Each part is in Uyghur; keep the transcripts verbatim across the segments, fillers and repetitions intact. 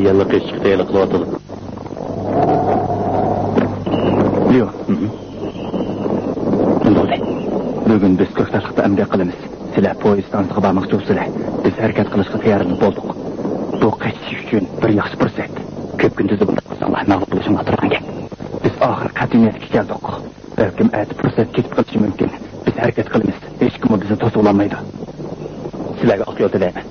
يەنىلا قېچىشقا تەييارلىق قىلىۋاتىدۇ. ليۇ. ھىم. بولدى. بۈگۈن بىز كۆكتاشلىقتا ئەمگەك قىلىمىز. سىلەر پويىز ئىستانسىسىغا بارماقچى بولسىلەر، بىز ھەرىكەت قىلىشقا تەييارلىنىپ بولدۇق. بۇ قېچىش ئۈچۈن بىر ياخشى پۇرسەت. كۆپ كۈندۈزدە بۇنداق قىلساڭلار، مەغلۇپ بولۇشۇڭلار تۇرغان گەپ. بىز ئاخىرقى قەتئىي نىيەتكە كەلدۇق. بەلكىم ئەتە پۇرسەت كېتىپ قېلىشى مۇمكىن. بىز ھەرىكەت قىلىمىز. ھېچكىممۇ بىزنى توسۇۋالالمايدۇ. سىلەرگە ئاق يول تىلەيمەن.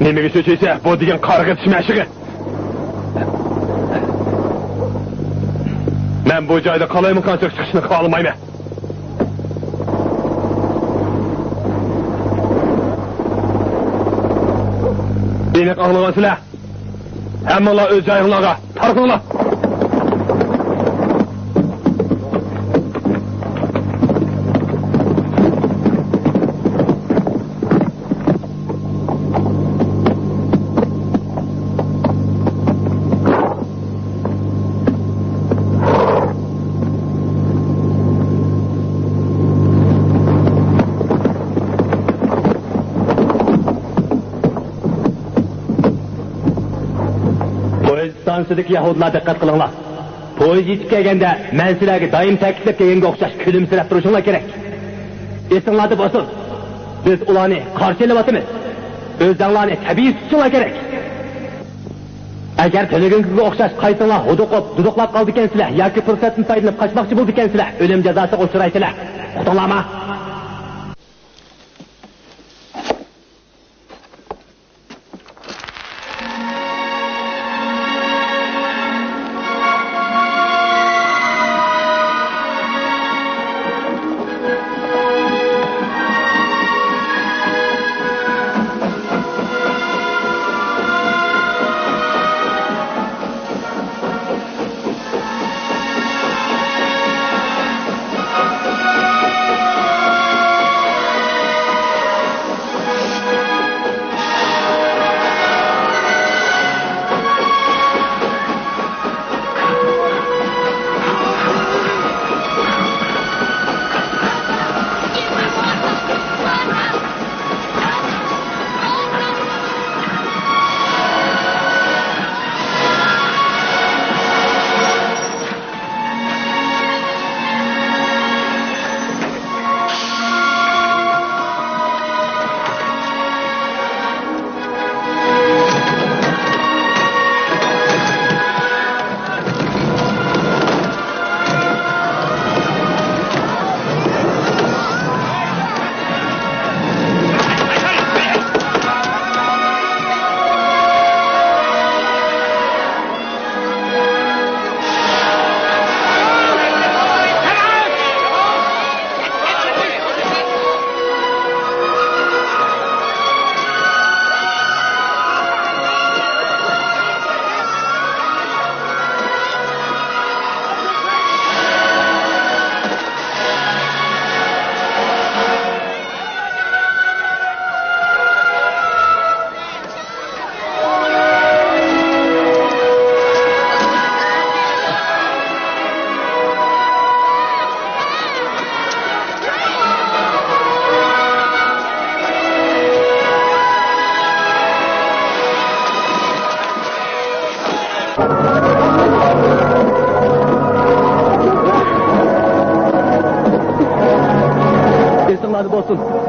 نېمىگە چۆچۈيسەن؟ بۇ دېگەن قارىغا يېتىش مەشىقى. مەن بۇ جايدا قالايمىقانچىلىق چىقىشىنى خالىمايمەن. ئېنىق ئاڭلىغانسىلەر؟ ھەممىڭلار ئۆز جايىڭلارغا تارقىلىڭلار! پويىز ئىستانسىسىدىكى يەھۇدىيلار، دىققەت قىلىڭلار. پويىز يېتىپ كەلگەندە، مەن سىلەرگە دائىم تەكىتلەپ كەلگەنگە ئوخشاش كۈلۈمسىرەپ تۇرۇشۇڭلار كېرەك. ئېسىڭلاردا بولسۇن، بىز ئۇلارنى قارشى ئېلىۋاتىمىز. ئۆزۈڭلارنى تەبىئىي تۇتۇشۇڭلار كېرەك. ئەگەر تۈنۈگۈنكىگە ئوخشاش قايتىڭلار ھودۇقۇپ، دۇدۇقلاپ قالىدىكەنسىلەر ياكى پۇرسەتتىن پايدىلىنىپ قاچماقچى بولىدىكەنسىلەر، ئۆلۈم جازاسىغا ئۇچرايسىلەر. ئۇقتۇڭلارمۇ؟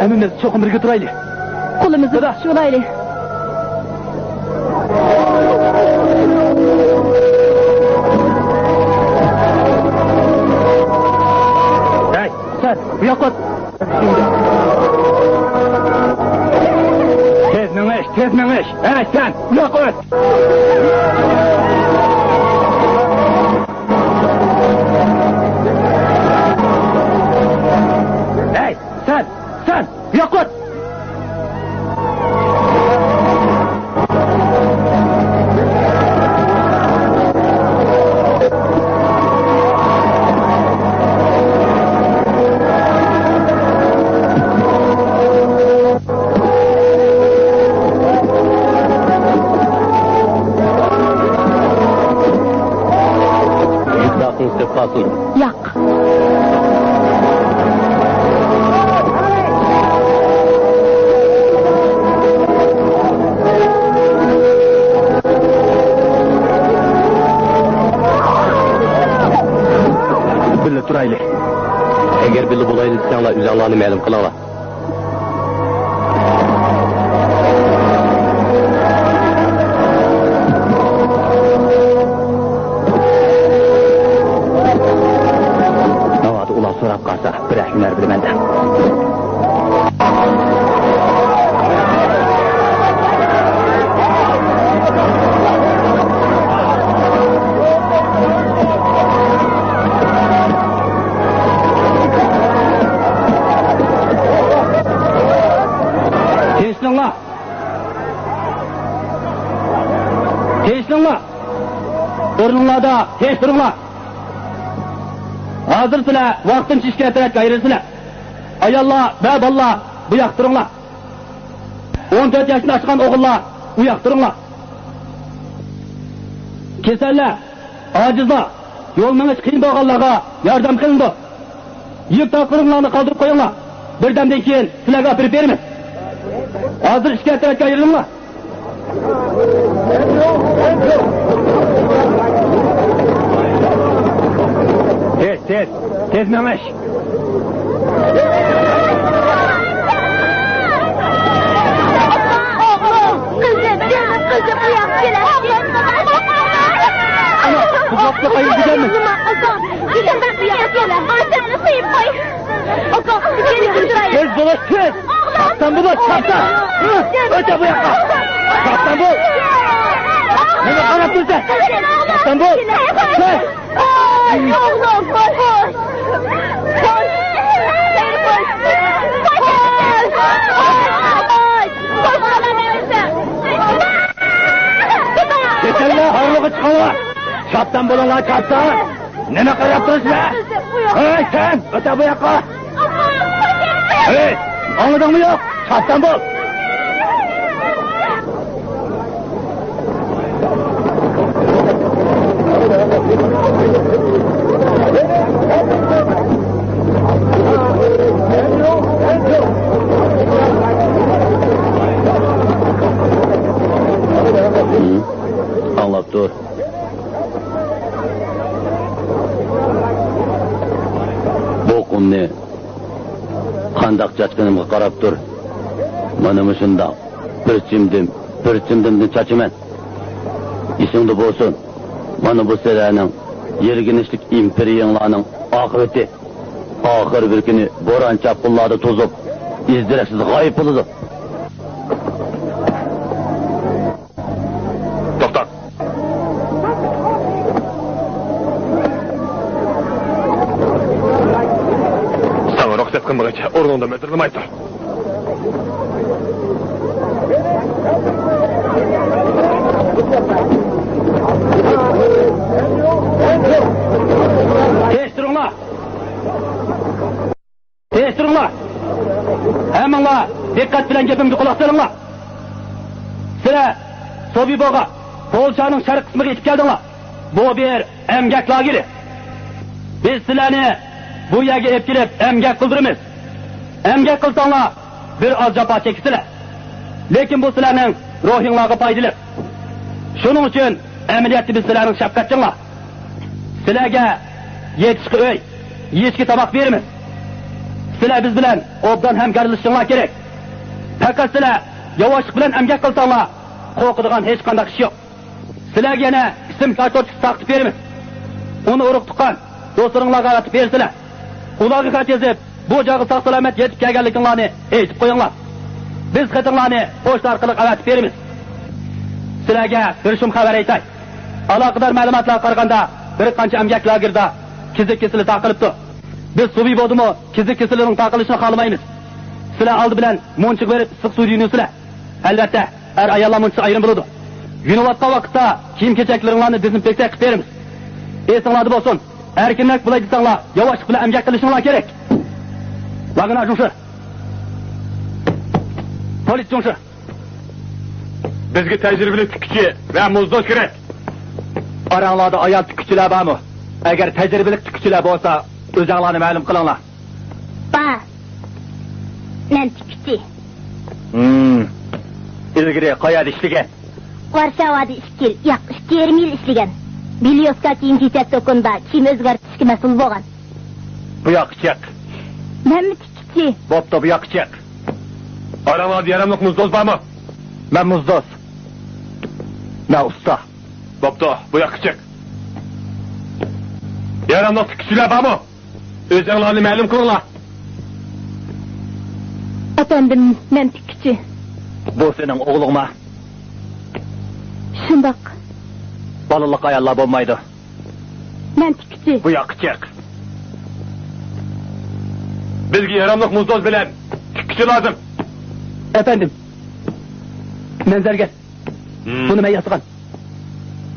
ھەممىمىز چوقۇم بىرگە تۇرايلى. قولىمىزنى دادا، تۇتۇشۇۋالايلى. ھەي، سەن بۇ ياققا ئۆت. تېز مېڭىش، تېز مېڭىش. ھەي، سەن بۇ ياققا ئۆت. ھەي، سەن، سەن بۇ ياققا ئۆت. يۈك تاقىڭىز كۆپ قالسۇن. ياق. بىللە تۇرايلى. ئەگەر بىللە بولايلى دېسەڭلار، ئۆزەڭلارنى مەلۇم قىلىڭلار. ناۋادا ئۇلار سوراپ قالسا، بىرەر ھۈنەر بىلىمەن دەپ. تىنچلىنىڭلار! تىنچلىنىڭلار! ئورنۇڭلاردا تىنچ تۇرۇڭلار! ھازىر سىلەر ۋاقتىنچە ئىككى تەرەپكە ئايرىلىسىلەر. ئاياللار ۋە بالىلار بۇ ياقتا تۇرۇڭلار. ئون تۆت ياشتىن ئاشقان ئوغۇللار ئۇ ياقتا تۇرۇڭلار. كېسەللەر، ئاجىزلار، يول مېڭىش قىيىن بولغانلارغا ياردەم قىلىنىدۇ. يۈك تاقلىرىڭلارنى قالدۇرۇپ قويۇڭلار. بىردەمدىن كېيىن سىلەرگە ئاپىرىپ بېرىمىز. ھازىر ئىككى تەرەپكە ئايرىلىڭلار. تېز، تېز، تېز مېڭىش! ئوغلۇم، قىزىم، جېنىم قىزىم، ئۇياققا كېلەتتى. ئانا، بۇ قاپلىق ئايال دېگەنمىز. نېمە قىلسام، جېنىم بىر ئۇياققا كېلە. ئاچامنى سۆيۈپ قوي. ئاكا، جېنىم قىزىم. تېز بولۇش، تېز! چاپسان بولۇش، چاپسان! ئۆتە بۇ ياققا! چاپسان بول! نېمە قاراپ تۇرسەن؟ چاپسان بول! كەل! ئاي، ئوغلۇم، قوش! قوش! قوش! قوش! كېسەللەر ھارۋىغا چىقىڭلار! چاپسان بولۇڭلار، چاپسان! نېمە قاراپ تۇرىسىلەر؟ ھەي، سەن! ئۆتە بۇ ياققا! ھەي، ئاڭلىدىڭمۇ يوق؟ چاپسان بول! ئاڭلاپ تۇر. بۇ قۇمنى قانداق چاچقىنىمغا قاراپ تۇر. مانا مۇشۇنداق بىر چىمدىم، بىر چىمدىمدىن چاچىمەن. ئېسىڭدە بولسۇن، مانا بۇ سىلەرنىڭ يىرگىنچلىك ئىمپېرىيەڭلارنىڭ ئاقىۋىتى. ئاخىر بىر كۈنى بوران-چاپقۇنلاردا توزۇپ، ئىز-دېرەكسىز غايىب بولىدۇ. توختاڭ! ساڭا رۇخسەت قىلمىغىچە ئورنۇڭدىن مىدىرلىماي تۇر. تىنچ تۇرۇڭلار! تىنچ تۇرۇڭلار! ھەممىڭلار دىققەت بىلەن گېپىمگە قۇلاق سېلىڭلار. سىلەر سوبىبوغا، پولشانىڭ شەرق قىسمىغا يېتىپ كەلدىڭلار. بۇ بىر ئەمگەك لاگېرى. بىز سىلەرنى بۇ يەرگە ئېلىپ كېلىپ ئەمگەك قىلدۇرىمىز. ئەمگەك قىلساڭلار، بىر ئاز جاپا چېكىسىلەر. لېكىن بۇ سىلەرنىڭ روھىڭلارغا پايدىلىق. شۇنىڭ ئۈچۈن ئەمەلىيەتتە بىز سىلەرنىڭ شەپقەتچىڭلار. سىلەرگە يېتىشقا ئۆي، يېيىشكە تاماق بېرىمىز. سىلەر بىز بىلەن ئوبدان ھەمكارلىشىشىڭلار كېرەك. پەقەت سىلەر ياۋاشلىق بىلەن ئەمگەك قىلساڭلار، قورقىدىغان ھېچقانداق ئىش يوق. سىلەرگە يەنە ئىسىم كارتوچكىسى تارقىتىپ بېرىمىز. ئۇنى ئۇرۇق-تۇغقان، دوستلىرىڭلارغا ئەۋەتىپ بېرىسىلەر. ئۇلارغا خەت يېزىپ، بۇ جايغا ساق-سالامەت يېتىپ كەلگەنلىكىڭلارنى ئېيتىپ قويۇڭلار. بىز خېتىڭلارنى پوچتا ئارقىلىق ئەۋەتىپ بېرىمىز. سىلەرگە بىر شۇم خەۋەر ئېيتاي. ئالاقىدار مەلۇماتلارغا قارىغاندا، بىر قانچە ئەمگەك لاگېرىدا كېزىك كېسىلى تارقىلىپتۇ. بىز سۇۋىبودىمۇ كېزىك كېسىلىنىڭ تارقىلىشىنى خالىمايمىز. سىلەر ئالدى بىلەن مۇنچىغا بېرىپ ئىسسىق سۇدا يۇيۇنىۋېرىسىلەر. ئەلۋەتتە، ئەر-ئاياللار مۇنچىسى ئايرىم بولىدۇ. يۇيۇنۇۋاتقان ۋاقىتتا كىيىم-كېچەكلىرىڭلارنى دېزىنفېكسىيە قىلىپ بېرىمىز. ئېسىڭلاردا بولسۇن، ئەركىنرەك بولاي دېسەڭلار، ياۋاشلىق بىلەن ئەمگەك قىلىشىڭلار كېرەك. ۋاگنا جۇڭشى. پولىس جۇڭشى. بىزگە تەجرىبىلىك تىككۈچى ۋە مۇزدوز كېرەك. ئاراڭلاردا ئايال تىككۈچىلەر بارمۇ؟ ئەگەر تەجرىبىلىك تىككۈچىلەر بولسا، ئۆزۈڭلارنى مەلۇم قىلىڭلار. بار. مەن تىككۈچى. ھىم. ئىلگىرى قەيەردە ئىشلىگەن؟ ۋارشاۋادا ئىككى يىل، ياق، ئىككى يېرىم يىل ئىشلىگەن. بىليوسكا كىيىم كېسەك دۇكىنىدا كىيىم ئۆزگەرتىشكە مەسئۇل بولغان. بۇ ياققا چىق. مەنمۇ تىككۈچى. بوپتۇ، بۇ ياققا چىق. ئاراڭلاردا ياراملىق مۇزدوز بارمۇ؟ مەن مۇزدوز. مەن ئۇستا. بوپتۇ، بۇ ياققا چىق. ياراملىق تىككۈچىلەر بارمۇ؟ ئۆزۈڭلارنى مەلۇم قىلىڭلار. ئەپەندىم، مەن تىككۈچى. بۇ سېنىڭ ئوغلۇڭما؟ شۇنداق. بالىلىق ئاياللار بولمايدۇ. مەن تىككۈچى. بۇ ياققا چىق. بىزگە ياراملىق مۇزدوز بىلەن تىككۈچى لازىم. ئەپەندىم، مەن زەرگەر. ھىم. بۇنى مەن ياسىغان.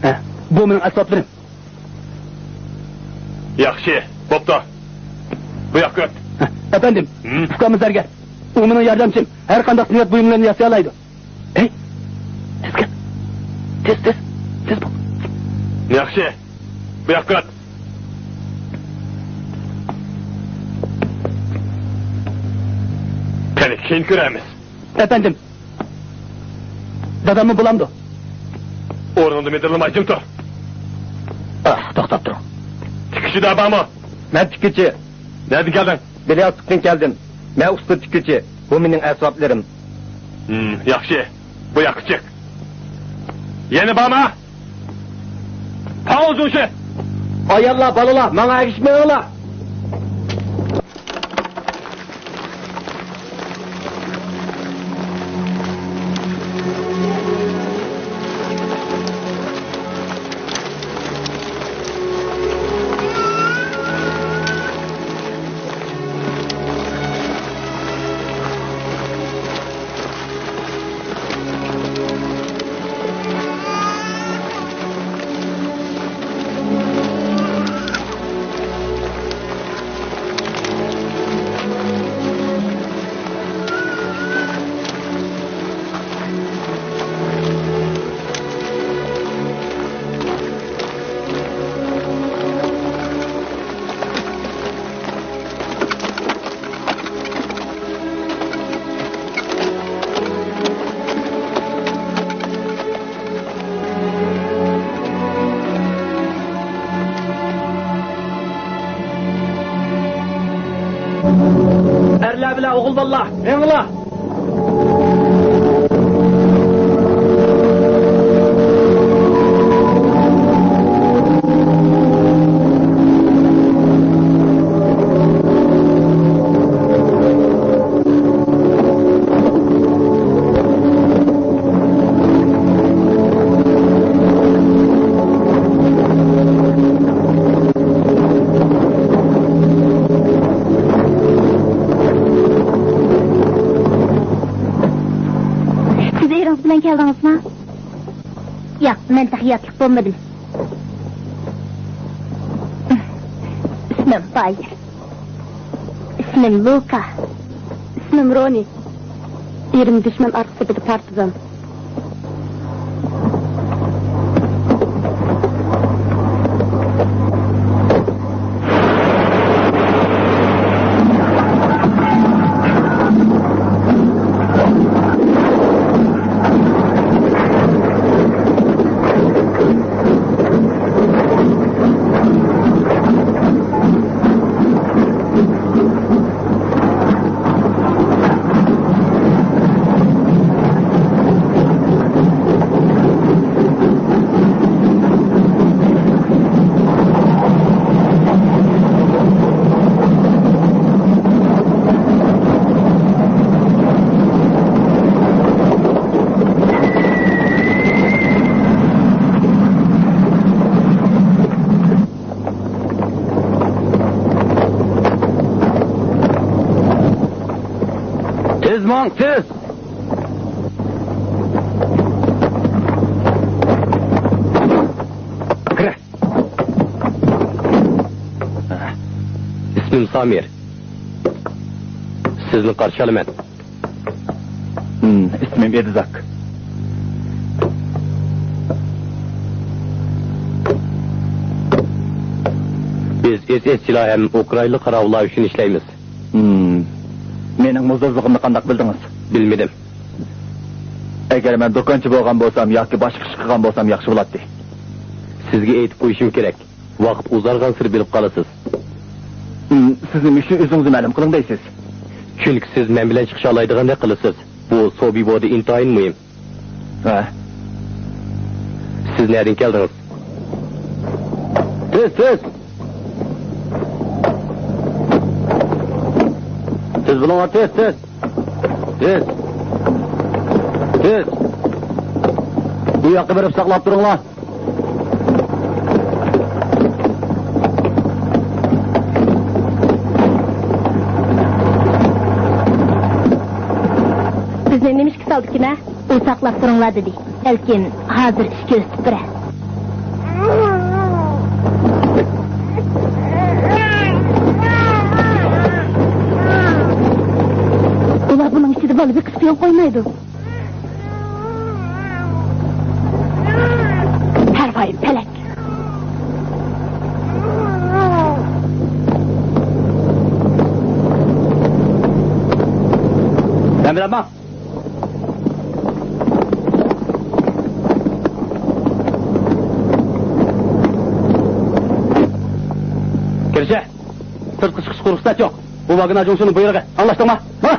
ھە، بۇ مېنىڭ ئەسۋابلىرىم. ياخشى، بوپتۇ. بۇ ياققا ئۆت. ھە، ئەپەندىم، ھىم. ئۇكام زەرگەر. ئۇ مېنىڭ ياردەمچىم. ھەر قانداق زىننەت بۇيۇملىرىنى ياسىيالايدۇ. ھەي، تېز كەل. تېز، تېز، تېز بول. ياخشى، بۇ ياققا ئۆت. قېنى، كېيىن كۆرەرمىز. ئەپەندىم، داداممۇ بولامدۇ؟ ئورنۇڭدا مىدىرلىماي جىم تۇر. ئاھ، توختاپ تۇرۇڭ. تىككۈچىلەر بارمۇ؟ مەن تىككۈچى. نەدىن كەلدىڭ؟ بىلياتسكتىن كەلدىم. مەن ئۇستا تىككۈچى. بۇ مېنىڭ ئەسۋابلىرىم. ھىم، ياخشى. بۇ ياققا چىق. يەنە بارمۇ؟ تاۋۇز جۇڭشى! ئاياللار، بالىلار، ماڭا ئەگىشىپ مېڭىڭلار! ئەرلەر بىلەن ئوغۇل بالىلار، مېڭىڭلار! سىز ئېرىڭىز بىلەن كەلدىڭىزما؟ ياق، مەن تېخى ياتلىق بولمىدىم. ئىسمىم بايىر. ئىسمىم لۇكا. ئىسمىم رونى. ئېرىم دۈشمەن ئارقا سېپىدا پارتىزان. تېز! كىرە! ئىسمىم سامىر. سىزنى قارشى ئالىمەن. ھىم، ئىسمىم ئېدىزاك. بىز ئېس ئېس چىلار ھەم ئۇكرائىنلىق قاراۋۇللار ئۈچۈن ئىشلەيمىز. ھىم. مېنىڭ موزدۇزلۇقۇمنى قانداق بىلدىڭىز؟ بىلمىدىم. ئەگەر مەن دۇكانچى بولغان بولسام ياكى باشقا ئىش قىلغان بولسام ياخشى بولاتتى. سىزگە ئېيتىپ قويۇشۇم كېرەك. ۋاقىت ئۇزارغانسېرى بىلىپ قالىسىز. ھىم، سىزنى مۇشۇ ئۆزىڭىزنى مەلۇم قىلىڭ دەيسىز. چۈنكى سىز مەن بىلەن چىقىشالايدىغاندەك قىلىسىز. بۇ سوبىبودا ئىنتايىن مۇھىم. ھە. سىز نەدىن كەلدىڭىز؟ تېز، تېز! تېز بولۇڭلار، تېز، تېز! تېز! تېز! بۇ ياققا بېرىپ ساقلاپ تۇرۇڭلار. بىزنى نېمىشقا سالدىكىن ھە؟ ئۇ ساقلاپ تۇرۇڭلار دېدى. بەلكىم ھازىر ئىش كۆرسىتىپ بېرە. ئۇلار بۇنىڭ ئىچىدە بالا بېقىشقا يول قويمايدۇ. پەرۋايى پەلەك. سەن بىلەن ماڭ. كىرىشە. سىرتقا چىقىشقا رۇخسەت يوق. بۇ ۋاگناجۇڭشىنىڭ بۇيرۇقى. ئاڭلاشتىڭما؟ ھە؟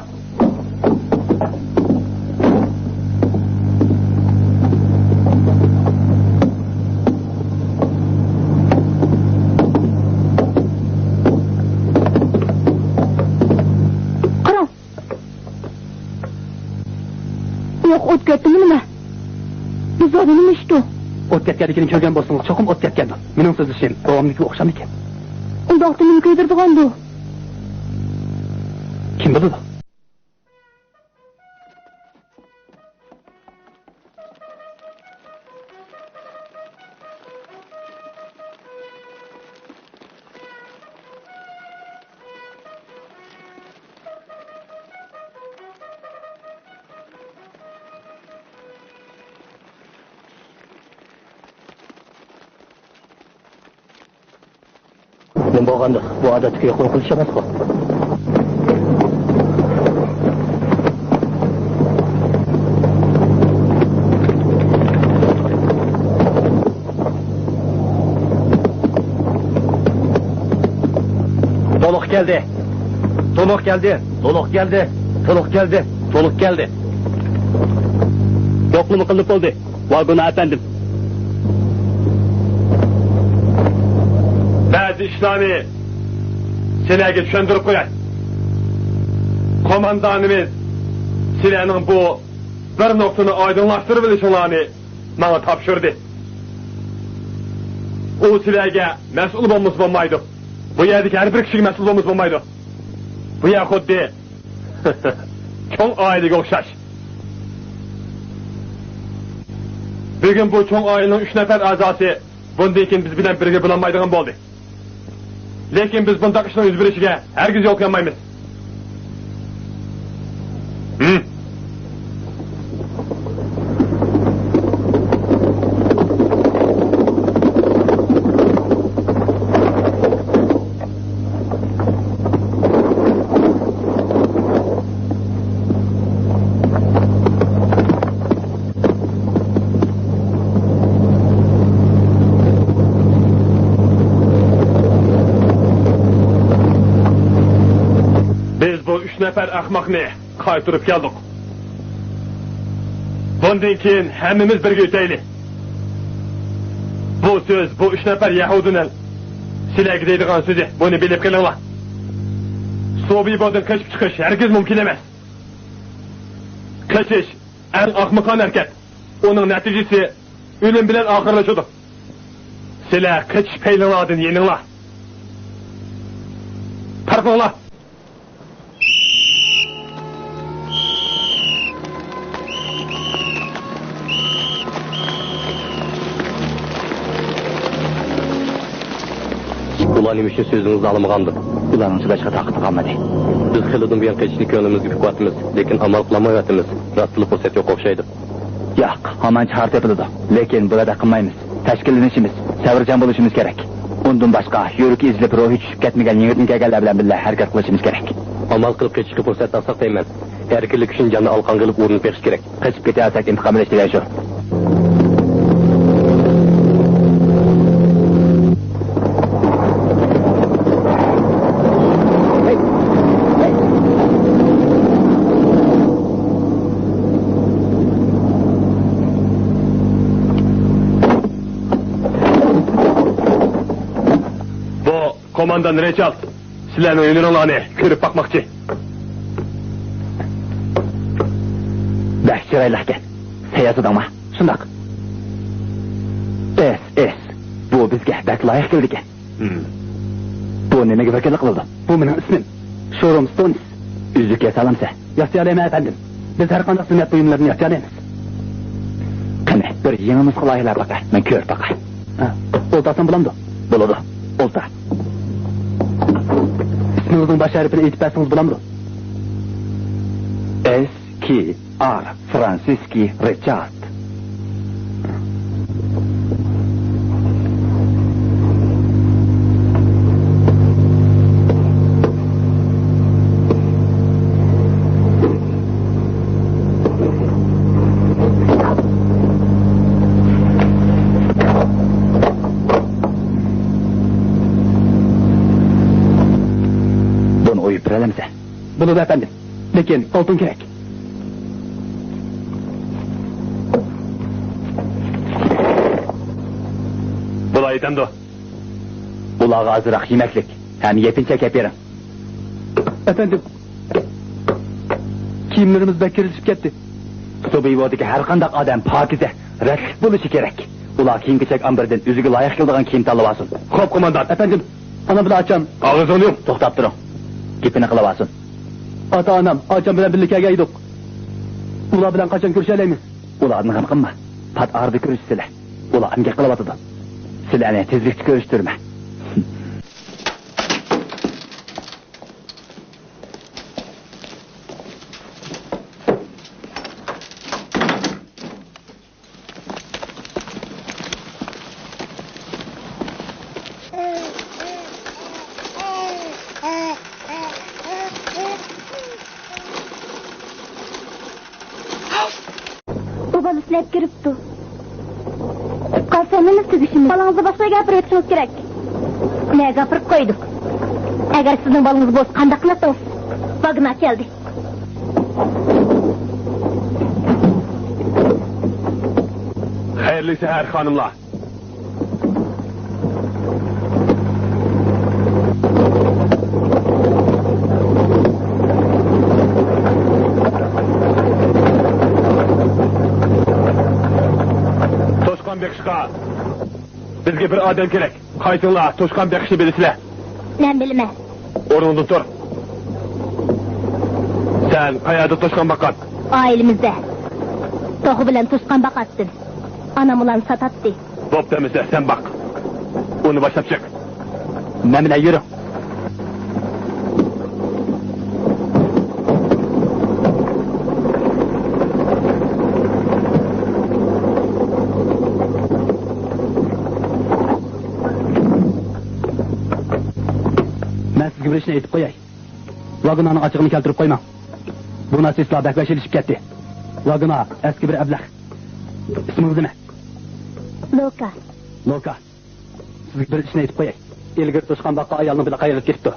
قاراڭ. يوق، ئوت كەتتىمۇ نېمە؟ بۇ زادى نېمە ئىشتۇ؟ ئوت كەتكەنلىكىنى كۆرگەن بولسىڭىز، چوقۇم ئوت كەتكەندۇ. مېنىڭ سۆزلىشىم داۋاملىقى ئوخشامدىكەن. ئۇنداقتا نېمە كۆيدۈرىدىغاندۇ؟ كىم بىلىدۇ؟ نېمە بولغاندۇ؟ بۇ ئادەتتىكى قورقۇنچ ئەمەسقۇ؟ تولۇق كەلدى. تولۇق كەلدى. تولۇق كەلدى. تولۇق كەلدى. تولۇق كەلدى. يوقلىما قىلىنىپ بولدى. ۋاگونى ئەپەندىم. بەزى ئىشلارنى سىلەرگە چۈشەندۈرۈپ قوياي. قوماندانىمىز سىلەرنىڭ بۇ بىر نۇقتىنى ئايدىڭلاشتۇرۇۋېلىشىڭلارنى ماڭا تاپشۇردى. ئۇ سىلەرگە مەسئۇل بولمىسا بولمايدۇ. بۇ يەردىكى ھەر بىر كىشىگە مەسئۇل بولمىسا بولمايدۇ. بۇ يەر خۇددى چوڭ ئائىلىگە ئوخشاش. بۈگۈن بۇ چوڭ ئائىلىنىڭ ئۈچ نەپەر ئەزاسى بۇندىن كېيىن بىز بىلەن بىرگە بولالمايدىغان بولدى. لېكىن بىز بۇنداق ئىشنىڭ يۈز بېرىشىگە ھەرگىز يول قويالمايمىز. ھىم. بىز بۇ ئۈچ نەپەر ئەخمەقنى قايتۇرۇپ كەلدۇق. بۇندىن كېيىن ھەممىمىز بىرگە ئۆتەيلى. بۇ سۆز بۇ ئۈچ نەپەر يەھۇدىينىڭ سىلەرگە دەيدىغان سۆزى، بۇنى بىلىپ قېلىڭلار. سوبىبودىن قېچىپ چىقىش ھەرگىز مۇمكىن ئەمەس. قېچىش ئەڭ ئەخمىقانە ھەرىكەت. ئۇنىڭ نەتىجىسى ئۆلۈم بىلەن ئاخىرلىشىدۇ. سىلەر قېچىش پەيلىڭلاردىن يېنىڭلار. تارقىلىڭلار. نېمە ئۈچۈن سۆزىڭىزنى ئاڭلىمىغاندۇ؟ ئۇلارنىڭ چىداشقا تاقىتى قالمىدى. بىز خېلىدىن بۇيان قېچىشنى كۆڭلىمىزگە پۈكۈۋاتىمىز، لېكىن ئامال قىلالمايۋاتىمىز. راستلا پۇرسەت يوق ئوخشايدۇ. ياق، ھامان چارە تېپىلىدۇ. لېكىن بۇنى قىلمايمىز. تەشكىللىنىشىمىز، سەۋرچان بولۇشىمىز كېرەك. ئۇندىن باشقا، يۈرىكى ئېزىلىپ، روھى چۈشۈپ كەتمىگەن يېڭىدىن كەلگەنلەر بىلەن بىللە ھەرىكەت قىلىشىمىز كېرەك. ئامال قىلىپ قېچىشقا پۇرسەت تاپساق دەيمەن. ئەركىنلىك ئۈچۈن جاننى ئالقانغا ئېلىپ ئورنىنى بېقىش كېرەك. قېچىپ كېتەلىسەك ئىنتىقام ئېلىش دېگەن شۇ. بۇ قوماندان رىچارد. سىلەرنىڭ ھۈنىرىڭلارنى كۆرۈپ باقماقچى. بەك چىرايلىقكەن. سەي ياسىدىڭما؟ شۇنداق. ئېس، ئېس. بۇ بىزگە بەك لايىق كېلىدىكەن. ھىم. بۇ نېمىگە ۋەكىللىك قىلىدۇ؟ بۇ مېنىڭ ئىسمىم. شورۇم ستونس. ئۈزۈك ياسالامسەن؟ ياسىيالايمەن، ئەپەندىم. بىز ھەر قانداق زىننەت بۇيۇملىرىنى ياسىيالايمىز. قېنى، بىر يېڭى نۇسخا لايىھەلەپ باقە، مەن كۆرۈپ باقاي. ھە، ئولتۇرسام بولامدۇ؟ بولىدۇ، ئولتۇر. ئىسمىڭىزنىڭ باش ھەرپىنى ئېيتىپ بەرسىڭىز بولامدۇ؟ ئېس كېي ئار، فرانسىسكىي رىچارد. بۇنى ئويۇپ بېرەلەمسەن؟ بولىدۇ، ئەپەندىم. لېكىن ئالتۇن كېرەك. بۇلار يېتەمدۇ؟ ئۇلارغا ئازراق يېمەكلىك ھەم يېپىنچاق ئەپ بېرىڭ. ئەپەندىم، كىيىملىرىمىز بەك كىرلىشىپ كەتتى. سۇبىۋودىكى ھەر قانداق ئادەم پاكىزە، رەتلىك بولۇشى كېرەك. ئۇلار كىيىم-كېچەك ئامبىرىدىن ئۆزىگە لايىق كېلىدىغان كىيىم تاللىۋالسۇن. خوپ، قوماندان. ئەپەندىم، ئانا بىلەن ئاچام. ئاغزىڭنى يۇم. توختاپ تۇرۇڭ. گېپىنى قىلىۋالسۇن. ئاتا-ئانام، ئاچام بىلەن بىللە كەلگەن ئىدۇق. ئۇلار بىلەن قاچان كۆرۈشەلەيمىز؟ ئۇلاردىن غەم قىلما. پات ئارىدا كۆرۈشىسىلەر. ئۇلار ئەمگەك قىلىۋاتىدۇ. سىلەرنى تېزلىكتە كۆرۈشتۈرىمەن. ئۇ بالا سىلەپ كىرىپتۇ. قالسا نېمە تۈگىشىمىز؟ بالىڭىزنى باشقا يەرگە ئاپىرىۋېتىشىڭىز كېرەك. نەگە ئاپىرىپ قويدۇق؟ ئەگەر سىزنىڭ بالىڭىز بولسا قانداق قىلاتتىڭىز؟ ۋاگنار كەلدى. خەيرلىك سەھەر، خانىملار. توشقان بېقىشقا بىزگە بىر ئادەم كېرەك. قايسىڭلار توشقان بېقىشنى بىلىسىلەر؟ مەن بىلىمەن. ئورنۇڭدىن تۇر. سەن قەيەردە توشقان باققان؟ ئائىلىمىزدە. توخۇ بىلەن توشقان باقاتتىم. ئانام ئۇلارنى ساتاتتى. بوپتۇ ئەمىسە، سەن باق. ئۇنى باشلاپ چىق. مەن بىلەن يۈرۈڭ. مەن سىزگە بىر ئىشنى ئېيتىپ قوياي. ۋاگنارنىڭ ئاچچىقىنى كەلتۈرۈپ قويماڭ. بۇ ناتسىستلار بەك ۋەھشىيلىشىپ كەتتى. ۋاگنار ئەسكى بىر ئەبلەخ. ئىسمىڭىز نېمە؟ لوكا. لوكا. سىزگە بىر ئىشنى ئېيتىپ قوياي. ئىلگىرى توشقان باققان ئايالنىڭ بىلى قايرىلىپ كېتىپتۇ.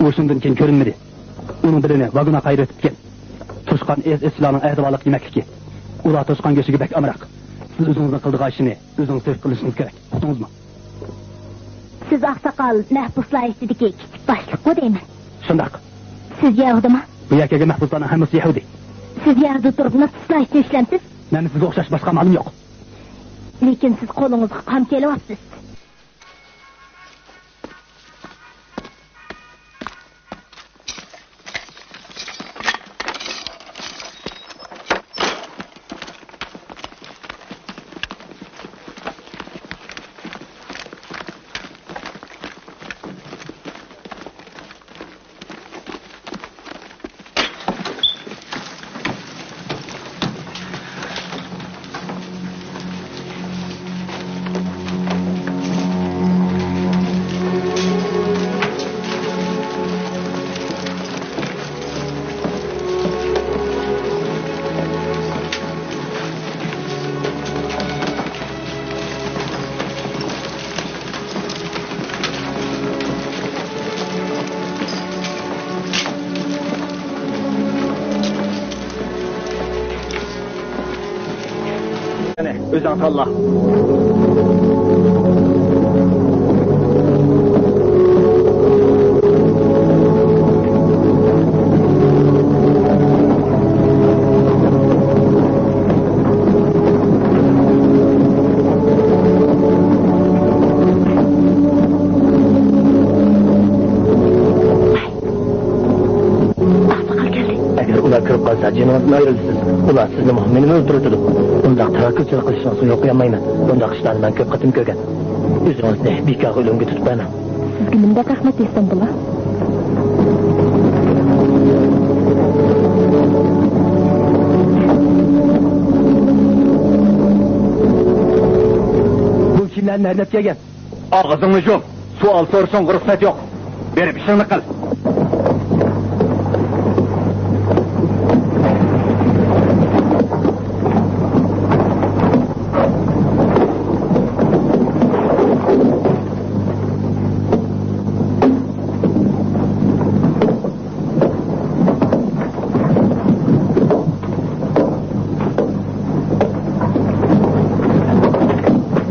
ئۇ شۇندىن كېيىن كۆرۈنمىدى. ئۇنىڭ بىلىنى ۋاگنار قايرىۋېتىپتىكەن. توشقان ئېس-ئېسچىلارنىڭ ئەتىۋارلىق يېمەكلىكى. ئۇلار توشقان گۆشىگە بەك ئامراق. سىز ئۆزىڭىزنىڭ قىلىدىغان ئىشىنى ئۆزىڭىز سېزىپ قىلىشىڭىز كېرەك. ئۇقتىڭىزمۇ؟ سىز ئاقساقال، مەھبۇسلار ئىچىدىكى كىچىك باشلىققۇ دەيمەن. شۇنداق. سىز يەھۇدىيمۇ؟ بۇ يەرگە كەلگەن مەھبۇسلارنىڭ ھەممىسى يەھۇدىي. سىز يەھۇدىي تۇرۇپ ناتسىستلار ئىچىدە ئىشلەمسىز؟ مەن سىزگە ئوخشاش باشقا ئامالىم يوق. لېكىن سىز قولىڭىزغا قان كېلىۋاپسىز. قېنى، ئۆزۈڭ تاللا. ئاقساقال كەلدى. ئەگەر ئۇلار كۆرۈپ قالسا، جېنىڭىزدىن ئايرىلىسىز. ئۇلار سىزنىمۇ، مېنىمۇ ئۆلتۈرۈۋېتىدۇ. ئۇنداق تاۋەككۈلچىلىك قىلىشىڭىزغا يول قويالمايمەن. بۇنداق ئىشلارنى مەن كۆپ قېتىم كۆرگەن. ئۆزىڭىزنى بىكارغا ئۆلۈمگە تۇتۇپ بەرمەڭ. سىزگە نېمىدەپ رەھمەت دېسەم بولا؟ بۇ كىملەرنى ھەيدەپ كەلگەن؟ ئاغزىڭنى يۇم! سوئال سورىشىڭغا رۇخسەت يوق. بېرىپ ئىشىڭنى قىل.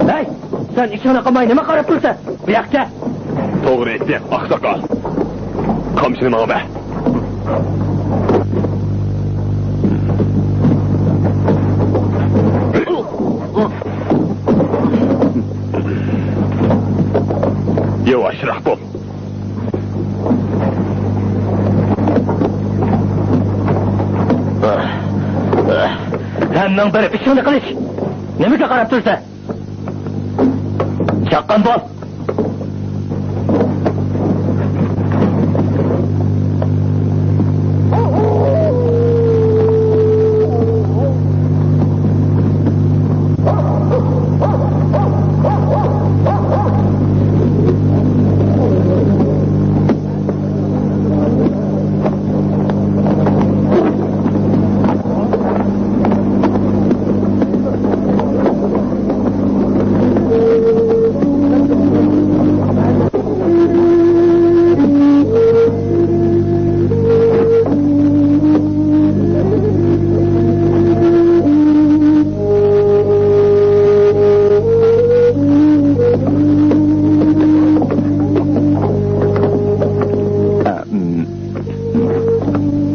ھەي! سەن ئىشىڭنى قىلماي نېمە قاراپ تۇرسەن؟ بۇ ياققا. توغرا ئېيتتى، ئاقساقال. قامچىنى ماڭا بەر. ياۋاشراق بول. ھەممىڭ بېرىپ ئىشىڭنى قىلىش. نېمىگە قاراپ تۇرسەن؟ چاققان بول.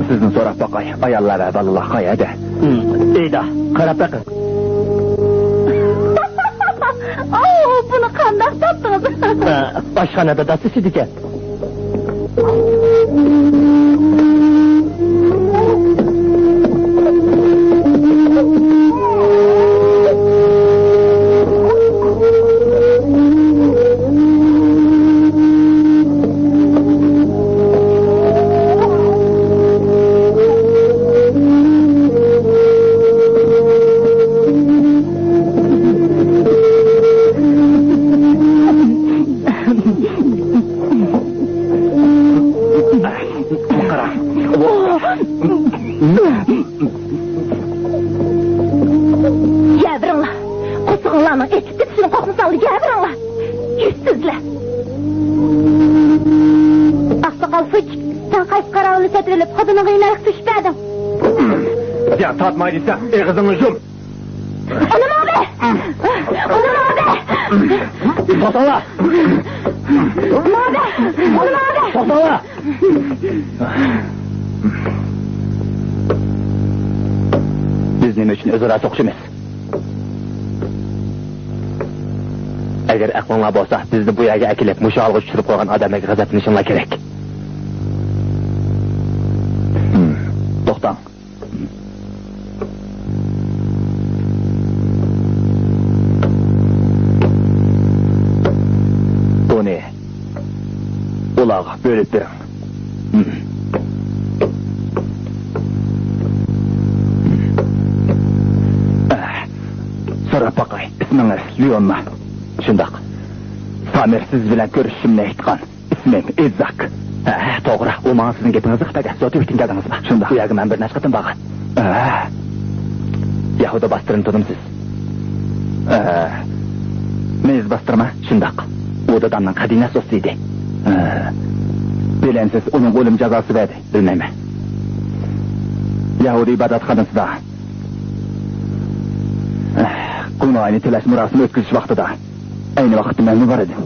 سىزنى سوراپ باقاي، ئاياللار ۋە بالىلار قەيەردە؟ ئۆيدە، قاراپ بېقىڭ. ئاۋۇ، بۇنى قانداق تاپتىڭىز؟ ئاشخانىدا دادىسى ئىشلىدىكەن. قارا. يەۋېرىڭلار! قورسىقىڭلارنىڭ ئېچىپ كېتىشىدىن قورقمىساڭلار، يەۋېرىڭلار! يۈزسىزلەر! ئاقساقال سۇچ، سەن قايسى قاراۋۇلنى سېتىۋېلىپ، خوتۇنۇڭغا يېمەكلىك توشۇپ بەردىڭ؟ يا تارتماي دېسەم، ئېغىزىڭنى يۇم! ئۇنى ماڭا بەر! ئۇنى ماڭا بەر! توختاڭلار! ماڭا بەر! ئۇنى ماڭا بەر! توختاڭلار! بىز نېمە ئۈچۈن ئۆزئارا سوقۇشىمىز؟ ئەگەر ئەقلىڭلار بولسا، بىزنى بۇ يەرگە ئەكېلىپ، مۇشۇ ھالغا چۈشۈرۈپ قويغان ئادەملەرگە غەزەپلىنىشىڭلار كېرەك. توختاڭ. بۇنى ئۇلارغا بۆلۈپ بېرىڭ. سوراپ باقاي، ئىسمىڭىز لېئونما؟ شۇنداق. سامىر سىز بىلەن كۆرۈشۈشۈمنى ئېيتقان. ئىسمىم ئىزاك. ھە، توغرا. ئۇ ماڭا سىزنىڭ گېپىڭىزنى قىلىپ بەرگەن. زوتۇۋېتكىن كەلدىڭىزما؟ شۇنداق. بۇ يەرگە مەن بىر نەچچە قېتىم بارغان. ھە. يەھۇدا باستىرىنى تونۇمسىز؟ ھە. مېيىز باستىرىما؟ شۇنداق. ئۇ دادامنىڭ قەدىنە دوستى ئىدى. ھە. بىلەمسىز، ئۇنىڭغا ئۆلۈم جازاسى بەردى. بىلمەيمەن. يەھۇدا ئىبادەتخانىسىدا. ھە. مائىنى تۆلەش مۇراسىمى ئۆتكۈزۈش ۋاقتىدا ئەينى ۋاقىتتا مەنمۇ بار ئىدىم.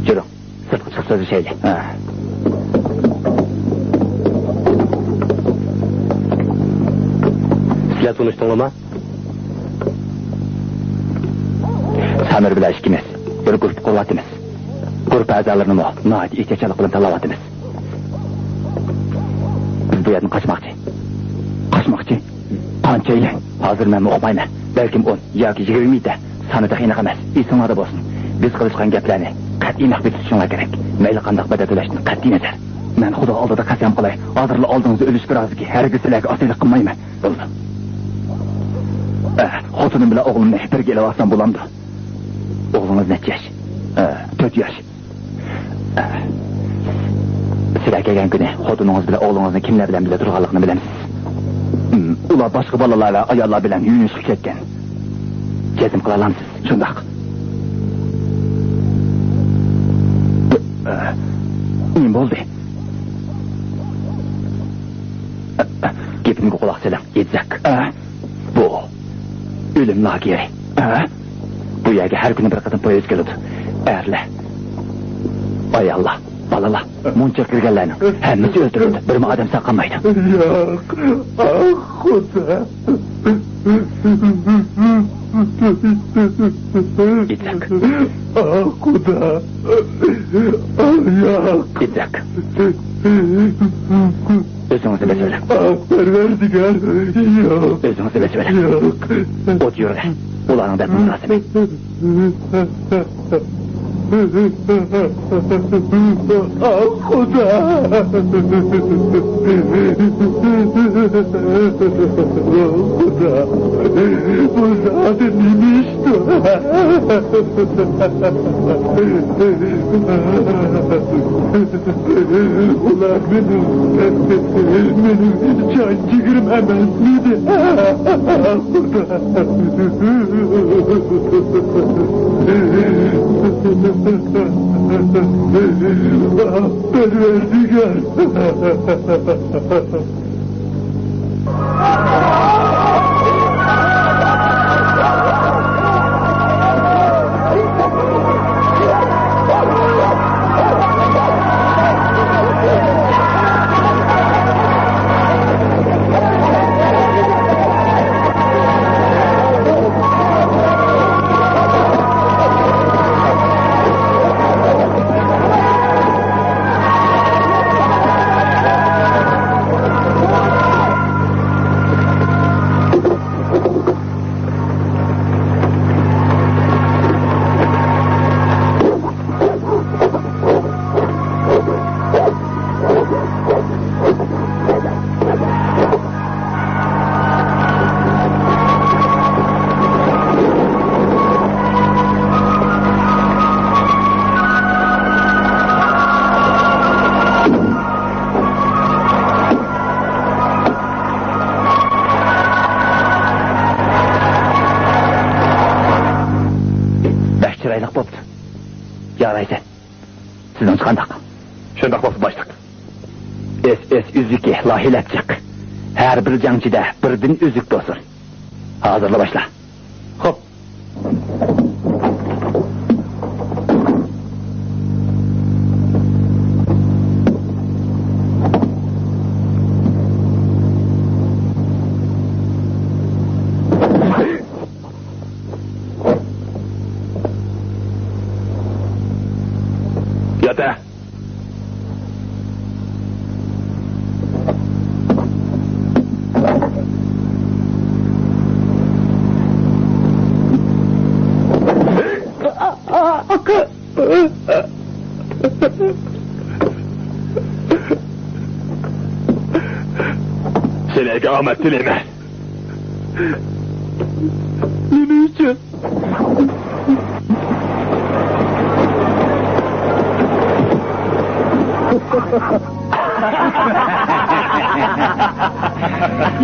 يۈرۈڭ، سىرتقا چىقىپ سۆزلىشەيلى. ھە. سىلەر تونۇشتۇڭلارمۇ؟ سامىر بىلەن ئىككىمىز بىر گۇرۇپپا قۇرۇۋاتىمىز. گۇرۇپپا ئەزالىرىنىمۇ ناھايىتى ئېھتىياتچانلىق بىلەن تاللاۋاتىمىز. بىز بۇ يەردىن قاچماقچى. قاچماقچى؟ قانچەيلەن؟ ھازىر مەنمۇ ئۇقمايمەن. بەلكىم ئون ياكى يىگىرمە مىڭ. سانى تېخى ئېنىق ئەمەس. ئېسىڭلاردا بولسۇن. بىز قىلىشقان گەپلەرنى قەتئىي مەخپىي تۇتۇشۇڭلار كېرەك. مەيلى قانداق بەدەل تۆلەشتىن قەتئىينەزەر. مەن خۇدا ئالدىدا قەسەم قىلاي، ھازىرلا ئالدىڭىزدا ئۆلۈشكە رازىكى، ھەرگىز سىلەرگە ئاسىيلىق قىلمايمەن. بولىدۇ. ئە، خوتۇنۇم بىلەن ئوغلۇمنى بىرگە ئېلىۋالسام بولامدۇ؟ ئوغلىڭىز نەچچە ياش؟ ئە، تۆت ياش. ئە، سىلەر كەلگەن كۈنى خوتۇنىڭىز بىلەن ئوغلىڭىزنىڭ كىملەر بىلەن بىللە تۇرغانلىقىنى بىلەمسىز؟ ھىم، ئۇلار باشقا بالىلار ۋە ئاياللار بىلەن يۇيۇنۇشقا كەتكەن. جەزم قىلالامسىز؟ شۇنداق. ئە، نېمە بولدى؟ گېپىمگە قۇلاق سېلىڭ، يىتزەك. ئە؟ بۇ ئۆلۈم لاگېرى. ئە؟ بۇ يەرگە ھەر كۈنى بىر قېتىم پويىز كېلىدۇ. ئەرلەر، ئاياللار، بالىلار، مۇنچىغا كىرگەنلەرنىڭ ھەممىسى ئۆلتۈرۈلىدۇ. بىرمۇ ئادەم ساقالمايدۇ. ياق، ئاھ، خۇدا. يىتزەك. ئاھ، خۇدا. ئاھ، ياق. يىتزەك. ئۆزىڭىزنى بېسىۋېلىڭ. ئاھ، پەرۋەردىگار. ياق. ئۆزىڭىزنى بېسىۋېلىڭ. ياق. ئوت يورۇقى. ئۇلارنىڭ دەپنى مۇراسىمى. ئاھ، خۇدا! خۇدا! بۇ زادى نېمە ئىشتۇ؟ ئۇلار مېنىڭ، مېنىڭ جان جىگىرىم ئەمەسمىدى؟ خۇدا! پەرۋەردىگار! بەك چىرايلىق بوپتۇ. يارايسەن. سىزنىڭچە قانداق؟ شۇنداق بولسا، باشلىق. ئېس ئېس ئۈزۈكى لايىھەلەپ چىق. ھەر بىر جەڭچىدە بىردىن ئۈزۈك بولسۇن. ھازىرلا باشلا. خوپ. يات ئە. سىلەرگە ئامەت تىلەيمەن. نېمە ئۈچۈن؟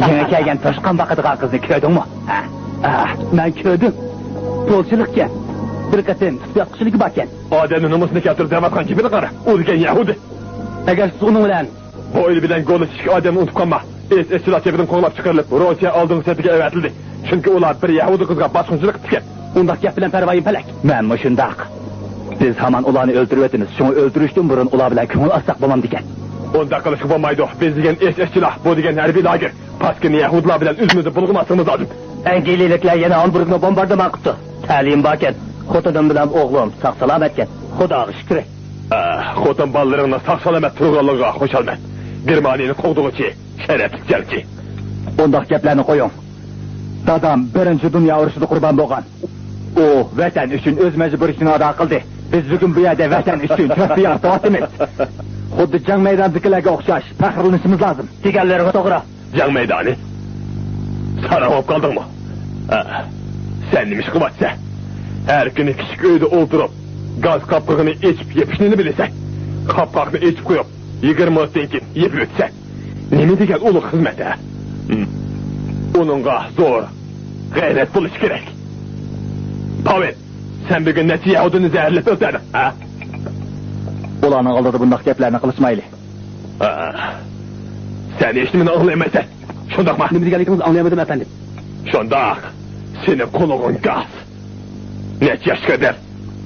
يېڭى كەلگەن توشقان باقىدىغان قىزنى كۆردۈڭمۇ؟ ھە؟ ئاھ، مەن كۆردۈم. پولچىلىقكەن. بىر قېتىم تۇتۇپ ياتقۇچىلىكى باركەن. ئادەمنىڭ نومۇسىنى كەلتۈرۈپ دەۋاتقان گېپىنى قارا. ئۇ دېگەن يەھۇدىي. ئەگەر سىز ئۇنىڭ بىلەن بۇ ئۆيدە بىلەن گوللىشىشكە ئادەمنى ئۇنتۇپ قالما. ئېس ئېس سىلاھ جېپىدىن قوغلاپ چىقىرىلىپ، روسىيە ئالدىنقى سەپىگە ئەۋەتىلدى. چۈنكى ئۇلار بىر يەھۇدىي قىزغا باسقۇنچىلىق قىپتىكەن. ئۇنداق گەپ بىلەن پەرۋايىم پەلەك. مەنمۇ شۇنداق. بىز ھامان ئۇلارنى ئۆلتۈرۈۋېتىمىز، شۇڭا ئۆلتۈرۈشتىن بۇرۇن ئۇلار بىلەن كۆڭۈل ئاچساق بولامدىكەن؟ ئۇنداق قىلىشقا بولمايدۇ. بىز دېگەن ئىش ئىشچىلار، بۇ دېگەن ھەربىي لاگېر. پاسكىنا يەھۇدىيلار بىلەن ئۆزىمىزنى بۇلغىماسلىقىمىز لازىم. ئەنگلىيەلىكلەر يەنە ھامبۇرگنى بومباردىمان قىپتۇ. تەلىيىم باركەن. خوتۇنۇم بىلەن ئوغلۇم ساق-سالامەتكەن. خۇداغا شۈكرى. ئا، خوتۇن بالىلىرىڭنىڭ ساق-سالامەت تۇرغانلىقىغا خۇشالمەن. گېرمانىيىنى قوغدىغۇچى شەرەپلىك جەڭچى. ئۇنداق گەپلەرنى قويۇڭ. دادام بىرىنچى دۇنيا ئۇرۇشىدا قۇربان بولغان. ئۇ ۋەتەن ئۈچۈن ئۆز مەجبۇرىيىتىنى ئادا قىلدى. بىز بۈگۈن بۇ يەردە ۋەتەن ئۈچۈن تۆھپە يارىتىۋاتىمىز. خۇددى جەڭ مەيدانىدىكىلەرگە ئوخشاش پەخىرلىنىشىمىز لازىم. دېگەنلىرىڭىز توغرا. جەڭ مەيدانى؟ ساراڭ بولۇپ قالدىڭمۇ؟ ھە. سەن نېمە ئىش قىلىۋاتىسەن؟ ھەر كۈنى كىچىك ئۆيدە ئولتۇرۇپ، گاز قاپقىقىنى ئېچىپ يېپىشنىلا بىلىسەن. قاپقاقنى ئېچىپ قويۇپ، يىگىرمە مىنۇتتىن كېيىن يېپىپ ئۆتىسەن. نېمە دېگەن ئۇلۇغ خىزمەت، ھە؟ ھىم. ئۇنىڭغا زور غەيرەت بولۇش كېرەك. پاۋېل، سەن بۈگۈن نەچچە يەھۇدىينى زەھەرلەپ ئۆلتۈردۈڭ، ھە؟ ئۇلارنىڭ ئالدىدا بۇنداق گەپلەرنى قىلىشمايلى. ھە. سەن ھېچنېمىنى ئاڭلىيالمايسەن، شۇنداقمۇ؟ نېمە دېگەنلىكىڭىزنى ئاڭلىيالمىدىم، ئەپەندىم. شۇنداق. سېنىڭ قۇلىقىڭ گاز. نەچچە ياشقا دەپ؟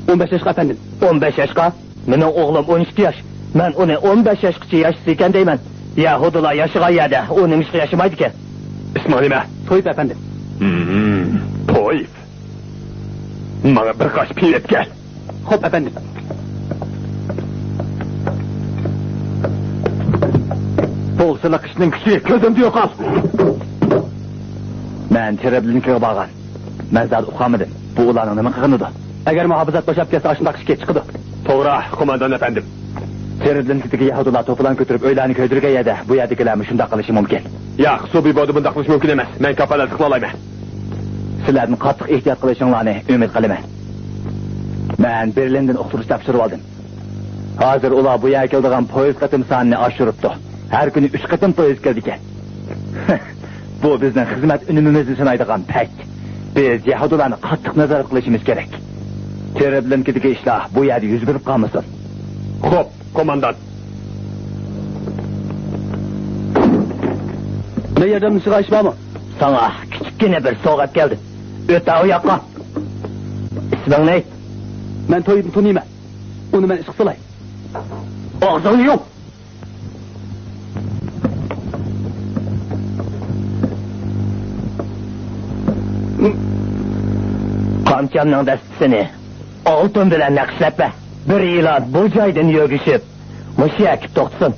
ئون بەش ياشقا، ئەپەندىم. ئون بەش ياشقا؟ مېنىڭ ئوغلۇم ئون ئىككى ياش. مەن ئۇنى ئون بەش ياشقىچە ياشىسىكەن دەيمەن. يەھۇدىيلار ياشىغان يەردە ئۇ نېمىشقا ياشىمايدىكەن؟ ئىسمىڭ نېمە؟ تويىپ، ئەپەندىم. ھىم، تويىپ. ماڭا بىر قاچا پىۋا ئېلىپ كەل. خوپ، ئەپەندىم. بولسىلا قىشنىڭ كۈچى، كۆزۈمدە يوقال! مەن تېرېبلىنكىغا بارغان. مەن زادى ئۇقالمىدىم. بۇ ئۇلارنىڭ نېمە قىلغىنىدۇ؟ ئەگەر مۇھاپىزەت بوشاپ كەتسە، ئاشۇنداق ئىشكە چىقىدۇ. توغرا، قوماندان ئەپەندىم. تېرېبلىنكىدىكى يەھۇدىيلار توپىلارنى كۆتۈرۈپ، ئۆيلەرنى كۆيدۈرگەن يەردە، بۇ يەردىكىلەرمۇ شۇنداق قىلىشى مۇمكىن. ياق، سۇبىبودا بۇنداق قىلىش مۇمكىن ئەمەس. مەن كاپالەتلىك قىلالايمەن. سىلەردىن قاتتىق ئېھتىيات قىلىشىڭلارنى ئۈمىد قىلىمەن. مەن بېرلىندىن ئۇقتۇرۇش تاپشۇرۇۋالدىم. ھازىر ئۇلار بۇ يەرگە كېلىدىغان پويىز قېتىم سانىنى ئاشۇرۇپتۇ. ھەر كۈنى ئۈچ قېتىم پويىز كېلىدىكەن. بۇ بىزنىڭ خىزمەت ئۈنۈمىمىزنى سىنايدىغان پەك. بىز يەھۇدىيلارنى قاتتىق نازارەت قىلىشىمىز كېرەك. تېرېبلىنكىدىكى ئىشلار بۇ يەردە يۈز بېرىپ قالمىسۇن. خوپ، قوماندان. مەن ياردەملىشىدىغان ئىش بارمۇ؟ ساڭا كىچىككىنە بىر سوۋغات كەلدى. ئۆتە ئۇ ياققا. ئىسمىڭ نېمە؟ مەن تويىپنى تونۇيمەن. ئۇنى مەن ئىشقا سالاي. ئاغزىڭنى يۇم! قامچامنىڭ دەستىسىنى ئالتۇن بىلەن نەقىشلەپ بەر. بىر يىلان بۇ جايدىن يۆگىشىپ، مۇشۇ يەرگە كېلىپ توختىسۇن.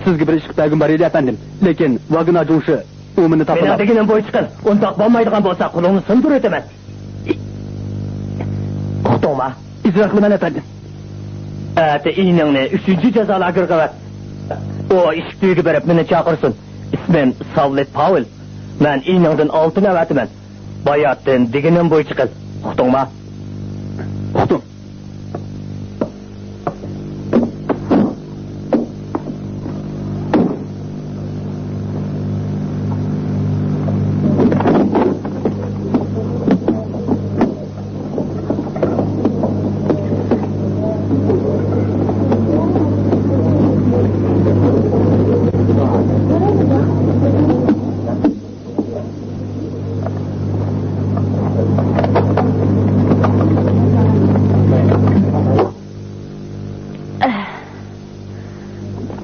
سىزگە بىر ئىش قىلىپ بەرگۈم بار ئىدى، ئەپەندىم. لېكىن ۋاگنا جۇڭشى ئۇ مېنى تاپىلاپ. مېنىڭ دېگىنىم بويىچە قىل. ئۇنداق بولمايدىغان بولسا، قولۇڭنى سۇندۇرۇۋېتىمەن. ئۇقتۇڭما؟ ئىجرا قىلىمەن، ئەپەندىم. ئەتە ئىنىڭنى ئۈچىنچى جازا لاگېرىغا ئەۋەت. ئۇ ئىشىك تۈۋىگە بېرىپ مېنى چاقىرسۇن. ئىسمىم ساۋلىت پاۋېل. مەن ئىنىڭدىن ئالتۇن ئەۋەتىمەن. باياتتىن دېگىنىم بويىچە قىل. ئۇقتۇڭما؟ ئۇقتۇم.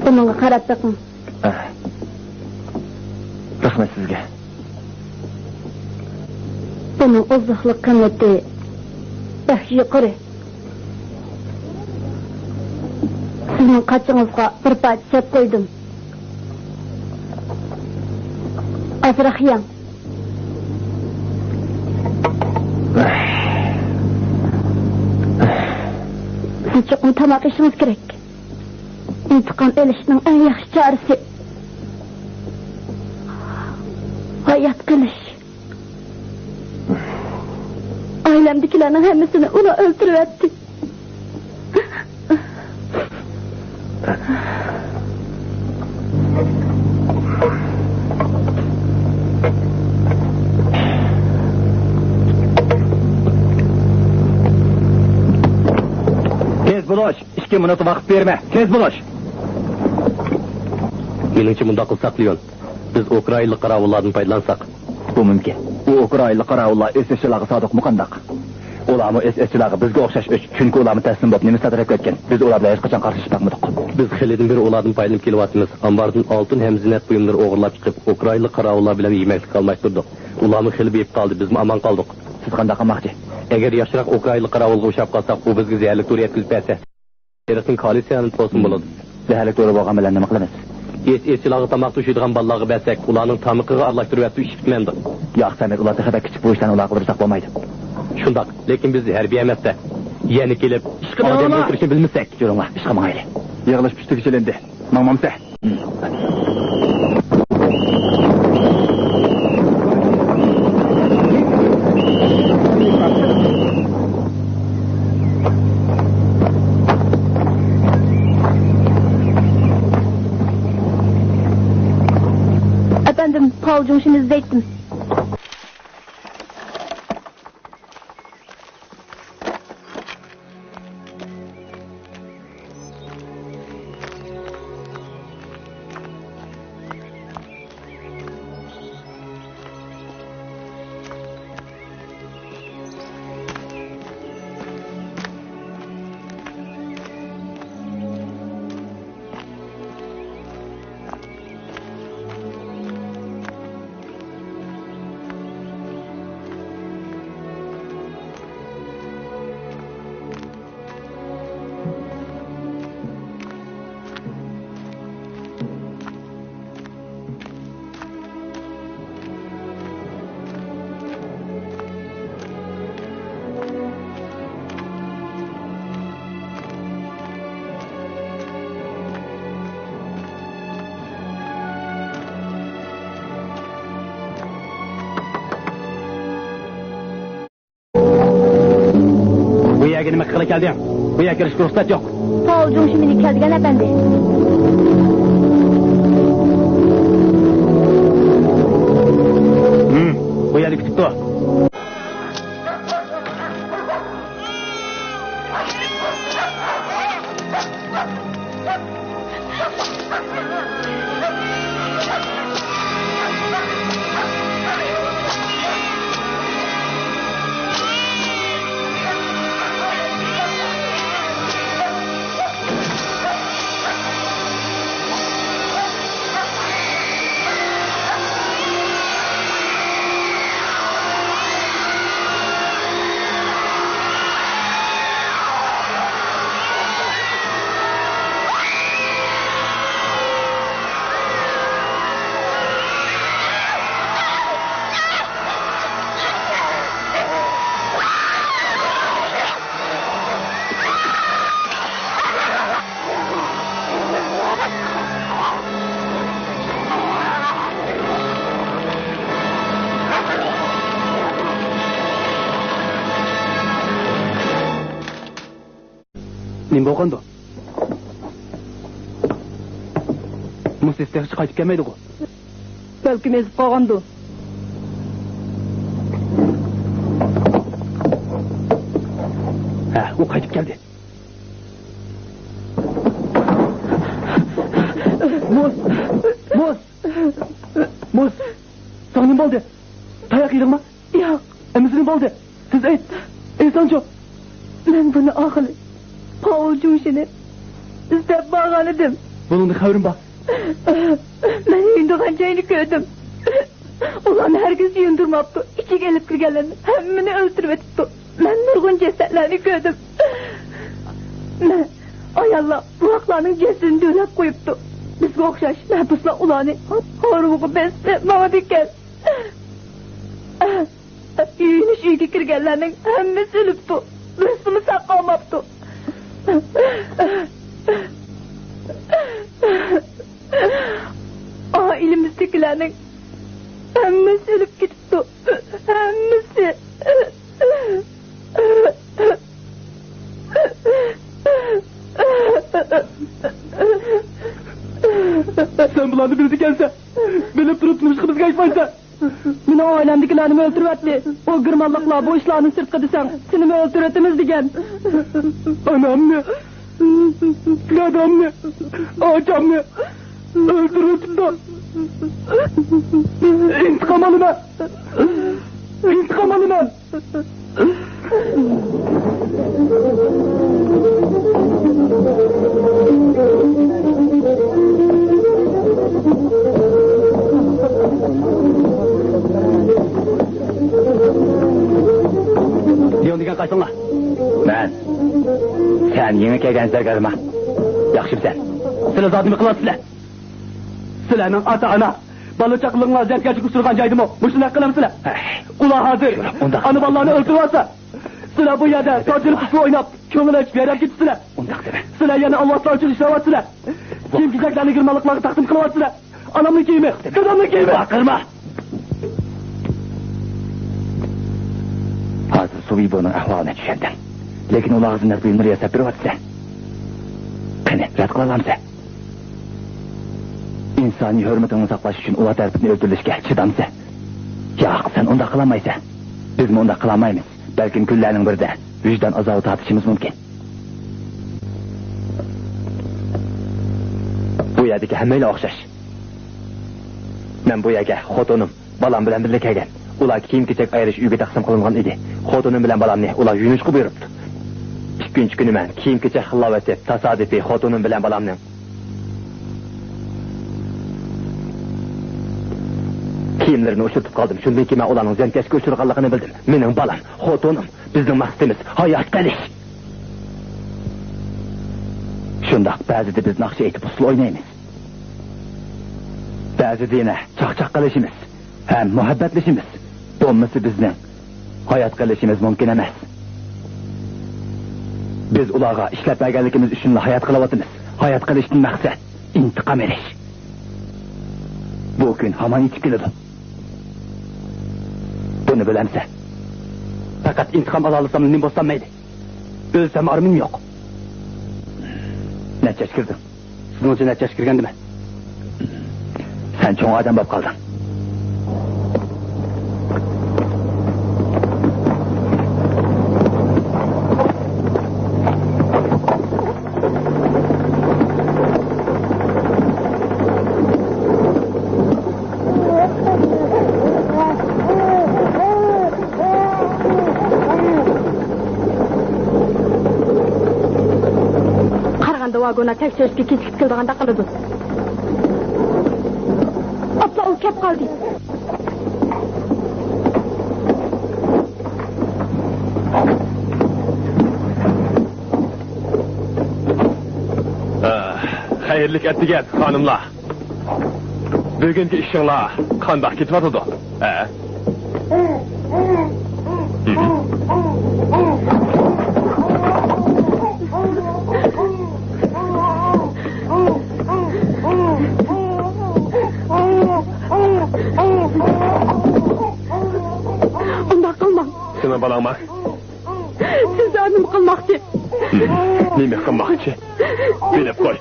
بۇنىڭغا قاراپ بېقىڭ. ئەھ. رەھمەت سىزگە. بۇنىڭ ئوزۇقلۇق قىممىتى بەك يۇقىرى. سىزنىڭ قاچىڭىزغا بىر پارچە سەپ قويدۇم. ئازراق يەڭ. سىز چوقۇم تاماق يېيىشىڭىز كېرەك. ئىنتىقام ئېلىشنىڭ ئەڭ ياخشى چارىسى ھايات قېلىش. ئائىلەمدىكىلەرنىڭ ھەممىسىنى ئۇلار ئۆلتۈرۈۋەتتى. تېز بولۇش! ئىككى مىنۇت ۋاقىت بېرىمەن. تېز بولۇش! مېنىڭچە مۇنداق قىلساق، لېئون، بىز ئۇكرائىنىلىق قاراۋۇللاردىن پايدىلانساق، بۇ مۇمكىن. ئۇ ئۇكرائىنلىق قاراۋۇللار ئېس ئېسچىلارغا سادىقمۇ قانداق؟ ئۇلارمۇ ئېس ئېسچىلارغا بىزگە ئوخشاش ئۆچ، چۈنكى ئۇلارمۇ تەسلىم بولۇپ نېمىس تەرەپكە ئۆتكەن. بىز ئۇلار بىلەن ھېچقاچان قارشىلىشىپ باقمىدۇق. بىز خېلىدىن بېرى ئۇلاردىن پايدىلىنىپ كېلىۋاتىمىز. ئامباردىن ئالتۇن ھەم زىننەت بۇيۇملىرى ئوغرىلاپ چىقىپ، ئۇكرائىنلىق قاراۋۇللار بىلەن يېمەكلىك ئالماشتۇردۇق. ئۇلارمۇ خېلى بېيىپ قالدى، بىزمۇ ئامان قالدۇق. سىز قانداق قىلماقچى؟ ئەگەر ياخشىراق ئۇكرائىنلىق قاراۋۇلغا ئوخشاپ قالساق، ئۇ بىزگە زەھەرلىك دورا يەتكۈزۈپ بەرسە. ئېرىقتىن كالىي سىيانىد بولسىمۇ بولىدۇ. زەھەرلىك دورا بولغان بىلەن نېمە قىلىمىز؟ ئېس ئېسچىلارغا تاماق توشۇيدىغان بالىلارغا بەرسەك، ئۇلارنىڭ تامىقىغا ئارىلاشتۇرۇۋەتسە ئىچىپ كېتىمەن دەپ. ياق، سەمەت، ئۇلار تېخى بەك كىچىك، بۇ ئىشلارنى ئۇلارغا بۇيرۇساق بولمايدۇ. شۇنداق، لېكىن بىز ھەربىي ئەمەستە. يەنە كېلىپ، ئىشقا ئادەمنىڭ مېڭىڭلار! ئولتۇرۇشىنى بىلمىسەك. يۈرۈڭلار، ئىشقا ماڭايلى. يىغىلىش پۈتتى، كېچىلىندى. ماڭمامسە؟ ئەپەندىم، پاۋ جۇڭشىنى ئىزدەيتتىم. بۇ يەرگە نېمە قىلغىلى كەلدىڭ؟ بۇ يەرگە كىرىشكە رۇخسەت يوق. پاۋ جۇڭشى مېنى كەلدىگەن ئەپەندى. ھىم، بۇ يەردە كۈتۈپ تۇر. نېمە بولغاندۇ؟ مۇسىس تېخىچە قايتىپ كەلمەيدىغۇ؟ بەلكىم ئېزىپ قالغاندۇ؟ ھە، ئۇ قايتىپ كەلدى. مۇس! مۇس! مۇس! ساڭا نېمە بولدى؟ تاياق يېدىڭمۇ؟ ياق. ئەمىسە نېمە بولدى؟ تېز ئېيت. ئېيتساڭچۇ. مەن بۇنى ئاخىرى پاۋ جۇڭشىنى ئىزدەپ بارغان ئىدىم. بۇنىڭدىن خەۋىرىم بار. مەن يۇيۇنىدىغان جاينى كۆردۈم. ئۇلارنى ھەرگىز يۇيۇندۇرماپتۇ. ئىچىگە ئېلىپ كىرگەنلەرنى ھەممىنى ئۆلتۈرۈۋېتىپتۇ. مەن نۇرغۇن جەسەتلەرنى كۆردۈم. مەن ئاياللار بوۋاقلارنىڭ جەسىتىنى دۆۋىلەپ قويۇپتۇ. بىزگە ئوخشاش مەھبۇسلار ئۇلارنى ھارۋىغا بېسىپ ماڭىدىكەن. يۇيۇنۇش ئۆيىگە كىرگەنلەرنىڭ ھەممىسى ئۆلۈپتۇ. بىرسىمۇ ساق قالماپتۇ. ئائىلىمىزدىكىلەرنىڭ ھەممىسى ئۆلۈپ كېتىپتۇ. ھەممىسى. سەن بۇلارنى بىلىدىكەنسەن. بىلىپ تۇرۇپ نېمىشقا بىزگە ئېيتمايسەن؟ مېنىڭ ئائىلەمدىكىلەرنىمۇ ئۆلتۈرۈۋەتتى. ئۇ گېرمانلىقلار بۇ ئىشلارنى سىرتقا دېسەڭ، سېنىمۇ ئۆلتۈرۈۋېتىمىز دېگەن. ئانامنى، دادامنى، ئاچامنى، ئۆلتۈرۈۋېتىپتۇ. ئىنتىقام ئالىمەن. ئىنتىقام ئالىمەن. ليون دېگەن قايسىڭلار؟ مەن. سەن يېڭى كەلگەن زەرگەرما. ياخشىمۇسەن؟ سىلەر زادى نېمە قىلىۋاتىسىلەر؟ سىلەرنىڭ ئاتا-ئانا، بالا-چاقىلىرىڭلار زىيانكەشلىككە ئۇچرىغان جايدىمۇ مۇشۇنداق قىلامسىلەر؟ ھەي. ئۇلار ھازىر ئۇنداق ئانا-بالىلارنى ئۆلتۈرۈۋاتسا، سىلەر بۇ يەردە ساجىل قۇسۇر ئويناپ، كۆڭۈل ئېچىپ يايراپ كېتىسىلەر. ئۇنداق دېمە. سىلەر يەنە ئالۋاستىلار ئۈچۈن ئىشلەۋاتسىلەر. كىيىم-كېچەكلەرنى گېرمانلىقلارغا تەقدىم قىلىۋاتسىلەر. ئانامنىڭ كىيىمى، دادامنىڭ كىيىمى. باقىرما. ھازىر سۇبىبونىڭ ئەھۋالىنى چۈشەندىم. لېكىن ئۇلارغا زىننەت بۇيۇملىرى ياساپ بېرىۋاتىسەن. قېنى، رەت قىلالامسەن؟ ئىنسانىي ھۆرمىتىڭنى ساقلاش ئۈچۈن ئۇلار تەرىپىدىن ئۆلتۈرۈلۈشكە چىدامسەن؟ ياق، سەن ئۇنداق قىلالمايسەن. بىزمۇ ئۇنداق قىلالمايمىز. بەلكىم كۈنلەرنىڭ بىرىدە ۋىجدان ئازابى تارتىشىمىز مۇمكىن. بۇ يەردىكى ھەممەيلەن ئوخشاش. مەن بۇ يەرگە خوتۇنۇم، بالام بىلەن بىللە كەلگەن. ئۇلار كىيىم-كېچەك ئايرىش ئۆيگە تەقسىم قىلىنغان ئىدى. خوتۇنۇم بىلەن بالامنى ئۇلار يۇيۇنۇشقا بۇيرۇپتۇ. ئىككىنچى كۈنى مەن كىيىم-كېچەك خىللاۋېتىپ، تاسادىپىي خوتۇنۇم بىلەن بالامنىڭ كىيىملىرىنى ئۇچرىتىپ قالدىم. شۇندىن كېيىن مەن ئۇلارنىڭ زىيانكەشلىككە ئۇچرىغانلىقىنى بىلدىم. مېنىڭ بالام، خوتۇنۇم، بىزنىڭ مەقسىتىمىز ھايات قېلىش. شۇنداق، بەزىدە بىز ناخشا ئېيتىپ ئۇسسۇل ئوينايمىز. بەزىدە يەنە چاقچاق قىلىشىمىز ھەم مۇھەببەتلىشىمىز. بولمىسا بىزنىڭ ھايات قېلىشىمىز مۇمكىن ئەمەس. بىز ئۇلارغا ئىشلەپ بەرگەنلىكىمىز ئۈچۈنلا ھايات قېلىۋاتىمىز. ھايات قېلىشتىن مەقسەت ئىنتىقام ئېلىش. بۇ كۈن ھامان يېتىپ كېلىدۇ. بۇنى بىلەمسەن؟ پەقەت ئىنتىقام ئالالىساملا نېمە بولسام مەيلى. ئۆلسەم ئارمىنىم يوق. نەچچە ياشقا كىردىڭ؟ سىزنىڭچە نەچچە ياشقا كىرگەن دېمە. سەن چوڭ ئادەم بولۇپ قالدىڭ. قارىغاندا ۋاگونلار تەكشۈرۈشكە كېچىكىپ كېلىدىغاندەك قىلىدۇ. ئاپلا ئۇ كەپ قالدى. خەيرلىك ئەتىگەن، خانىملار. بۈگۈنكى ئىشىڭلار قانداق كېتىۋاتىدۇ؟ ھە؟ ئۇنداق قىلماڭ. سېنىڭ بالاڭمۇ؟ سىزگە نېمە قىلماقچى؟ نېمە قىلماقچى؟ بىلىپ قوي.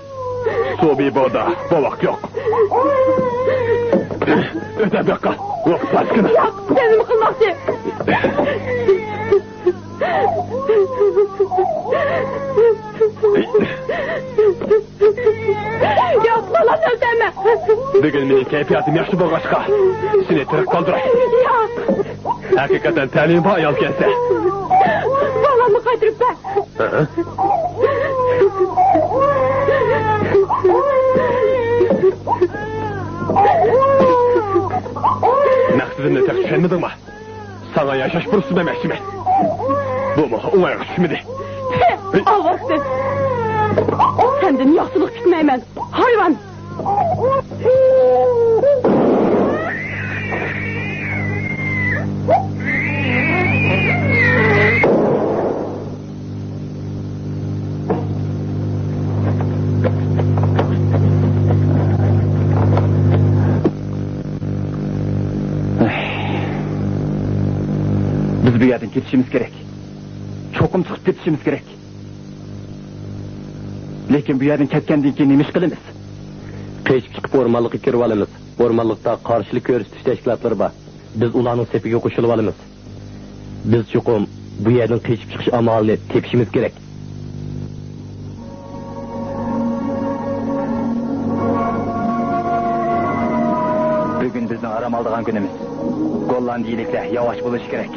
سۇ بىبودا بوۋاق يوق. ئۆتە بېقىڭ. ۋاپاسكىنا. ياق، سەن نېمە قىلماقچى؟ ياق، بالامنى ئۆلتۈرمە. بۈگۈن مېنىڭ كەيپىياتىم ياخشى بولغاچقا، سېنى تىرىك قالدۇراي. ياق. ھەقىقەتەن تەلىيىڭ بار ئايالكەنسەن. بالامنى قايتۇرۇپ بەر. ھە؟ مەقسىتىمنى تېخى چۈشەنمىدىڭمۇ؟ ساڭا ياشاش پۇرسىتى بەرمەكچىمەن. بۇمۇ ئوڭايغا چۈشمىدى. ئاۋۇ سەن. سەندىن ياخشىلىق كۈتمەيمەن، ھايۋان! بىز بۇ يەردىن كېتىشىمىز كېرەك. چوقۇم چىقىپ كېتىشىمىز كېرەك. لېكىن بۇ يەردىن كەتكەندىن كېيىن نېمە ئىش قىلىمىز؟ قېچىپ چىقىپ ئورمانلىققا كىرىۋالىمىز. ئورمانلىقتا قارشىلىق كۆرسىتىش تەشكىلاتلىرى بار. بىز ئۇلارنىڭ سېپىگە قوشۇلۇۋالىمىز. بىز چوقۇم بۇ يەردىن قېچىپ چىقىش ئامالىنى تېپىشىمىز كېرەك. بارغان كۈنىمىز. گوللاندىيىلىكلەر ياۋاش بولۇشى كېرەك.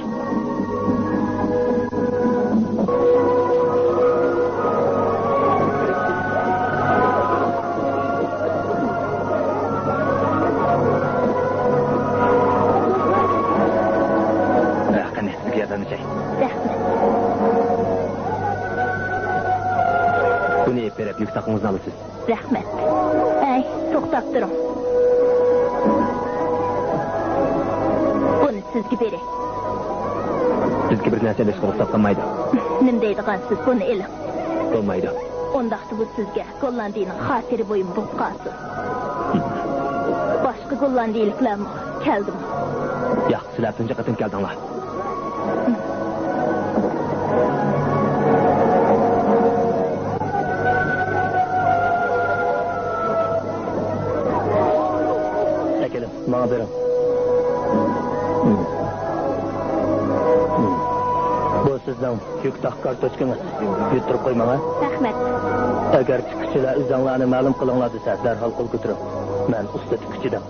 ھە، قېنى، سىزگە ياردەملىشەي. رەھمەت. بۇنى ئېلىپ بېرىپ، يۈك تاقىڭىزنى ئالىسىز. رەھمەت. ھەي، توختاپ تۇرۇڭ. بۇنى سىزگە بېرەي. بىزگە بىر نەرسە ئېلىشقا رۇخسەت قىلمايدۇ. نېمە دەيدىغانسىز، بۇنى ئېلىڭ. بولمايدۇ. ئۇنداقتا بۇ سىزگە گوللاندىيىنىڭ خاتىرە بۇيۇمى بولۇپ قالسۇن. باشقا گوللاندىيىلىكلەرمۇ كەلدىمۇ؟ ياق، سىلەر تۇنجى قېتىم كەلدىڭلار. ئەكېلىڭ، ماڭا بېرىڭ. بۇ سىزنىڭ يۈك تاق كارتوچكىڭىز. يۈتتۈرۈپ قويماڭ، ھە؟ رەھمەت. ئەگەر تىككۈچىلەر ئۆزۈڭلارنى مەلۇم قىلىڭلار دېسە، دەرھال قول كۆتۈرۈڭ. مەن ئۇستا تىككۈچىدىن.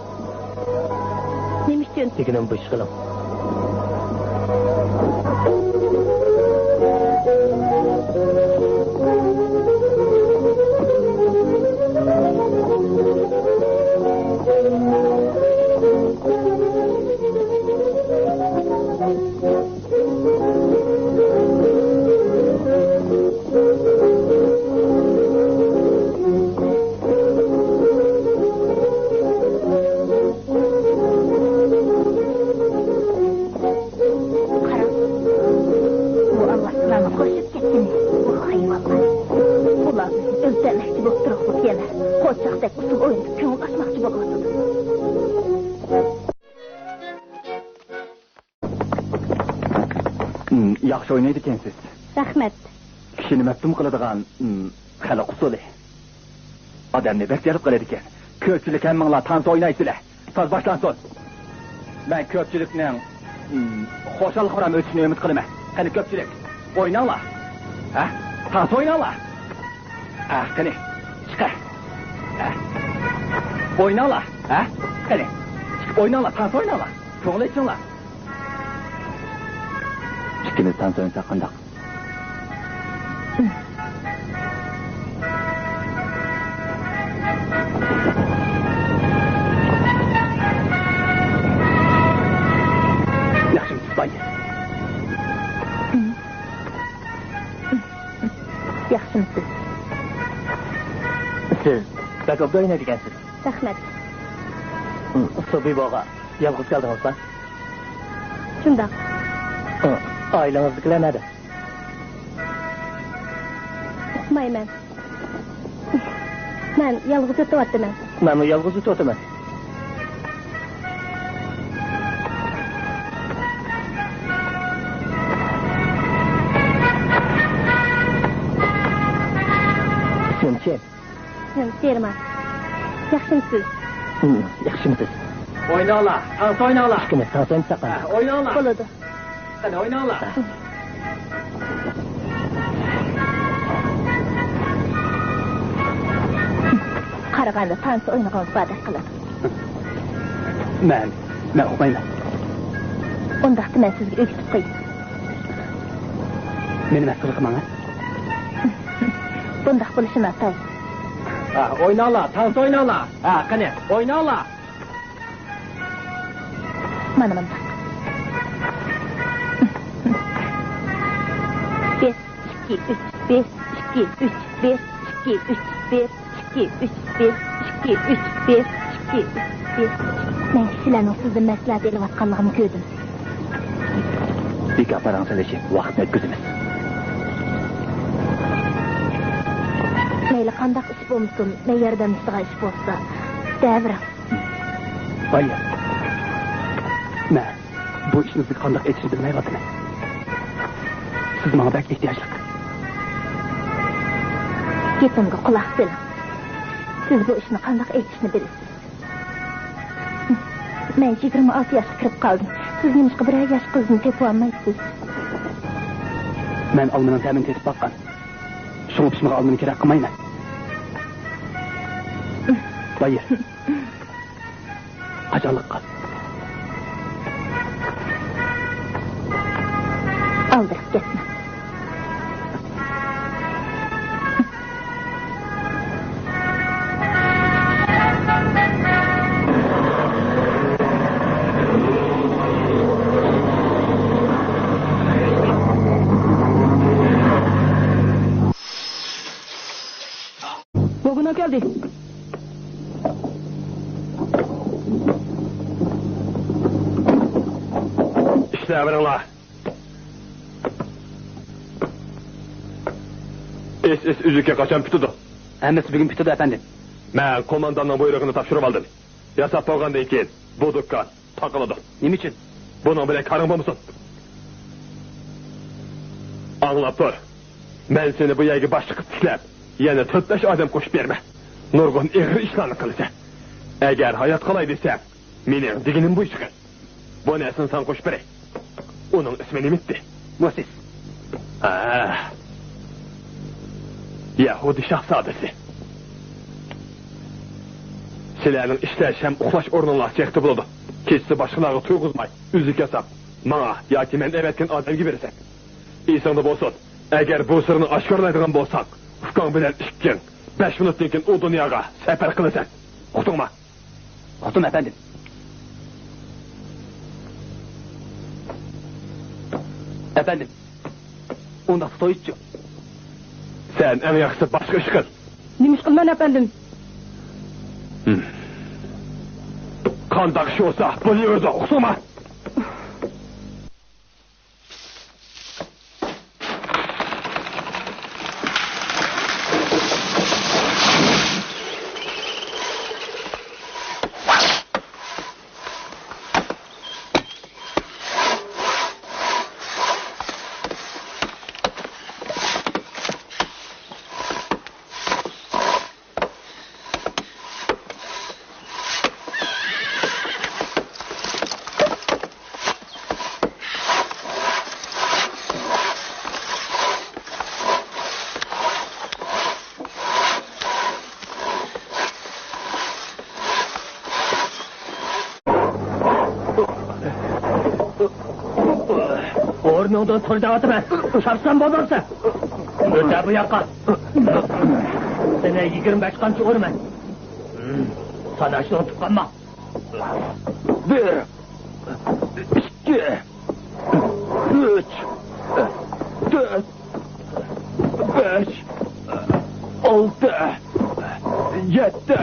نېمە ئۈچۈن؟ دېگىنىم بۇ ئىش قىلىڭ. قاراڭ، بۇ ئالۋاستىلارنىڭ قوشۇپ كەتكىنى. بۇ ھايۋانلار. ئۇلار بىزنى ئۆلتۈرمەكچى بولۇپ تۇرۇقلۇق يەنە قوچاقتەك ئۇسسۇل ئوينىتىپ كۆڭۈل ئاچماقچى بولۇۋاتىدۇ. ھىم، ياخشى ئوينايدىكەنسىز. رەھمەت. كىشىنى مەپتۇن قىلىدىغان، ھىم، خەلق ئۇسسۇلى. ئادەمنى بەك جەلپ قىلىدىكەن. كۆپچىلىك ھەممىڭلار تانسا ئوينايسىلەر. ساز باشلانسۇن. مەن كۆپچىلىكنىڭ، ھىم، خۇشال-خۇرام ئۆتۈشىنى ئۈمىد قىلىمەن. قېنى كۆپچىلىك، ئويناڭلار. ھە؟ تانسا ئويناڭلار. ھە، قېنى، چىقە. ھە؟ ئويناڭلار. ھە؟ قېنى، چىقىپ ئويناڭلار، تانسا ئويناڭلار. كۆڭۈل ئېچىڭلار. ئىككىمىز تانسا ئوينىساق قانداق؟ ياخشىمۇ سىپايى؟ ياخشىمۇ سىز؟ سىز بەك ئوبدان ئوينايدىكەنسىز. رەھمەت. سوبى بوغا يالغۇز كەلدىڭىزما؟ شۇنداق. ئائىلىڭىزدىكىلەر نەدە؟ ئۇقمايمەن. مەن يالغۇز ئۆتۈۋاتىمەن. مەنمۇ يالغۇز ئۆتۈۋاتىمەن. ئىسمىم چېن. ئىسمىم سېرىما. ياخشىمۇسىز؟ ھىم، ياخشىمۇسىز؟ ئويناڭلار، تانسا ئويناڭلار. ئىككىمىز تانسا ئوينىساق قانداق؟ ھە، ئويناڭلار. بولىدۇ. قېنى، ئويناڭلار. قارىغاندا تانسا ئوينىغىڭىز باردەك قىلىدۇ. مەن، مەن ئۇقمايمەن. ئۇنداقتا مەن سىزگە ئۆگىتىپ قوياي. مېنى مەسخىرە قىلماڭ، ھە؟ بۇنداق بولۇشى ناتايىن. ھە، ئويناڭلار، تانسا ئويناڭلار. ھە، قېنى، ئويناڭلار. مانا مۇنداق. بىر، ئىككى، ئۈچ، بىر، ئىككى، ئۈچ، بىر، ئىككى، ئۈچ، بىر، ئىككى، ئۈچ، بىر، ئىككى، ئۈچ، بىر، ئىككى، ئۈچ، بىر. مەن كىشىلەرنىڭ سىزدىن مەسلىھەت ئېلىۋاتقانلىقىنى كۆردۈم. بىكار پاراڭ سېلىشىپ ۋاقىتنى ئۆتكۈزىمىز. مەيلى قانداق ئىش بولمىسۇن، مەن ياردەملىشىدىغان ئىش بولسا، دەۋېرىڭ. بايا، مەن بۇ ئىشنى سىزگە قانداق ئېيتىشنى بىلمەيۋاتىمەن. سىز ماڭا بەك ئېھتىياجلىق. گېپىمگە قۇلاق سېلىڭ. سىز بۇ ئىشنى قانداق ئېيتىشنى بىلىسىز. مەن يىگىرمە ئالتە ياشقا كىرىپ قالدىم. سىز نېمىشقا بىرەر ياش قىزنى تېپىۋالمايسىز؟ مەن ئالمىنىڭ تەمىنى تېتىپ باققان. شۇڭا پىشمىغان ئالمىنى كېرەك قىلمايمەن. بايا. قاچانلىققا؟ ئالدىراپ كەتمە. ۋاگونغا كەلدى. ئىشلەۋېرىڭلار. ئىس، ئىس ئۈزۈكى قاچان پۈتىدۇ؟ ھەممىسى بۈگۈن پۈتىدۇ، ئەپەندىم. مەن قومانداننىڭ بۇيرۇقىنى تاپشۇرۇۋالدىم. ياساپ بولغاندىن كېيىن بۇ دۇكان تاقىلىدۇ. نېمە ئۈچۈن؟ بۇنىڭ بىلەن كارىڭ بولمىسۇن. ئاڭلاپ تۇر. مەن سېنى بۇ يەرگە باشلىق قىلىپ تىكلەپ، يەنە تۆت-بەش ئادەم قوشۇپ بېرىمەن. نۇرغۇن ئېغىر ئىشلارنى قىلىسەن. ئەگەر ھايات قالاي دېسەڭ، مېنىڭ دېگىنىم بويىچە قىل. بۇ نەرسىنى ساڭا قوشۇپ بېرەي. ئۇنىڭ ئىسمى نېمە ئىدى؟ موسىس. ھە. يەھۇدىي شاھزادىسى. سىلەرنىڭ ئىشلەش ھەم ئۇخلاش ئورنۇڭلار سېختا بولىدۇ. كېچىسى باشقىلارغا تۇيغۇزماي، ئۈزۈك ياساپ، ماڭا ياكى مەن ئەۋەتكەن ئادەمگە بېرىسەن. ئېسىڭدە بولسۇن، ئەگەر بۇ سىرنى ئاشكارىلايدىغان بولساڭ، ئۇكاڭ بىلەن ئىككىڭ بەش مىنۇتتىن كېيىن ئۇ دۇنياغا سەپەر قىلىسەن. ئۇقتۇڭما؟ ئۇقتۇم، ئەپەندىم. ئەپەندىم، ئۇنداقتا تويچۇ. سەن ئەڭ ياخشىسى باشقا ئىش قىل. نېمە ئىش قىلىمەن، ئەپەندىم؟ ھىم. قانداق ئىش بولسا بولۇۋېرىدۇ، ئۇقتۇڭما؟ ئورنۇڭدىن تۇر دەۋاتىمەن. چاپسان بولۇرسەن. ئۆتە بۇ ياققا. سېنى يىگىرمە بەش قامچا ئۇرىمەن. ساناشنى ئۇنتۇپ قالما. بىر، ئىككى، ئۈچ، تۆت، بەش، ئالتە، يەتتە،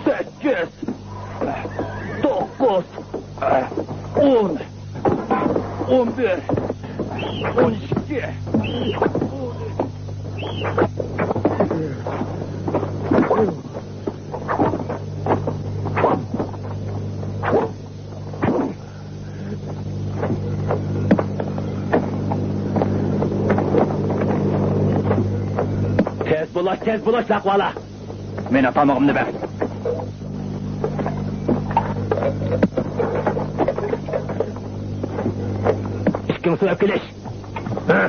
سەككىز، توققۇز، ئون، ئون بىر، ئون ئىككى، ئون ئۈچ. تېز بۇلاش، تېز بۇلاش، لەقۋالا! مېنىڭ تامىقىمنى بەر. ئىككىڭ سۆرەپ كېلىش. ھە؟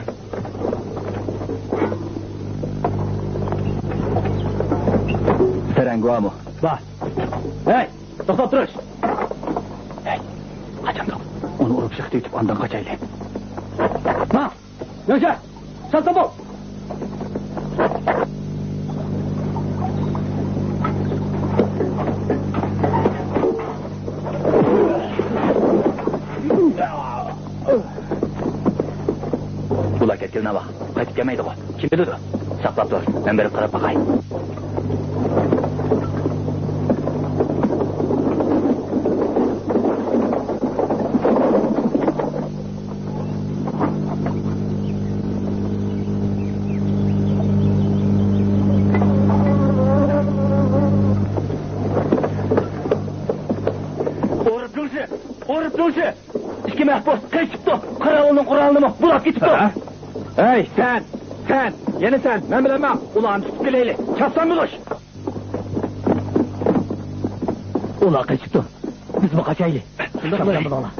سەرەڭگە بارمۇ؟ بار. ھەي، توختاپ تۇرۇش! ھەي، قاچامدۇق؟ ئۇنى ئۇرۇپ شىخ تېتىپ ئاندىن قاچايلى. ماڭ! ياڭشا! سەل تۇرۇپ! بۇلار كەتكىلى ناۋا، قايتىپ كەلمەيدىغۇ. كىم بىلىدۇ؟ ساقلاپ تۇر، مەن بېرىپ قاراپ باقاي. ئۇرۇپ تۇرسى! ئۇرۇپ تۇرسى! ئىككى مەھبۇس قېچىپتۇ. قاراۋۇلنىڭ قورالىنىمۇ بۇلاپ كېتىپتۇ. ھە؟ ھەي، سەن! سەن! يەنە سەن! مەن بىلەن ماڭ! ئۇلارنى تۇتۇپ كېلەيلى! چاپسان بولۇش! ئۇلار قېچىپتۇ. بىزمۇ قاچايلى. شۇنداق قىلايلى. چاپسان بولۇڭلار.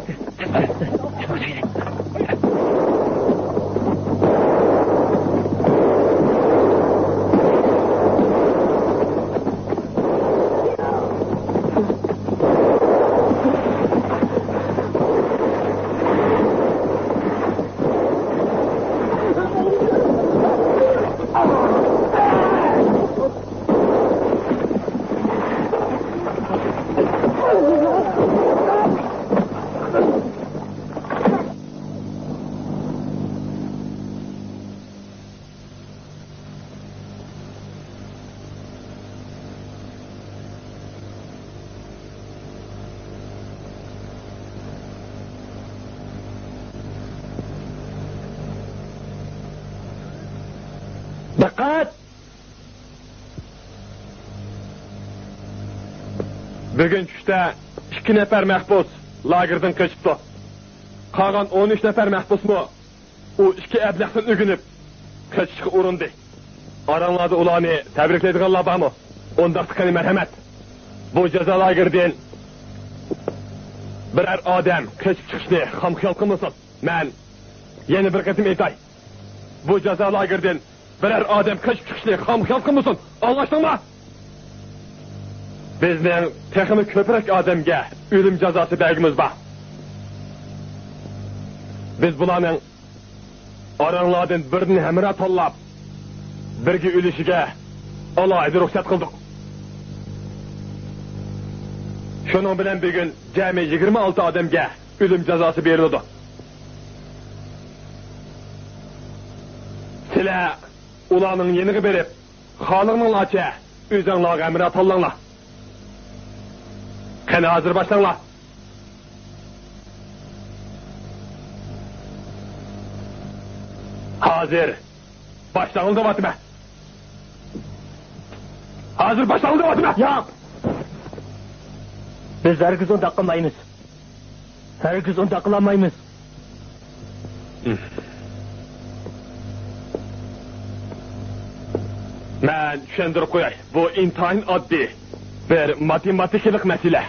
دىققەت! بۈگۈن چۈشتە ئىككى نەپەر مەھبۇس لاگېردىن قېچىپتۇ. قالغان ئون ئۈچ نەپەر مەھبۇسمۇ ئۇ ئىككى ئەبلەختىن ئۆگىنىپ، قېچىشقا ئۇرۇندى. ئاراڭلاردا ئۇلارنى تەبرىكلەيدىغانلار بارمۇ؟ ئۇنداقتا قېنى مەرھەمەت. بۇ جازا لاگېرىدىن بىرەر ئادەم قېچىپ چىقىشنى خام خىيال قىلمىسۇن. مەن يەنە بىر قېتىم ئېيتاي. بۇ جازا لاگېرىدىن بىرەر ئادەم قېچىپ چىقىشنى خام خىيال قىلمىسۇن. ئاڭلاشتىڭمۇ؟ بىزنىڭ تېخىمۇ كۆپرەك ئادەمگە ئۆلۈم جازاسى بەرگۈمىز بار. بىز بۇلارنىڭ ئاراڭلاردىن بىرىنى ھەمراھ تاللاپ، بىرگە ئۆلۈشىگە ئالاھىدە رۇخسەت قىلدۇق. شۇنىڭ بىلەن بۈگۈن جەمئىي يىگىرمە ئالتە ئادەمگە ئۆلۈم جازاسى بېرىلىدۇ. سىلەر ئۇلارنىڭ يېنىغا بېرىپ، خالىغىنىڭلارچە ئۆزۈڭلارغا ھەمراھ تاللاڭلار. قېنى، ھازىر باشلاڭلار. ھازىر باشلاڭلار دەۋاتىمەن. ھازىر باشلاڭلار دەۋاتىمەن. ياق! بىز ھەرگىز ئۇنداق قىلمايمىز. ھەرگىز ئۇنداق قىلالمايمىز. مەن چۈشەندۈرۈپ قوياي. بۇ ئىنتايىن ئاددىي بىر ماتېماتىكىلىق مەسىلە.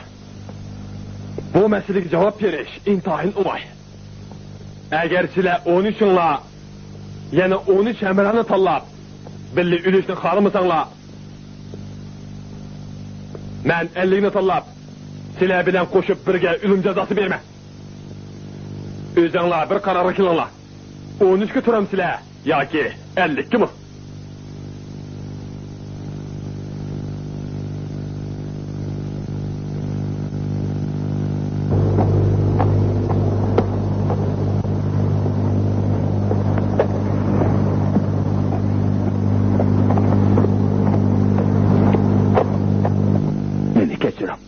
بۇ مەسىلىگە جاۋاب بېرىش ئىنتايىن ئوڭاي. ئەگەر سىلەر ئون ئۈچىڭلار يەنە ئون ئۈچ ھەمراھنى تاللاپ، بىللە ئۆلۈشنى خالىمىساڭلار، مەن ئەللىكنى تاللاپ، سىلەر بىلەن قوشۇپ بىرگە ئۆلۈم جازاسى بېرىمەن. ئۆزۈڭلار بىر قارارغا كېلىڭلار. ئون ئۈچكە تۇرامسىلەر ياكى ئەللىككىمۇ؟ مېنى كەچۈرۈڭ.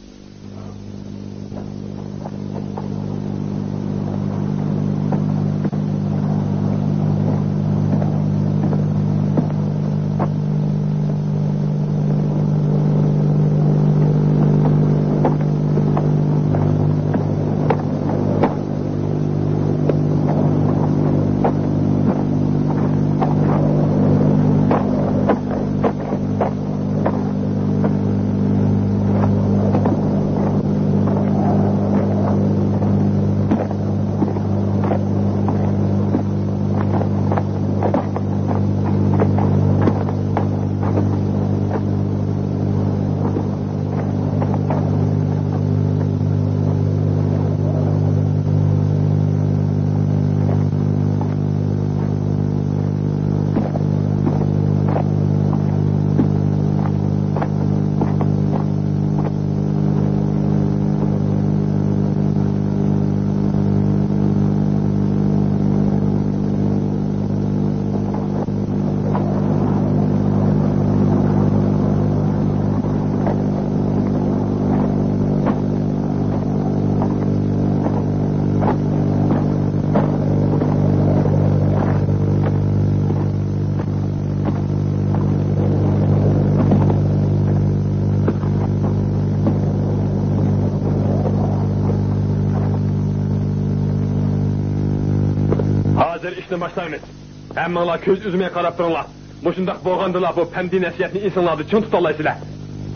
ھازىر ئىشنى باشلايمىز. ھەممىڭلار كۆز ئۈزمەي قاراپ تۇرۇڭلار. مۇشۇنداق بولغاندىلا بۇ پەندىي نەسىھەتنى ئېسىڭلاردا چىڭ تۇتالايسىلەر.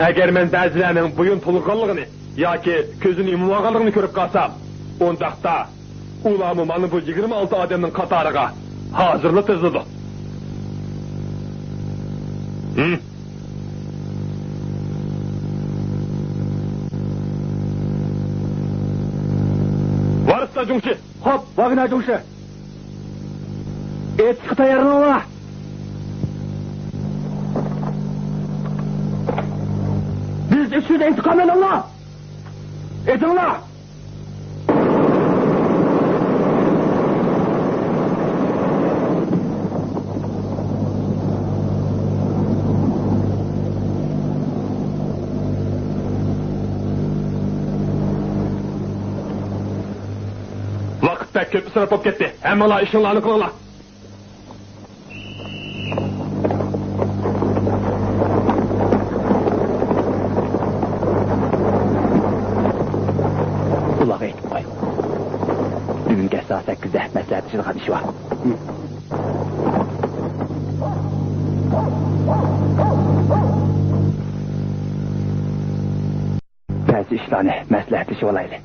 ئەگەر مەن بەزىلەرنىڭ بويۇن تولغانلىقىنى ياكى كۆزىنى يۇمۇۋالغانلىقىنى كۆرۈپ قالسام، ئۇنداقتا ئۇلارمۇ مانا بۇ يىگىرمە ئالتە ئادەمنىڭ قاتارىغا ھازىرلا تىزىلىدۇ. ھىم. ۋارىستا جۇڭشى! خوپ، ۋاگنەر جۇڭشى! ئېتىشقا تەييارلىنىڭلار! بىز ئۈچۈن ئىنتىقام ئېلىڭلار! ئېتىڭلار! ۋاقىت بەك كۆپ ئىسراپ بولۇپ كەتتى. ھەممىڭلار ئىشىڭلارنى قىلىڭلار. سەككىزدە مەسلىھەتلىشىدىغان ئىش بار. بەزى ئىشلارنى مەسلىھەتلىشىۋالايلى.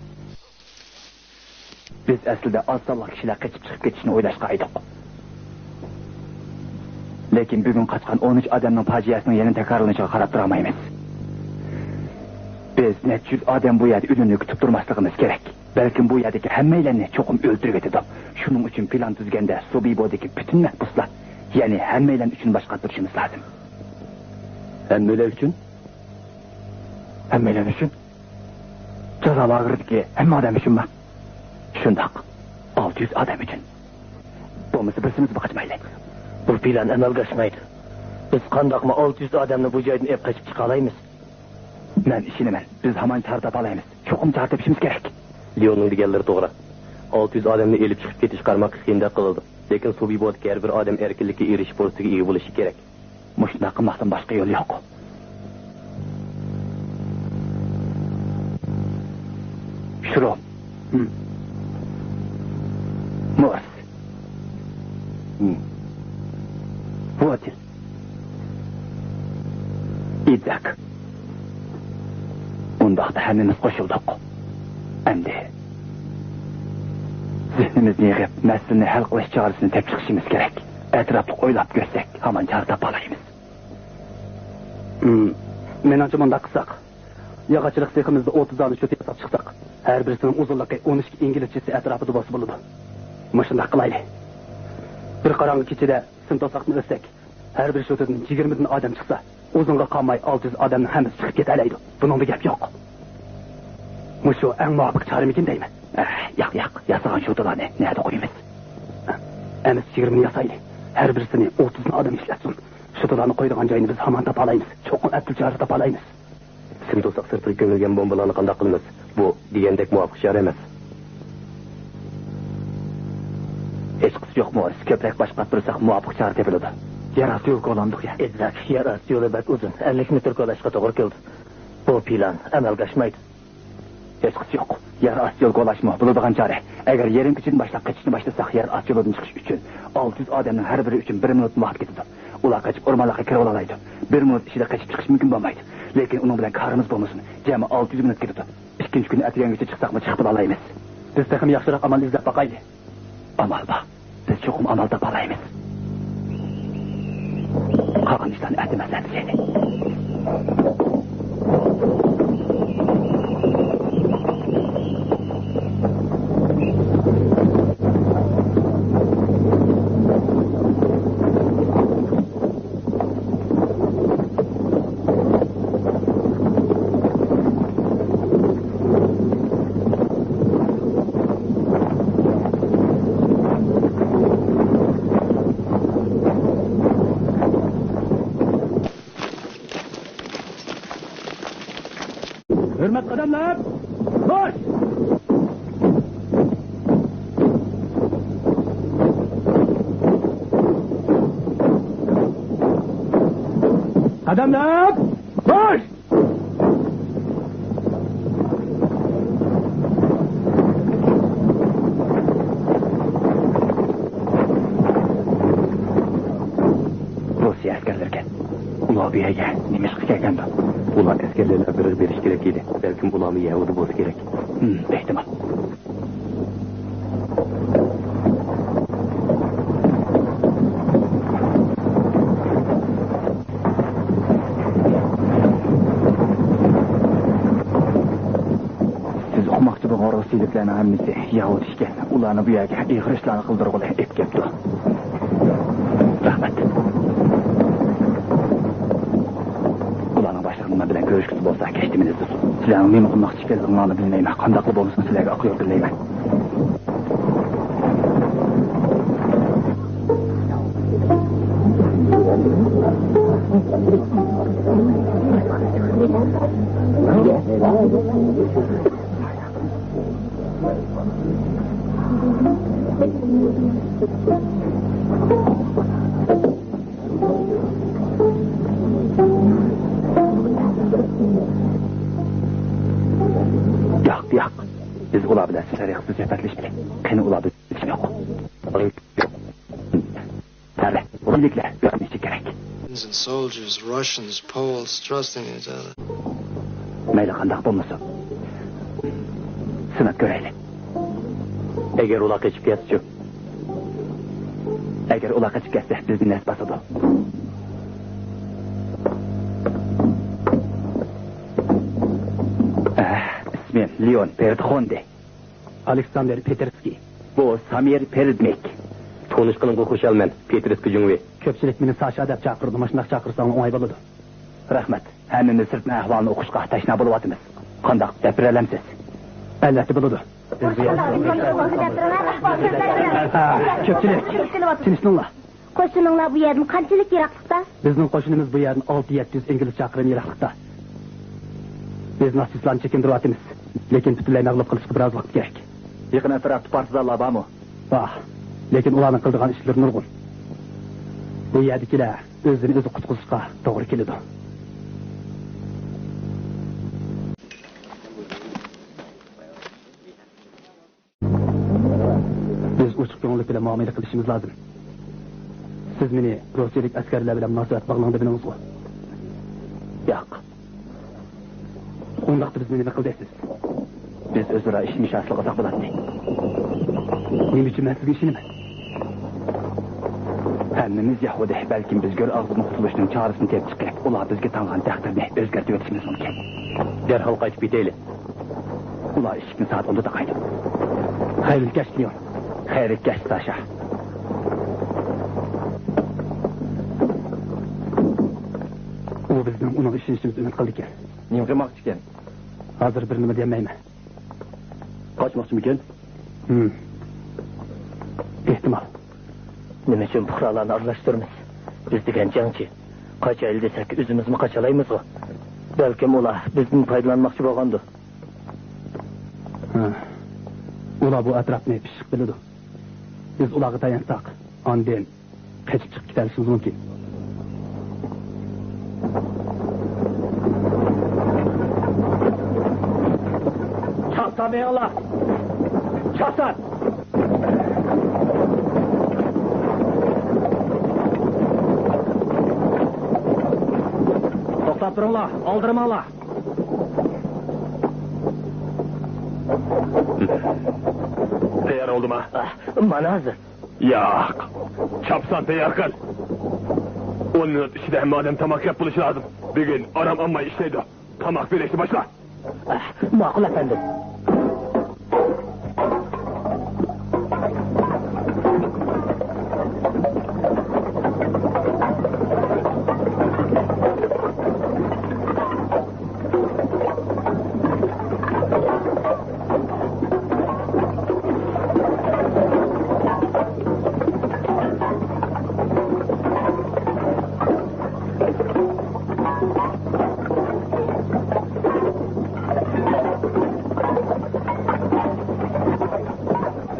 بىز ئەسلىدە ئاز سانلىق كىشىلەر قېچىپ چىقىپ كېتىشنى ئويلاشقان ئىدۇق. لېكىن بۈگۈن قاچقان ئون ئۈچ ئادەمنىڭ پاجىئەسىنىڭ يەنە تەكرارلىنىشىغا قاراپ تۇرالمايمىز. بىز نەچچە يۈز ئادەم بۇ يەردە ئۆلۈمنى كۈتۈپ تۇرماسلىقىمىز كېرەك. بەلكىم بۇ يەردىكى ھەممەيلەننى چوقۇم ئۆلتۈرۈۋېتىدۇ. شۇنىڭ ئۈچۈن پىلان تۈزگەندە سوبىبودىكى پۈتۈن مەھبۇسلار، يەنى ھەممەيلەن ئۈچۈن باش قاتۇرۇشىمىز لازىم. ھەممەيلەن ئۈچۈن؟ ھەممەيلەن ئۈچۈن؟ جازا لاگېرىدىكى ھەممە ئادەم ئۈچۈنمۇ؟ شۇنداق. ئالتە يۈز ئادەم ئۈچۈن. بولمىسا بىرسىمىزمۇ قاچمايلى. بۇ پىلان ئەمەلگە ئاشمايدۇ. بىز قانداقمۇ ئالتە يۈز ئادەمنى بۇ جايدىن ئېلىپ قېچىپ چىقالايمىز؟ مەن ئىشىنىمەن، بىز ھامان چارە تاپالايمىز. چوقۇم چارە تېپىشىمىز كېرەك. ليوننىڭ دېگەنلىرى توغرا. ئالتە يۈز ئادەمنى ئېلىپ چىقىپ كېتىش قارىماققا قىيىندەك قىلىدۇ. لېكىن سوبىبودىكى ھەر بىر ئادەم ئەركىنلىككە ئېرىشىش پۇرسىتىگە ئىگە بولۇشى كېرەك. مۇشۇنداق قىلماستىن باشقا يول يوق. شرو. ھىم. مورس. ھىم. ۋوتىل. ئىزاك. ئۇنداقتا ھەممىمىز قوشۇلدۇق. ئەمدى زېھنىمىزنى يىغىپ، مەسىلىنى ھەل قىلىش چارىسىنى تېپىپ چىقىشىمىز كېرەك. ئەتراپلىق ئويلاپ كۆرسەك، ھامان چارە تاپالايمىز. ھىم، مېنىڭچە مۇنداق قىلساق، ياغاچچىلىق سېخىمىزدا ئوتتۇز دانە شوتا ياساپ چىقساق، ھەر بىرسىنىڭ ئۇزۇنلۇقى ئون ئىككى ئىنگلىز چېسى ئەتراپىدا بولسا بولىدۇ. مۇشۇنداق قىلايلى. بىر قاراڭغۇ كېچىدە سىم توساقنى ئۆتسەك، ھەر بىر شوتىدىن يىگىرمىدىن ئادەم چىقسا، ئۇزۇنغا قالماي ئالتە يۈز ئادەمنىڭ ھەممىسى چىقىپ كېتەلەيدۇ. بۇنىڭدا گەپ يوق. مۇشۇ ئەڭ مۇۋاپىق چارىمىكىن دەيمەن. ئەھ، ياق، ياق، ياسىغان شوتىلارنى نەدە قويىمىز؟ ئەمىسە يىگىرمىنى ياسايلى. ھەر بىرسىنى ئوتتۇزنى ئادەم ئىشلەتسۇن. شوتىلارنى قويىدىغان جاينى بىز ھامان تاپالايمىز. چوقۇم ئەپچىل چارە تاپالايمىز. سىم توساق سىرتىغا كۆمۈلگەن بومبىلارنى قانداق قىلىمىز؟ بۇ دېگەندەك مۇۋاپىق چارە ئەمەس. ھېچقىسى يوق، مورس. كۆپرەك باش قاتۇرساق مۇۋاپىق چارە تېپىلىدۇ. يەر ئاستى يول كولاندۇق يا. ئىزاك، يەر ئاستى يولى بەك ئۇزۇن، ئەللىك مېتىر كولاشقا توغرا كېلىدۇ. بۇ پىلان ئەمەلگە ئاشمايدۇ. ھېچقىسى يوق. يەر ئاستى يول كولاشمۇ بولىدىغان چارە. ئەگەر يېرىم كېچىدىن باشلاپ قېچىشنى باشلىساق، يەر ئاستى يولىدىن چىقىش ئۈچۈن ئالتە يۈز ئادەمنىڭ ھەر بىرى ئۈچۈن بىر مىنۇتتىن ۋاقىت كېتىدۇ. ئۇلار قېچىپ ئورمانلىققا كىرىۋالالايدۇ. بىر مىنۇت ئىچىدە قېچىپ چىقىش مۇمكىن بولمايدۇ. لېكىن ئۇنىڭ بىلەن كارىمىز بولمىسۇن. جەمئىي ئالتە يۈز مىنۇت كېتىدۇ. ئىككىنچى كۈنى ئەتىگەنگىچە چىقساقمۇ چىقىپ بولالايمىز. بىز تېخىمۇ ياخشىراق ئامال ئىزدەپ باقايلى. ئامال بار. بىز چوقۇم ئامال تاپالايمىز. قالغان ئىشلارنى ئەتە مەسلىھەتلىشەيلى. ھۆرمەتلىك ئادەملەر، باش! ئادەملەر، باش! روسىيە ئەسكەرلىرىكەن. ئۇلار بۇ يەرگە نېمە ئىشقا كەلگەندۇ؟ ئۇلار ئەسكەرلەرنى بىرىگە بېرىش كېرەك ئىدى. بەلكىم ئۇلارمۇ يەھۇدىي بولسا كېرەك. ھىم، ئېھتىمال. سىز ئۇقماقچى بولغان روسىيىلىكلەرنىڭ ھەممىسى يەھۇدىي ئىكەن. ئۇلارنى بۇ يەرگە ئېغىر ئىشلارنى قىلدۇرغىلى ئېلىپ كەپتۇ. رەھمەت. ئۇلارنىڭ باشلىقىنىڭ مەن بىلەن كۆرۈشكۈسى بولسا، كەچتە مېنى ئىزدىسۇن. سىلەرنىڭ نېمە قىلماقچى ئىكەنلىكىڭلارنى بىلمەيمەن. قانداقلا بولمىسۇن، سىلەرگە ئاق يول تىلەيمەن. ياق، ياق. بىز ئۇلار بىلەن سىر-سەرىقىسىز سۆھبەتلىشىپ، قېنى ئۇلار بىلەن ھەرە، روھىيلىكلەر ئۆگىنىشى كېرەك. And soldiers, Russians, Poles, trusting each other. مەيلى قانداق بولمىسۇن، سىناپ كۆرەيلى. ئەگەر ئۇلار قېچىپ كەتسىچۇ؟ ئەگەر ئۇلار قېچىپ كەتسە، بىزنى نەس باسىدۇ. ئىسمىم لېئون بېردخوندې. ئالېكساندېر پېتېرسكىي. بۇ سامىر پېرېدنىك. تونۇشقىنىمغا خۇشالمەن، پېتېرسكىي جۇڭۋېي. كۆپچىلىك مېنى ساشا دەپ چاقىرىدۇ، مۇشۇنداق چاقىرساڭ ئوڭاي بولىدۇ. رەھمەت. ھەممىمىز سىرتنىڭ ئەھۋالىنى ئۇقۇشقا تەشنا بولۇۋاتىمىز. قانداق، دەپ بېرەلەمسىز؟ ئەلۋەتتە بولىدۇ. بىز بۇ يەردە، ھە، كۆپچىلىك، تىنچلىنىڭلار. قوشۇنۇڭلار بۇ يەردىن قانچىلىك يىراقلىقتا؟ بىزنىڭ قوشۇنىمىز بۇ يەردىن ئالتە يەتتە يۈز ئىنگلىز چاقىرىم يىراقلىقتا. بىز ناتسىستلارنى چېكىندۈرۈۋاتىمىز، لېكىن پۈتۈنلەي مەغلۇپ قىلىشقا بىراز ۋاقىت كېرەك. يېقىن ئەتراپتا پارتىزانلار بارمۇ؟ بار، لېكىن ئۇلارنىڭ قىلىدىغان ئىشلىرى نۇرغۇن. بۇ يەردىكىلەر ئۆزىنى ئۆزى قۇتقۇزۇشقا توغرا كېلىدۇ. بىز ئوچۇق كۆڭۈللۈك بىلەن مۇئامىلە قىلىشىمىز لازىم. سىز مېنى روسىيەلىك ئەسكەرلەر بىلەن مۇناسىۋەت باغلاڭ دېمىدىڭىزغۇ؟ ياق. ئۇنداقتا بىز نېمە قىل دەيسىز؟ بىز ئۆزئارا ئىشىنىش ھاسىل قىلساق بولاتتى. نېمە ئۈچۈن مەن سىزگە ئىشىنىمەن؟ ھەممىمىز يەھۇدىي، بەلكىم بىز گۆر ئاغزىدىن قۇتۇلۇشنىڭ چارىسىنى تېپىپ چىقىپ، ئۇلار بىزگە تاڭغان تەقدىرنى ئۆزگەرتىۋېتىشىمىز مۇمكىن. دەرھال قايتىپ كېتەيلى. ئۇلار ئىشىكنى سائەت ئوندا تاقايدۇ. خەيرلىك كەچ، لېئون. خەيرلىك كەچ، ساشا. ئۇ بىزنىڭ ئۇنىڭغا ئىشىنىشىمىزنى ئۈمىد قىلىدىكەن. نېمە قىلماقچىكەن؟ ھازىر بىر نېمە دېيەلمەيمەن. قاچماقچىمىكەن؟ ھىم. ئېھتىمال. نېمە ئۈچۈن پۇقرالارنى ئارىلاشتۇرىمىز؟ بىز دېگەن جەڭچى. قاچايلى دېسەك، ئۆزىمىزمۇ قاچالايمىزغۇ؟ بەلكىم ئۇلار بىزدىن پايدىلانماقچى بولغاندۇ؟ ھە. ئۇلار بۇ ئەتراپنى پىششىق بىلىدۇ. بىز ئۇلارغا تايانساق، ئاندىن قېچىپ چىقىپ كېتەلىشىمىز مۇمكىن. چاپسان مېڭىڭلار! چاپسان! توختاپ تۇرۇڭلار، ئالدىرىماڭلار! تەييار بولدىما؟ مانا ھازىر. ياق. چاپسان تەييار قىل. ئون مىنۇت ئىچىدە ھەممە ئادەم تاماق يەپ بولۇشى لازىم. بۈگۈن ئارام ئالماي ئىشلەيدۇ. تاماق بېرىشنى باشلا. ماقۇل، ئەپەندىم.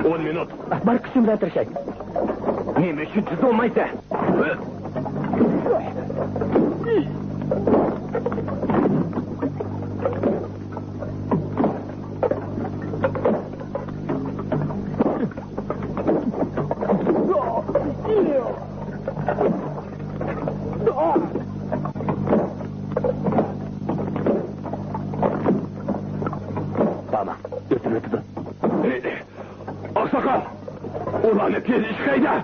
ئون مىنۇت. بار كۈچۈم بىلەن تىرىشاي. نېمە ئۈچۈن تېز بولمايسەن؟ بارما، ئۆتۈۋېتىدۇ. ئاقساقال! ئۇلارنى تېز ئىشقا ھەيدە!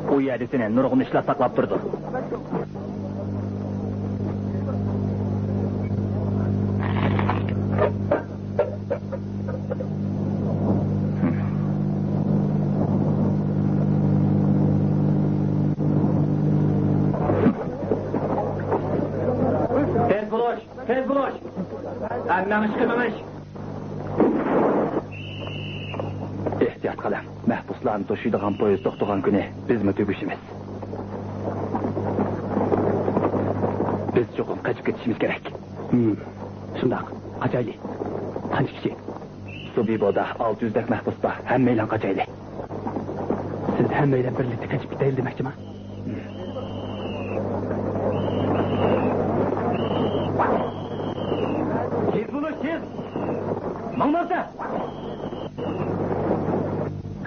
ئۇ يەردە سېنى نۇرغۇن ئىشلار ساقلاپ تۇرىدۇ. تېز بولۇش، تېز بولۇش! ھەممەڭ ئىشقا مېڭىش! ئېھتىيات قىلىڭ، مەھبۇسلارنى توشۇيدىغان پويىز توختىغان كۈنى بىزمۇ تۈگىشىمىز. بىز چوقۇم قېچىپ كېتىشىمىز كېرەك. ھىم، شۇنداق. قاچايلى. قانچە كىشى؟ بۇ بىبودا ئالتە يۈزدەك مەھبۇس بار. ھەممەيلەن قاچايلى. سىز ھەممەيلەن بىرلىكتە قېچىپ كېتەيلى دېمەكچىما؟ تېز بولۇش، تېز! ماڭمازدا!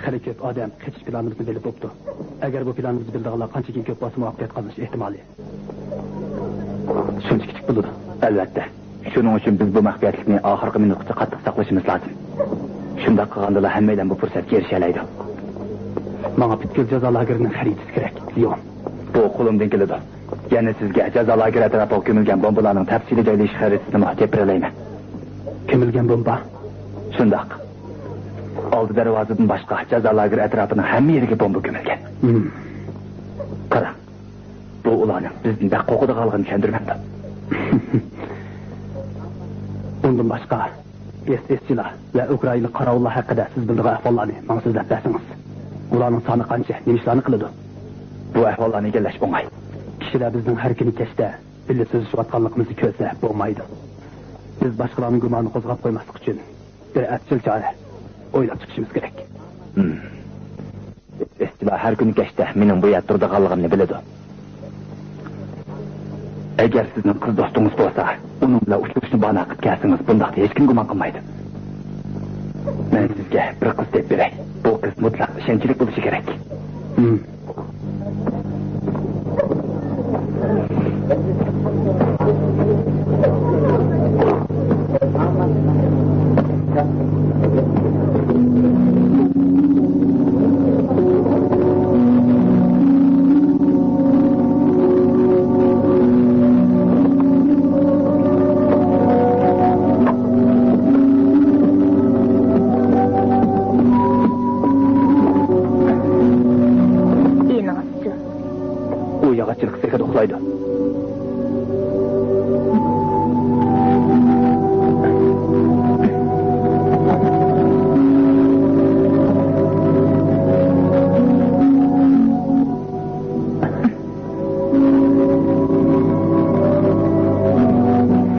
خېلى كۆپ ئادەم قېچىش پىلانىمىزنى بىلىپ بوپتۇ. ئەگەر بۇ پىلانىمىزنى بىلىدىغانلار قانچىكى كۆپ بولسا، مۇۋەپپەقىيەت قازىنىش ئېھتىمالى شۇنچە كىچىك بولىدۇ. ئەلۋەتتە. شۇنىڭ ئۈچۈن بىز بۇ مەخپىيەتلىكنى ئاخىرقى مىنۇتقىچە قاتتىق ساقلىشىمىز لازىم. شۇنداق قىلغاندىلا ھەممەيلەن بۇ پۇرسەتكە ئېرىشەلەيدۇ. ماڭا پۈتكۈل جازا لاگېرىنىڭ خەرىتىسى كېرەك، لېئون. بۇ قولۇمدىن كېلىدۇ. يەنە سىزگە جازا لاگېرى ئەتراپىغا كۆمۈلگەن بومبىلارنىڭ تەپسىلىي جايلىشىش خەرىتىسىنىمۇ تېپىپ بېرەلەيمەن. كۆمۈلگەن بومبا؟ شۇنداق. ئالدى دەرۋازىدىن باشقا، جازا لاگېرى ئەتراپىنىڭ ھەممە يېرىگە بومبا كۆمۈلگەن. ھىم. قاراڭ، بۇ ئۇلارنىڭ بىزدىن بەك قورقىدىغانلىقىنى چۈشەندۈرمەمدۇ؟ ئۇندىن باشقا، ئېس ئېسچىلار ۋە ئۇكرائىنلىق قاراۋۇللار ھەققىدە سىز بىلىدىغان ئەھۋاللارنى ماڭا سۆزلەپ بەرسىڭىز. ئۇلارنىڭ سانى قانچە، نېمە ئىشلارنى قىلىدۇ؟ بۇ ئەھۋاللارنى ئىگىلەش ئوڭاي. كىشىلەر بىزنىڭ ھەر كۈنى كەچتە بىللە سۆزلىشىۋاتقانلىقىمىزنى كۆرسە بولمايدۇ. بىز باشقىلارنىڭ گۇمانىنى قوزغاپ قويماسلىق ئۈچۈن بىر ئەپچىل چارە ئويلاپ چىقىشىمىز كېرەك. ھىم. ئىستىلا ھەر كۈنى كەچتە مېنىڭ بۇ يەردە تۇرىدىغانلىقىمنى بىلىدۇ. ئەگەر سىزنىڭ قىز دوستىڭىز بولسا، ئۇنىڭ بىلەن ئۇچرىشىشنى باھانە قىلىپ كەلسىڭىز، بۇنداقتا ھېچكىم گۇمان قىلمايدۇ. مەن سىزگە بىر قىز تېپىپ بېرەي. بۇ قىز مۇتلەق ئىشەنچلىك بولۇشى كېرەك. ھىم. ئىنىڭىزچۇ؟ ئۇ ياغاچچىلىق سېخىدا ئۇخلايدۇ.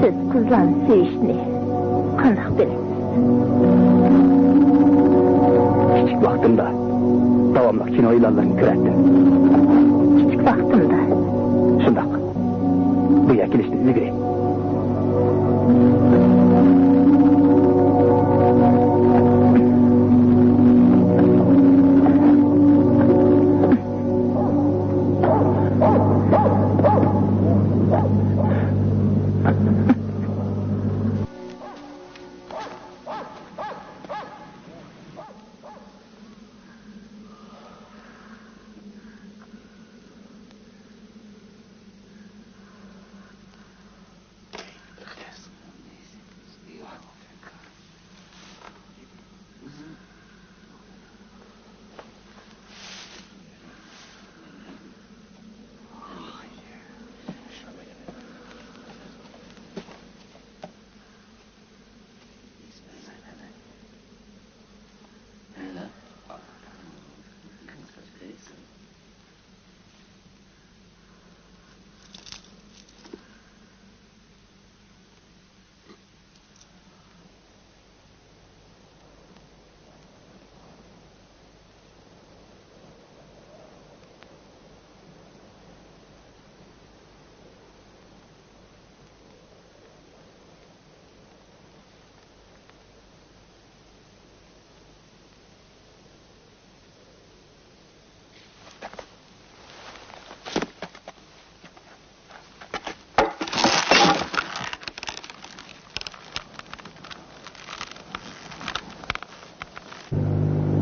سىز قىزلارنى سۆيۈشنى قانداق بىلىسىز؟ كىچىك ۋاقتىمدا داۋاملىق كىنو ئېلانلىرىنى كۆرەتتىم. كىچىك ۋاقتىمدا؟ شۇنداق. بۇ يەرگە كېلىشتىن ئىلگىرى.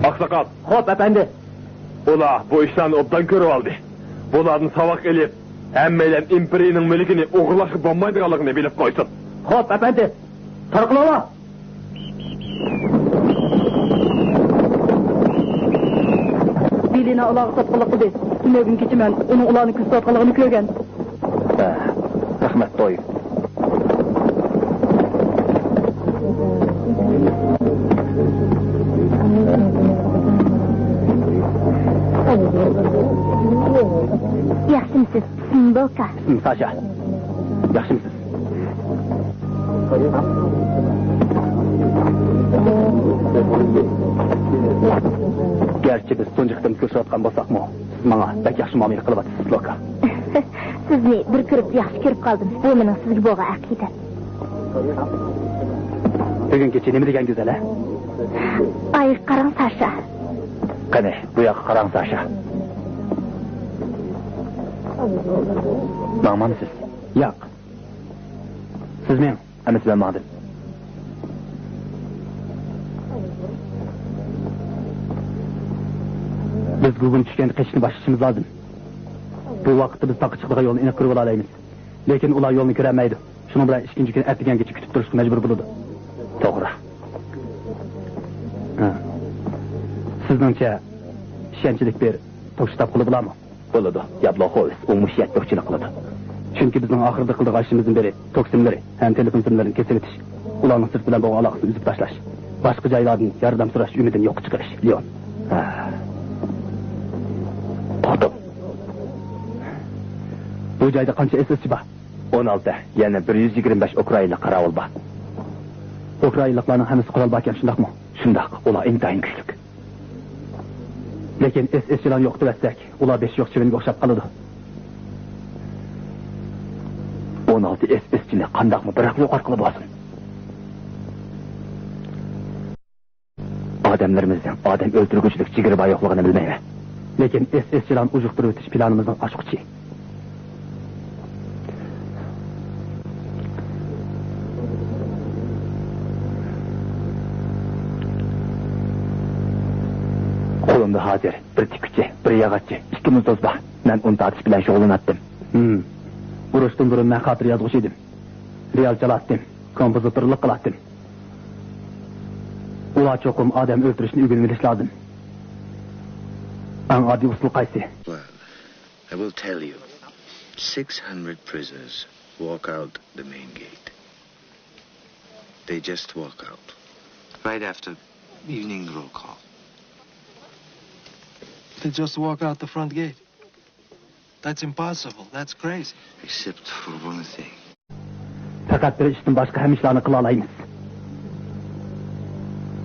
ئاقساقال. خوپ، ئەپەندى. ئۇلار بۇ ئىشلارنى ئوبدان كۆرۈۋالدى. بۇلاردىن ساۋاق ئېلىپ، ھەممەيلەن ئىمپېرىيىنىڭ مۈلكىنى ئوغرىلاشقا بولمايدىغانلىقىنى بىلىپ قويسۇن. خوپ، ئەپەندى. تارقىلىڭلار! بېلىنى ئۇلارغا ساتقىنلىق قىلدى. تۈنۈگۈن كېچە مەن ئۇنىڭ ئۇلارنى كۆزىتىۋاتقانلىقىنى كۆرگەن. ھە، رەھمەت، توي. ياخشىمسىز، سىمبوكا؟ ساشا، ياخشىمسىز؟ گەرچە بىز تۇنجى قېتىم كۆرۈشۈۋاتقان بولساقمۇ، سىز ماڭا بەك ياخشى مۇئامىلە قىلىۋاتىسىز، لوكا. سىزنى بىر كۆرۈپ ياخشى كۆرۈپ قالدىم. بۇ مېنىڭ سىزگە بولغان ئەقىدەم. بۈگۈن كېچە نېمە دېگەن گۈزەل، ھە؟ ئايغا قاراڭ، ساشا. قېنى، بۇ ياققا قاراڭ، ساشا. ماڭمامسىز؟ ياق. سىز مېڭىڭ. ئەمىسە مەن ماڭدىم. بىز گۇگۇم چۈشكەندە قېچىشنى باشلىشىمىز لازىم. بۇ ۋاقىتتا بىز تاغقا چىقىدىغان يولنى ئېنىق كۆرۈۋالالايمىز. لېكىن ئۇلار يولنى كۆرەلمەيدۇ. شۇنىڭ بىلەن ئىككىنچى كۈنى ئەتىگەنگىچە كۈتۈپ تۇرۇشقا مەجبۇر بولىدۇ. توغرا. ھە. سىزنىڭچە ئىشەنچلىك بىر توكچى تاپقىلى بولارمۇ؟ بولىدۇ. يابلوخوۋېس ئۇ مۇشۇ يەردە توكچىلىق قىلىدۇ. چۈنكى بىزنىڭ ئاخىرىدا قىلىدىغان ئىشىمىزدىن بىرى توك سىملىرى ھەم تېلېفون سىملىرىنى كېسىۋېتىش، ئۇلارنىڭ سىرت بىلەن بولغان ئالاقىسىنى ئۈزۈپ تاشلاش، باشقا جايلاردىن ياردەم سوراش ئۈمىدىنى يوققا چىقىرىش، لېئون. ھە. توختاڭ. بۇ جايدا قانچە ئېس ئېسچى بار؟ ئون ئالتە، يەنە بىر يۈز يىگىرمە بەش ئۇكرائىنلىق قاراۋۇل بار. ئۇكرائىنلىقلارنىڭ ھەممىسى قورال باركەن، شۇنداقمۇ؟ شۇنداق، ئۇلار ئىنتايىن كۈچلۈك. لېكىن ئېس ئېسچىلارنى يوقىتىۋەتسەك، ئۇلار بېشى يوق چىۋىنگە ئوخشاپ قالىدۇ. ئون ئالتە ئېس ئېسچىنى قانداقمۇ بىراقلا يوقاتقىلى بولسۇن. ئادەملىرىمىزنىڭ ئادەم ئۆلتۈرگۈچىلىك جىگىرى بار يوقلۇقىنى بىلمەيمەن. لېكىن ئېس ئېسچىلارنى ئۇجۇقتۇرۇۋېتىش پىلانىمىزنىڭ ئاچقۇچى. قولۇمدا ھازىر بىر تىككۈچى، بىر ياغاچچى، ئىككى مۇزدوز بار. مەن ئۇنى تارتىش بىلەن شۇغۇللىناتتىم. ھىم. ئۇرۇشتىن بۇرۇن مەن خاتىرە يازغۇچى ئىدىم. رېئال چالاتتىم. كومپوزىتورلۇق قىلاتتىم. ئۇلار چوقۇم ئادەم ئۆلتۈرۈشنى ئۆگىنىۋېلىشى لازىم. ئەڭ ئاددىي ئۇسۇل قايسى؟ Well, I will tell you. Six hundred prisoners walk out the main gate. They just walk out. Right after evening roll call. They just walk out the front gate. That's impossible. That's crazy. Except for one thing. پەقەت بىر ئىشتىن باشقا ھەممە ئىشلارنى قىلالايمىز.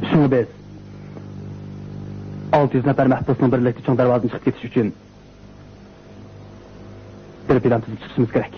شۇڭا بىز ئالتە يۈز نەپەر مەھبۇسنىڭ بىرلىكتە چوڭ دەرۋازىدىن چىقىپ كېتىشى ئۈچۈن بىر پىلان تۈزۈپ چىقىشىمىز كېرەك.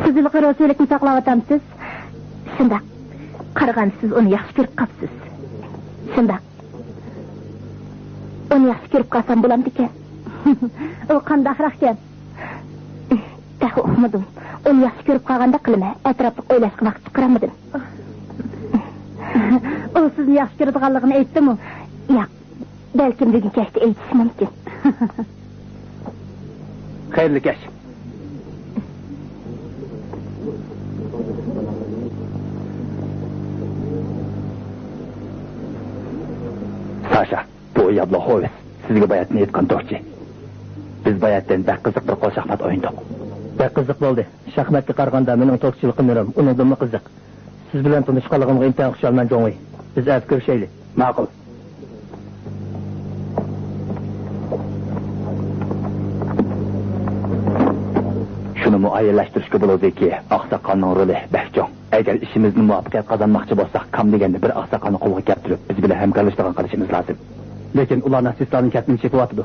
سىز ھېلىقى روسىيىلىكنى ساقلاۋاتامسىز؟ شۇنداق. قارىغاندا سىز ئۇنى ياخشى كۆرۈپ قاپسىز. شۇنداق. ئۇنى ياخشى كۆرۈپ قالسام بولامدىكەن؟ ئۇ قانداقراقكەن؟ تېخى ئۇقمىدىم. ئۇنى ياخشى كۆرۈپ قالغاندەك قىلىمەن. ئەتراپلىق ئويلاشقا ۋاقىت چىقىرالمىدىم. سىزنى ياخشى كۆرىدىغانلىقىنى ئېيتتىمۇ؟ ياق، بەلكىم بۈگۈن كەچتە ئېيتىشى مۇمكىن. خەيرلىك كەچ. ساشا، بۇ يابلوخوۋېس سىزگە باياتتىن ئېيتقان توكچى. بىز باياتتىن بەك قىزىق بىر قول شاھمات ئوينىدۇق. بەك قىزىق بولدى. شاھماتقا قارىغاندا مېنىڭ توكچىلىقىم نېرىم ئۇنىڭدىنمۇ قىزىق. سىز بىلەن تونۇشقانلىقىمغا ئىنتايىن خۇشالمەن، جوڭ ۋېي. بىز ئەتە كۆرۈشەيلى. ماقۇل. شۇنىمۇ ئايدىڭلاشتۇرۇشقا بولىدۇكى، ئاقساقالنىڭ رولى بەك چوڭ. ئەگەر ئىشىمىزدە مۇۋەپپەقىيەت قازانماقچى بولساق، كام دېگەندە بىر ئاقساقالنى قولغا كەلتۈرۈپ، بىز بىلەن ھەمكارلىشىدىغان قىلىشىمىز لازىم. لېكىن ئۇلار ناتسىستلارنىڭ كەتمىنى چېكىۋاتىدۇ.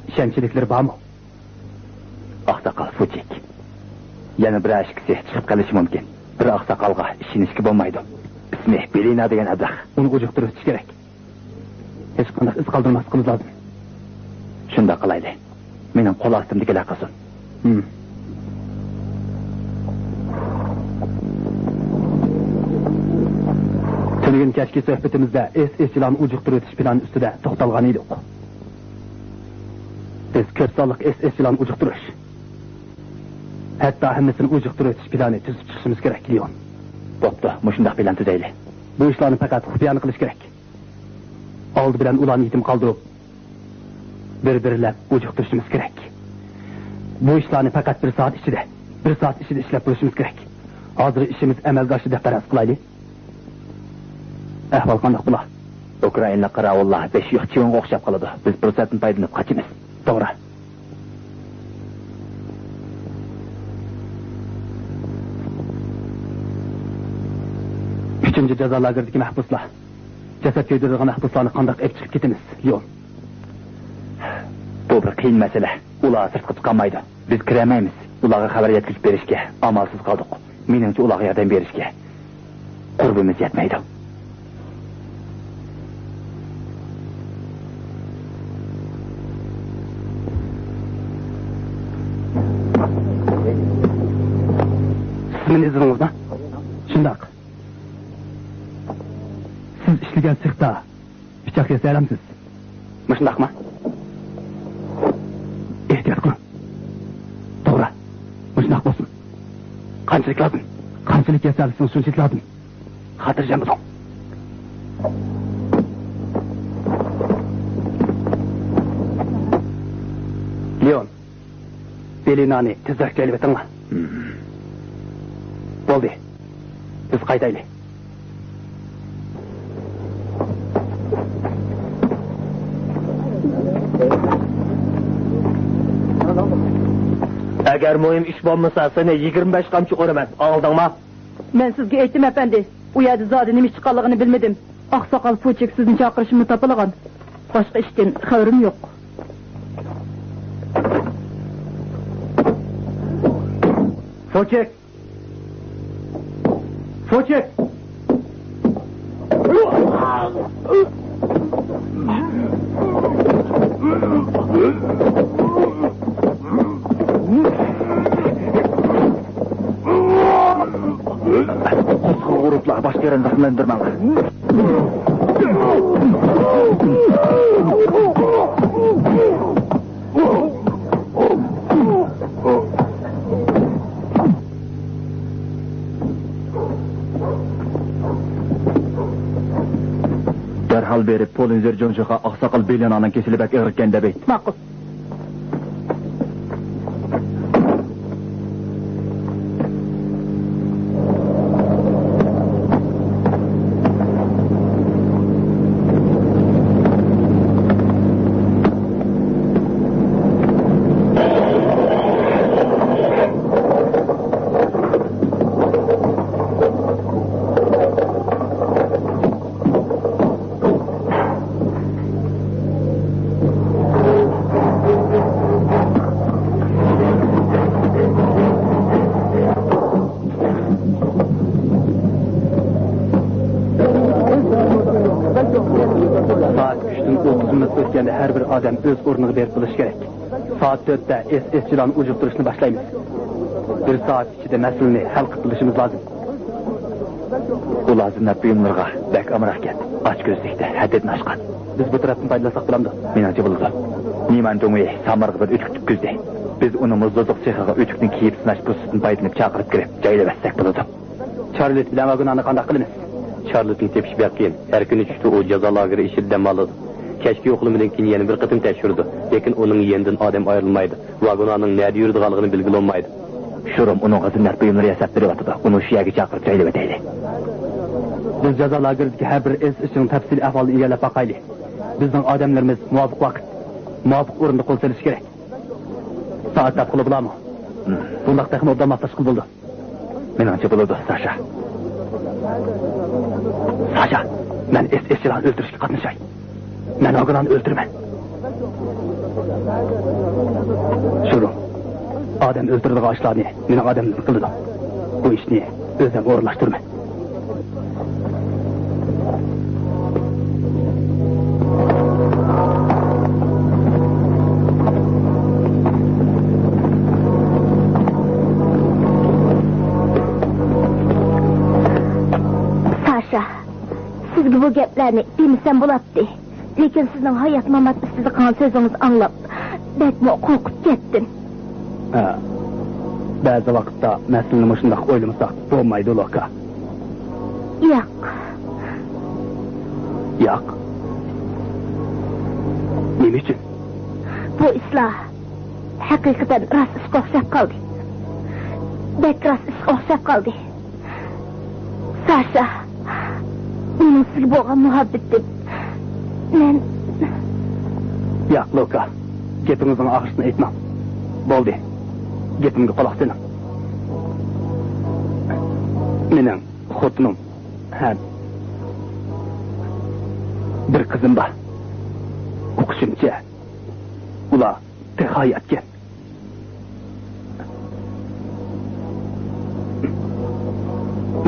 ئىشەنچلىكلىرى بارمۇ؟ ئاقساقال فۇچىك. يەنە بىرەر ئىككىسى چىقىپ قېلىشى مۇمكىن. بىر ئاقساقالغا ئىشىنىشكە بولمايدۇ. ئىسمى بېلىنا دېگەن ئەبلەخ. ئۇنى ئۇجۇقتۇرۇۋېتىش كېرەك. ھېچقانداق ئىز قالدۇرماسلىقىمىز لازىم. شۇنداق قىلايلى. مېنىڭ قول ئاستىمدىكىلەر قىلسۇن. ھىم. تۈنۈگۈن كەچكى سۆھبىتىمىزدە ئېس ئېس يىلان ئۇجۇقتۇرۇۋېتىش پىلانى ئۈستىدە توختالغان ئىدۇق. بىز كۆپ سانلىق ئېس ئېس يىلان ئۇجۇقتۇرۇش، ھەتتا ھەممىسىنى ئۇجۇقتۇرۇۋېتىش پىلانى تۈزۈپ چىقىشىمىز كېرەك، لېئون. بوپتۇ، مۇشۇنداق پىلان تۈزەيلى. بۇ ئىشلارنى پەقەت خۇپىيانە قىلىش كېرەك. ئالدى بىلەن ئۇلارنى يېتىم قالدۇرۇپ، بىر-بىرلەپ ئۇجۇقتۇرۇشىمىز كېرەك. بۇ ئىشلارنى پەقەت بىر سائەت ئىچىدە، بىر سائەت ئىچىدە ئىشلەپ بولۇشىمىز كېرەك. ھازىر ئىشىمىز ئەمەلگە ئاشتى دەپ پەرەز قىلايلى. ئەھۋال قانداق بولا؟ ئۇكرائىنلىق قاراۋۇللار بەش يۇق چىۋىنغا ئوخشاپ قالىدۇ. بىز پۇرسەتتىن پايدىلىنىپ قاچىمىز. توغرا. ئۈچىنچى جازا لاگېرىدىكى مەھبۇسلار. جەسەت كۆيدۈرىدىغان مەھبۇسلارنى قانداق ئېلىپ چىقىپ كېتىمىز، لېئون؟ بۇ بىر قىيىن مەسىلە. ئۇلار سىرتقا چىقالمايدۇ. بىز كىرەلمەيمىز. ئۇلارغا خەۋەر يەتكۈزۈپ بېرىشكە ئامالسىز قالدۇق. مېنىڭچە، ئۇلارغا ياردەم بېرىشكە قۇربىمىز يەتمەيدۇ. سىز مېنى ئىزدىدىڭىزمۇ؟ شۇنداق. سىز ئىشلىگەن سېختا پىچاق ياسىيالامسىز؟ مۇشۇنداقمۇ؟ ئېھتىيات قىلىڭ. توغرا. مۇشۇنداق بولسۇن. قانچىلىك لازىم؟ قانچىلىك ياسىيالىسىڭىز، شۇنچىلىك لازىم. خاتىرجەم بولۇڭ. لېئون، بېلىنانى تېزرەك جايلىۋېتىڭلار. بولدى. بىز قايتايلى. ئەگەر مۇھىم ئىش بولمىسا، سېنى يىگىرمە بەش قامچا ئۇرىمەن. ئاڭلىدىڭما؟ مەن سىزگە ئېيتتىم، ئەپەندى. ئۇ يەردە زادى نېمە ئىش چىققانلىقىنى بىلمىدىم. ئاقساقال فۇچىك سىزنى چاقىرىشىمنى تاپىلىغان. باشقا ئىشتىن خەۋىرىم يوق. فۇچىك! فۇچىك! قۇسقا ئۇرۇپلا باش قېرىنى زەخىملەندۈرمەڭلار. دەرھال بېرىپ، پولىنزېر جونشىغا ئاقساقال بېلىنانىڭ كېسىلى بەك ئېغىركەن دەپ ئېيت. ماقۇل. سائەت ئۈچتىن ئوتتۇز مىنۇت ئۆتكەندە ھەر بىر ئادەم ئۆز ئورنىغا بېرىپ بولۇشى كېرەك. سائەت تۆتتە ئېس ئېس يىلان ئۇجۇقتۇرۇشنى باشلايمىز. بىر سائەت ئىچىدە مەسىلىنى ھەل قىلىپ بولۇشىمىز لازىم. ئۇلار زىننەت بۇيۇملىرىغا بەك ئامراقكەن. ئاچكۆزلۈكتە ھەددىدىن ئاشقان. بىز بۇ تەرەپتىن پايدىلانساق بولامدۇ؟ مېنىڭچە بولىدۇ. نىمان جۇڭۋېي سامارغا بىر ئۆتۈك تۇتقۇزدى. بىز ئۇنى مۇزدۇزلۇق سېخىغا ئۆتۈكنى كىيىپ سىناش پۇرسىتىدىن پايدىلىنىپ چاقىرىپ كىرىپ جايلىۋەتسەك بولىدۇ. چارلىت بىلەن ۋاگونانى قانداق قىلىمىز؟ چارلىتنى تېپىش بەك قىيىن. ھەر كۈنى چۈشتە ئۇ جازا لاگېرى ئىچىدە دەم ئالىدۇ. كەچكى ئۇخلىمىدىن كېيىن يەنە بىر قېتىم تەكشۈرىدۇ. لېكىن ئۇنىڭ يېنىدىن ئادەم ئايرىلمايدۇ. ۋاگونانىڭ نەدە يۈرىدىغانلىقىنى بىلگىلى بولمايدۇ. شۇرۇم ئۇنىڭغا زىننەت بۇيۇملىرى ياساپ بېرىۋاتىدۇ. ئۇنى شۇ يەرگە چاقىرىپ جايلىۋېتەيلى. بىز جازا لاگېرىدىكى ھەر بىر ئىز ئىچىنىڭ تەپسىلىي ئەھۋالىنى ئىگىلەپ باقايلى. بىزنىڭ ئادەملىرىمىز مۇۋاپىق ۋاقىت، مۇۋاپىق ئورۇندا قول سېلىشى كېرەك. سائەت تاپقىلى بولامۇ؟ بۇنداق تېخىمۇ ئوبدان ماسلاشقىلى بولىدۇ. مېنىڭچە بولىدۇ، ساشا. ساشا، مەن ئىس-، ئىسچىلارنى ئۆلتۈرۈشكە قاتنىشاي. مەن ۋاگونانى ئۆلتۈرىمەن. شۇرۇ، ئادەم ئۆلتۈرىدىغان ئىشلارنى مېنىڭ ئادەملىرىم قىلىدۇ. بۇ ئىشنى ئۆزۈم ئورۇنلاشتۇرىمەن. ساشا، سىزگە بۇ گەپلەرنى دېمىسەم بولاتتى. لېكىن سىزنىڭ ھايات-مامات ئۈستىدە قىلغان سۆزىڭىزنى ئاڭلاپ، بەكمۇ قورقۇپ كەتتىم. ھە، بەزى ۋاقىتتا مەسىلىنى مۇشۇنداق ئويلىمىساق بولمايدۇ، لوكا. ياق. ياق؟ نېمە ئۈچۈن؟ بۇ ئىشلار ھەقىقەتەن راست ئىشقا ئوخشاپ قالدى. بەك راست ئىشقا ئوخشاپ قالدى. ساشا، مېنىڭ سىزگە بولغان مۇھەببىتىم. مەن. ياق، لوكا، گېپىڭىزنىڭ ئاخىرسىنى ئېيتماڭ. بولدى، گېپىمگە قۇلاق سېلىڭ. مېنىڭ خوتۇنۇم ھەم بىر قىزىم بار. ئۇقۇشۇمچە، ئۇلار تېخى ھاياتكەن.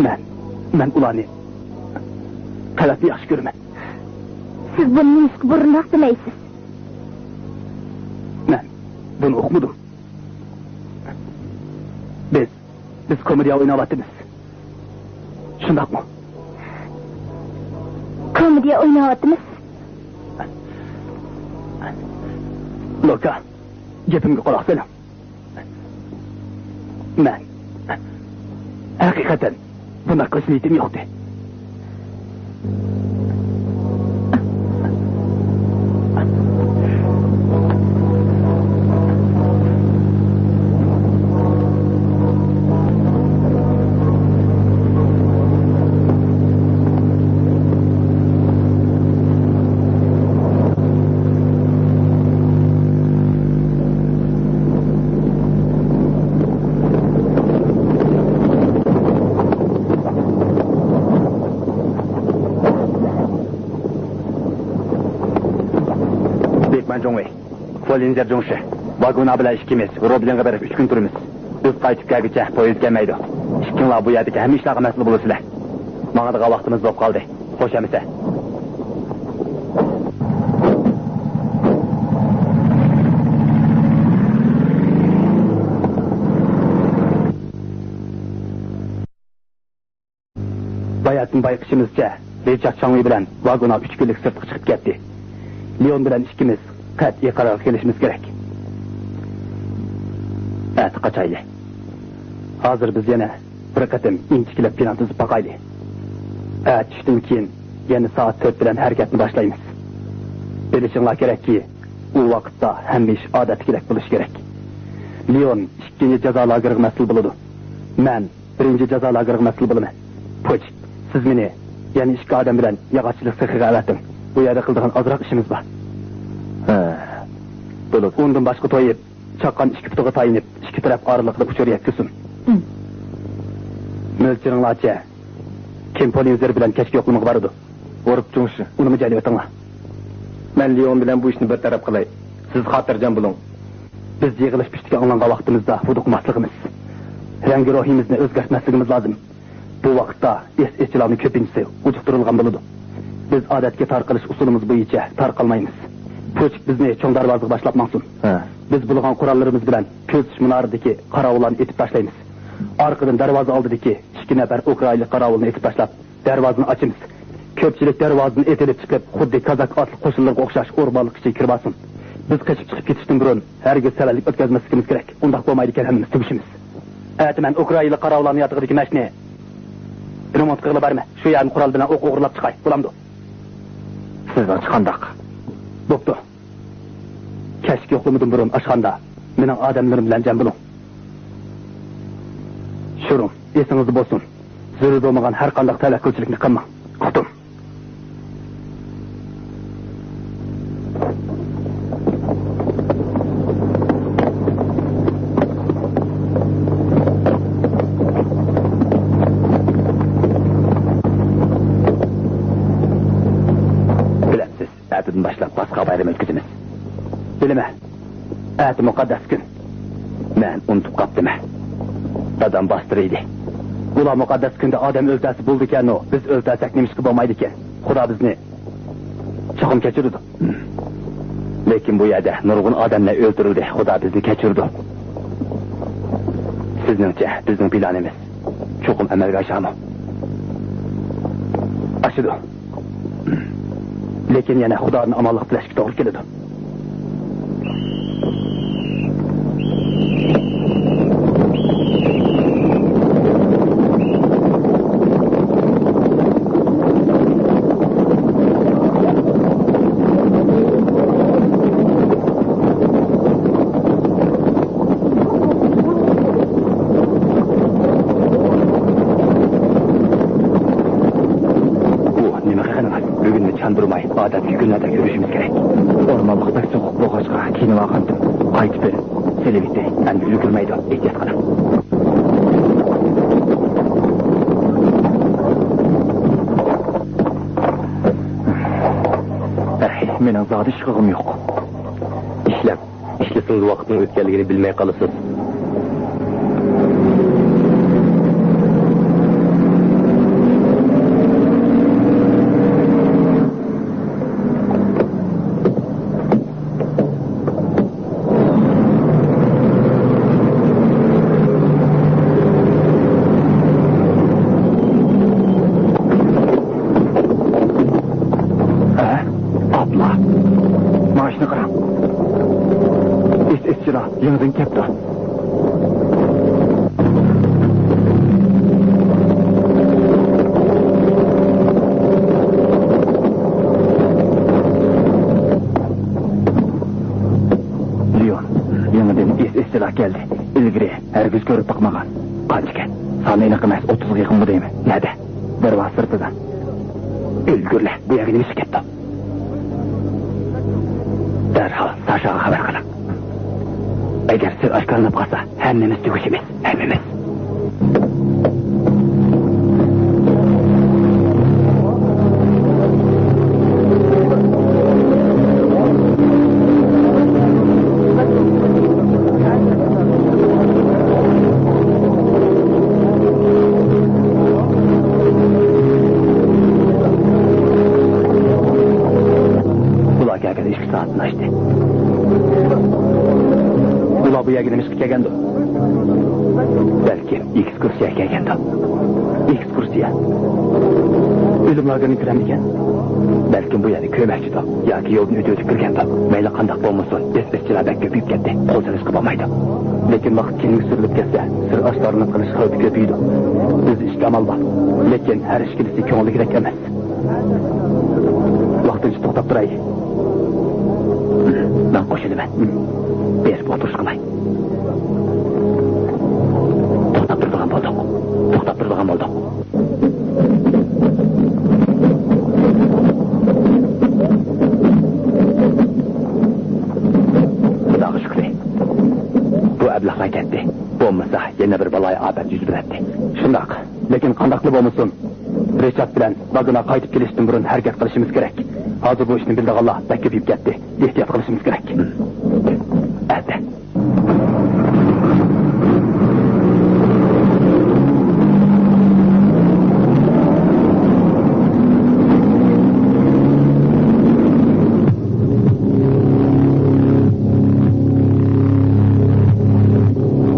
مەن، مەن ئۇلارنى قەۋەتلا ياخشى كۆرىمەن. سىز بۇنى نېمىشقا بۇرۇنراق دېمەيسىز؟ مەن بۇنى ئۇقمىدىم. بىز، بىز كومېدىيە ئويناۋاتىمىز. شۇنداقمۇ؟ كومېدىيە ئويناۋاتىمىز. لوكا، گېپىمگە قۇلاق سېلىڭ. مەن ھەقىقەتەن بۇنداق قىلىش نىيىتىم يوقتى. بېكمان جۇڭۋېي، فولىنزېر جۇڭشى، ۋاگۇنا بىلەن ئىككىمىز روبلىنغا بېرىپ ئۈچ كۈن تۇرىمىز. بىز قايتىپ كەلگۈچە پويىز كەلمەيدۇ. ئىككىڭلار بۇ يەردىكى ھەممە ئىشلارغا مەسئۇل بولىسىلەر. ماڭىدىغان ۋاقتىمىز بولۇپ قالدى. خوش ئەمىسە. باياتىن بايقىشىمىزچە، رىچارد چاڭۋېي بىلەن ۋاگۇنا ئۈچ كۈنلۈك سىرتقا چىقىپ كەتتى. لېئون بىلەن ئىككىمىز قەتئىي قارارغا كېلىشىمىز كېرەك. ئەتە قاچايلى. ھازىر بىز يەنە بىر قېتىم ئىنچىكىلەپ پىلان تۈزۈپ باقايلى. ئەتە چۈشتىن كېيىن يەنە سائەت تۆت بىلەن ھەرىكەتنى باشلايمىز. بىلىشىڭلار كېرەككى، ئۇ ۋاقىتتا ھەممە ئىش ئادەتتىكىدەك بولۇشى كېرەك. لېئون ئىككىنچى جازا لاگېرىغا مەسئۇل بولىدۇ. مەن بىرىنچى جازا لاگېرىغا مەسئۇل بولىمەن. پۇچ، سىز مېنى يەنە ئىككى ئادەم بىلەن ياغاچچىلىق سېخىغا ئەۋەتىڭ. بۇ يەردە قىلىدىغان ئازراق ئىشىمىز بار. ھە، بولىدۇ. ئۇندىن باشقا تويىپ، چاققان ئىككى پۇتىغا تايىنىپ، ئىككى تەرەپ ئارىلىقىدا ئۇچۇر يەتكۈزسۇن. ھىم. مۆلچىرىڭلارچە، كىم پولىنزېر بىلەن كەچكى يوقلىمىغا بارىدۇ؟ ۋورپ جۇڭشى. ئۇنىمۇ جايلىۋېتىڭلار. مەن لېئون بىلەن بۇ ئىشنى بىر تەرەپ قىلاي. سىز خاتىرجەم بولۇڭ. بىز يىغىلىش پۈتتىكى ئاڭلانغان ۋاقتىمىزدا ھودۇقماسلىقىمىز، رەڭگى روھىمىزنى ئۆزگەرتمەسلىكىمىز لازىم. بۇ ۋاقىتتا ئىس-، ئىسچىلارنىڭ كۆپىنچىسى ئۇجۇقتۇرۇلغان بولىدۇ. بىز ئادەتتىكى تارقىلىش ئۇسۇلىمىز بويىچە تارقالمايمىز. پۇچ بىزنى چوڭ دەرۋازىغا باشلاپ ماڭسۇن. ھە. بىز بۇلىغان قوراللىرىمىز بىلەن كۆزىتىش مۇنارىدىكى قاراۋۇللارنى ئېتىپ تاشلايمىز. ئارقىدىن دەرۋازا ئالدىدىكى ئىككى نەپەر ئۇكرائىنلىق قاراۋۇلنى ئېتىپ تاشلاپ، دەرۋازىنى ئاچىمىز. كۆپچىلىك دەرۋازىدىن ئېتىلىپ چىقىپ، خۇددى كازاك ئاتلىق قوشۇنلىرىغا ئوخشاش ئورمانلىق ئىچىگە كىرىۋالسۇن. بىز قېچىپ چىقىپ كېتىشتىن بۇرۇن ھەرگىز سەۋەنلىك ئۆتكۈزمەسلىكىمىز كېرەك. ئۇنداق بولمايدىكەن، ھەممىمىز تۈگىشىمىز. ئەتە مەن ئۇكرائىنلىق قاراۋۇللارنىڭ ياتىقىدىكى مەشنى رېمونت قىلغىلى بەرمە. شۇ يەردىن قورال بىلەن ئوق ئوغرىلاپ چىقاي. بولامدۇ؟ سىز ئاچقانداق. بوپتۇ. كەچلىك يوقلىمىدىن بۇرۇن ئاشخانىدا مېنىڭ ئادەملىرىم بىلەن جەم بولۇڭ. شۇرۇڭ، ئېسىڭىزدە بولسۇن. زۆرۈر بولمىغان ھەر قانداق تەۋەككۈلچىلىكنى قىلماڭ. قۇتۇم. بىلەمسىز، ئەتىدىن باشلاپ پاسخا بايرىمى ئۆتكۈزىمىز. بىلىمەن. ئەتە مۇقەددەس كۈن. مەن ئۇنتۇپ قاپتىمەن. دادام باستۇرىدى. ئۇلار مۇقەددەس كۈندە ئادەم ئۆلتۈرسە بولىدىكەنۇ، بىز ئۆلتۈرسەك نېمىشقا بولمايدىكەن؟ خۇدا بىزنى چوقۇم كەچۈرىدۇ. لېكىن بۇ يەردە نۇرغۇن ئادەملەر ئۆلتۈرۈلدى. خۇدا بىزنى كەچۈرىدۇ. سىزنىڭچە بىزنىڭ پىلانىمىز چوقۇم ئەمەلگە ئاشامۇ؟ ئاشىدۇ. لېكىن يەنە خۇدادىن ئامانلىق تىلەشكە توغرا كېلىدۇ. بۇ نېمە قىلغىنىڭىز؟ بۈگۈننى چاندۇرماي، ئادەتتىكى كۈنلەردەك يۈرۈشىمىز كېرەك. ئورمانلىق بەك سوغۇق بولغاچقا، كىيىنىۋالغانتىم. قايتىپ بېرىڭ. سېلىۋېتتى. ئەمدى ئۈلگۈرمەيدۇ. ئېھتىيات قىلىڭ. ھەي، مېنىڭ زادى ئىش قىلغۇم يوق. ئىشلەپ ئىشلىسىڭىز، ۋاقىتنىڭ ئۆتكەنلىكىنى بىلمەي قالىسىز. ھە؟ ئاپلا. ماشىنا قاراڭ. ئېس ئېسچىلار يېڭىدىن كەپتۇ. لېئون، يېڭىدىن ئېس ئېسچىلار كەلدى. ئىلگىرى ھەرگىز كۆرۈپ باقمىغان. قانچىكەن؟ سانى ئېنىق ئەمەس، ئوتتۇزغا يېقىنمۇ دەيمەن. نەدە؟ دەرۋازا سىرتىدا. ئۈلگۈرلە، بۇ يەرگە نېمە ئىشقا كەپتۇ؟ دەرھال ساشاغا خەۋەر قىلىڭ. ئەگەر سىر ئاشكارىلىنىپ قالسا، ھەممىمىز تۈگىشىمىز، ھەممىمىز. بۇلار كەلگەن ئىككى سائەتتىن ئاشتى. بۇلار بۇ يەرگە نېمە ئىشقا كەلگەندۇ؟ بەلكىم ئېكسكۇرسىيەگە كەلگەندۇ. ئېكسكۇرسىيە؟ ئۆلۈم لاگېرىنى كۆرەمدىكەن؟ بەلكىم بۇ يەرنى كۆرمەكچىدۇ ياكى يولدىن ئۆتۈۋېتىپ كىرگەندۇ. مەيلى قانداق بولمىسۇن، ئېس ئېسچىلار بەك كۆپىيىپ كەتتى. قول سېلىشقا بولمايدۇ. لېكىن ۋاقىت كېيىنگە سۈرۈلۈپ كەتسە، سىر ئاشكارىلىنىپ قېلىش خەۋپى كۆپىيىدۇ. بىزدە ئىككى ئامال بار. لېكىن ھەر ئىككىلىسى كۆڭۈلدىكىدەك ئەمەس. ۋاقتىنچە توختاپ تۇراي. مەن قوشۇلىمەن. بېرىپ ئولتۇرۇشقىلاي. توختاپ تۇرىدىغان بولدۇق. توختاپ تۇرىدىغان بولدۇق. خۇداغا شۈكرى. بۇ ئەبلەخلەر كەتتى. بولمىسا يەنە بىر بالايىئاپەت يۈز بېرەتتى. شۇنداق. لېكىن قانداقلا بولمىسۇن، رىچارد بىلەن لاگۇنا قايتىپ كېلىشتىن بۇرۇن ھەرىكەت قىلىشىمىز كېرەك. ھازىر بۇ ئىشنى بىلىدىغانلار بەك كۆپىيىپ كەتتى. ئېھتىيات قىلىشىمىز كېرەك. ئەتە.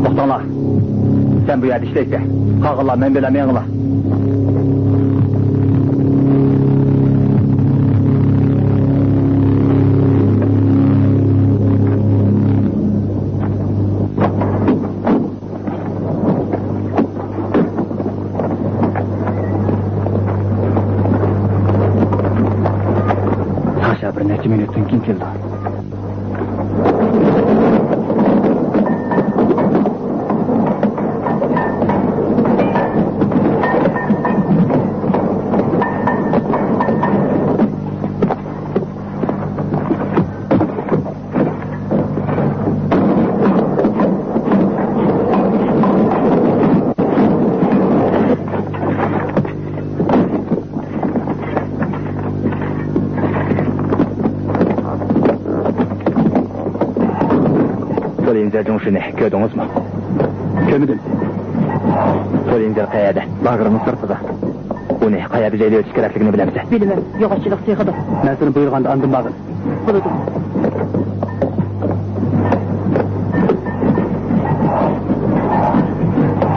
توختاڭلار. سەن بۇ يەردە ئىشلەيسەن. قالغانلار مەن بىلەن مېڭىڭلار. ساشا بىر نەچچە مىنۇتتىن كېيىن كېلىدۇ. سولىنجى جۇڭشىنى كۆردىڭىزمۇ؟ كۆرمىدىم. سولىنجى قەيەردە؟ لاگېرنىڭ سىرتىدا. ئۇنى قەيەردە جايلىۋېتىش كېرەكلىكىنى بىلەمسەن؟ بىلىمەن، ياغاچچىلىق سېخىدا. مەن سېنى بۇيرۇغاندا ئاندىن بارغىن. بولىدۇ.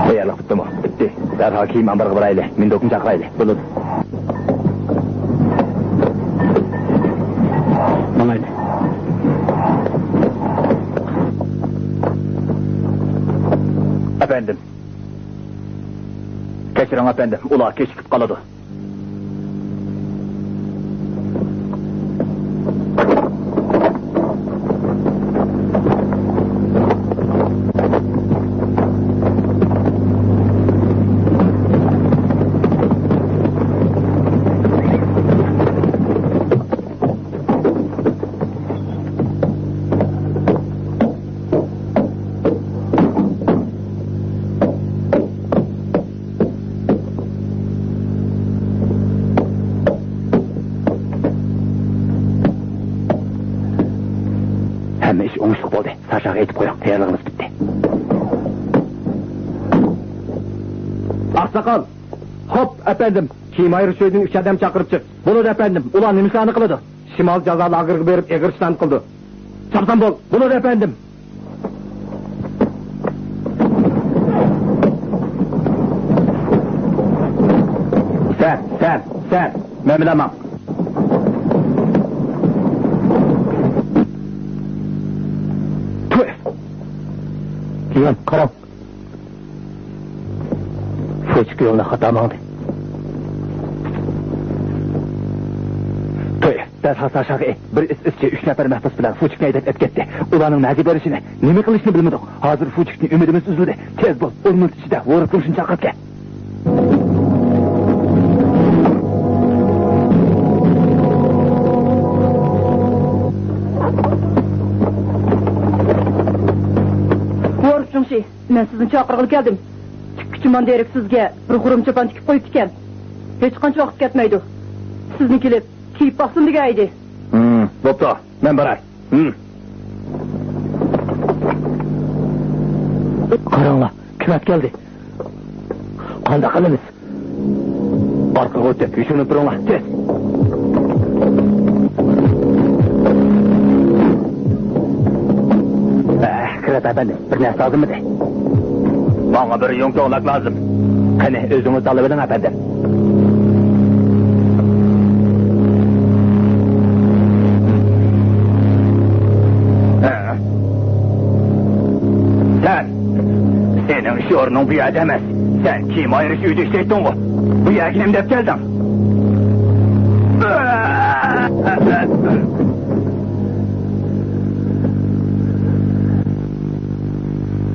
تەييارلىق پۈتتىمۇ؟ پۈتتى. دەرھال كىيىم ئامبىرىغا بارايلى، مىندوكنى چاقىرايلى. بولىدۇ. ماڭايلى. ئەپەندىم. كەچۈرۈڭ ئەپەندىم، ئۇلار كېچىكىپ قالىدۇ. ھەممە ئىش ئوڭۇشلۇق بولدى. ساشاغا ئېيتىپ قويۇڭ، تەييارلىقىمىز پۈتتى. ئاقساقال! خوپ، ئەپەندىم. كىم ئايرىش ئۆيىدىن ئۈچ ئادەم چاقىرىپ چىق. بولىدۇ، ئەپەندىم. ئۇلار نېمە ئىشلارنى قىلىدۇ؟ شىمال جازا لاگېرىغا بېرىپ ئېغىر ئىشلارنى قىلىدۇ. چاپسان بول. بولىدۇ، ئەپەندىم. سەن، سەن، سەن. مەن بىلەن ماڭ. تۇ. جىيەن، قاراڭ. فۇچىك يولنى خاتا ماڭدى. توي، دەرھال ساشاغا ئېيت، بىر ئىس ئىسچى ئۈچ نەپەر مەھبۇس بىلەن فۇچىكنى ھەيدەپ ئەتكەتتى. ئۇلارنىڭ نەگە بېرىشىنى، نېمە قىلىشنى بىلمىدۇق. ھازىر فۇچىكتىن ئۈمىدىمىز ئۈزۈلدى. تېز بول، ئون مىنۇت ئىچىدە ۋورۇتلۇڭشىنى چاقىرىپ كەل. ۋورۇتلۇڭشى. مەن سىزنى چاقىرغىلى كەلدىم. تىككۈچى ماندېرىك سىزگە بىر خۇرۇم چاپان تىكىپ قويۇپتىكەن. ھېچقانچە ۋاقىت كەتمەيدۇ. سىزنى كېلىپ كىيىپ باقسۇن دېگەن ئىدى. ھىم، بوپتۇ. مەن باراي. ھىم. قاراڭلار، كىم ئەتكەلدى؟ قانداق قىلىمىز؟ ئارقىغا ئۆتۈپ، يوشۇرۇنۇپ تۇرۇڭلار، تېز! ئەھ، كىرات ئەپەندىم، بىر نەرسە لازىممىدى؟ ماڭا بىر يۇڭ كۆڭلەك لازىم. قېنى، ئۆزىڭىز ئالىۋېلىڭ، ئەپەندىم. ھە. سەن! سېنىڭ ئىش ئورنۇڭ بۇ يەردە ئەمەس. سەن كىيىم ئايرىش ئۆيىدە ئىشلەيتتىڭغۇ؟ بۇ يەرگە نېمە دەپ كەلدىڭ؟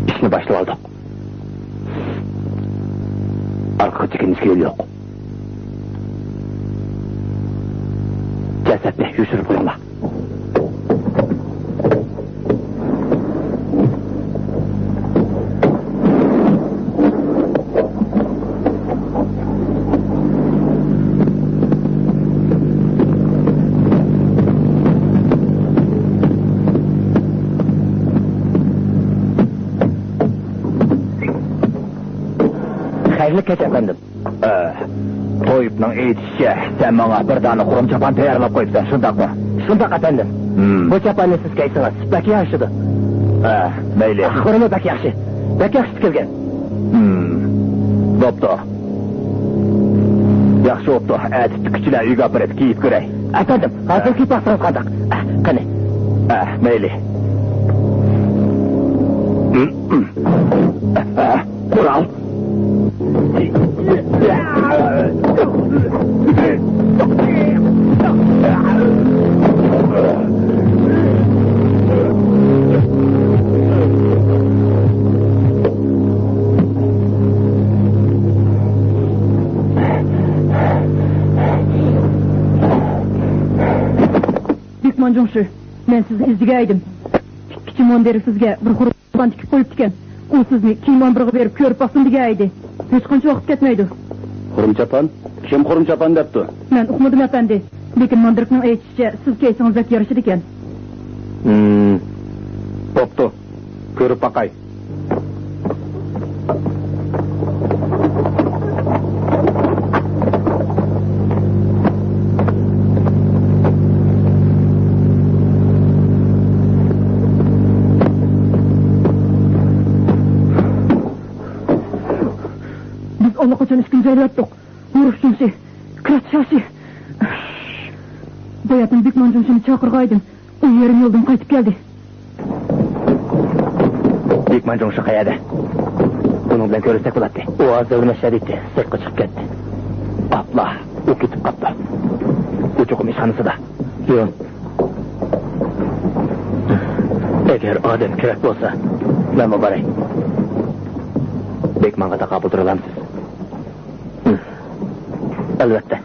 ئىشنى باشلىۋالدۇق. ئارقىغا چېكىنىشكە يول يوق. جەسەتنى يوشۇرۇپ قويۇڭلار. خەيرلىك كەچ، ئەپەندىم. ئە، تويۇپنىڭ ئېيتىشىچە، سەن ماڭا بىر دانە خۇرۇم چاپان تەييارلاپ قويۇپسەن، شۇنداقمۇ؟ شۇنداق، ئەپەندىم. ھىم. بۇ چاپاننى سىز كىيسىڭىز بەك يارىشىدۇ. ئە، مەيلى. ئەھۋالىمۇ بەك ياخشى. بەك ياخشى تىكىلگەن. ھىم، بوپتۇ. ياخشى بوپتۇ. ئەتە تۈككۈچىلەر ئۆيگە ئاپىرىپ كىيىپ كۆرەي. ئەپەندىم، ھازىر كىيىپ باقسىڭىز قانداق؟ ئە، قېنى. ئە، مەيلى. ئە، قورال. بېكمان جۇڭشى، مەن سىزنى ئىزدىگەن ئىدىم. تىككۈچى مۇندىر سىزگە بىر خۇرۇم چاپان تىكىپ قويۇپتىكەن. ئۇ سىزنى كىيىم ئامبىرىغا بېرىپ كۆرۈپ باقسۇن دېگەن ئىدى. ھېچقانچە ۋاقىت كەتمەيدۇ. خۇرۇم چاپان؟ كىم خۇرۇم چاپان دەپتۇ؟ مەن ئۇقمىدىم، ئەپەندى. لېكىن ماندرىكنىڭ ئېيتىشىچە، سىز كىيسىڭىز بەك يارىشىدىكەن. ھىم، بوپتۇ. كۆرۈپ باقاي. بىز ئاللىقاچان ئىككىنچى ئايدا ياتتۇق. ھۇرۇش جۇڭشى، كىرات شاشى. باياتىن بېكمان جۇڭشىنى چاقىرغان ئىدىم. ئۇ يېرىم يولدىن قايتىپ كەلدى. بېكمان جۇڭشى قەيەردە؟ ئۇنىڭ بىلەن كۆرۈشسەك بولاتتى. ئۇ ھازىر مەشەدە ئىدى، سىرتقا چىقىپ كەتتى. ئاپلا، ئۇ كېتىپ قاپتۇ. ئۇ چوقۇم ئىشخانىسىدا. يۈرۈڭ. ئەگەر ئادەم كېرەك بولسا، مەنمۇ باراي. بېكمانغا تاقابىل تۇرالامسىز؟ ھىم. ئەلۋەتتە،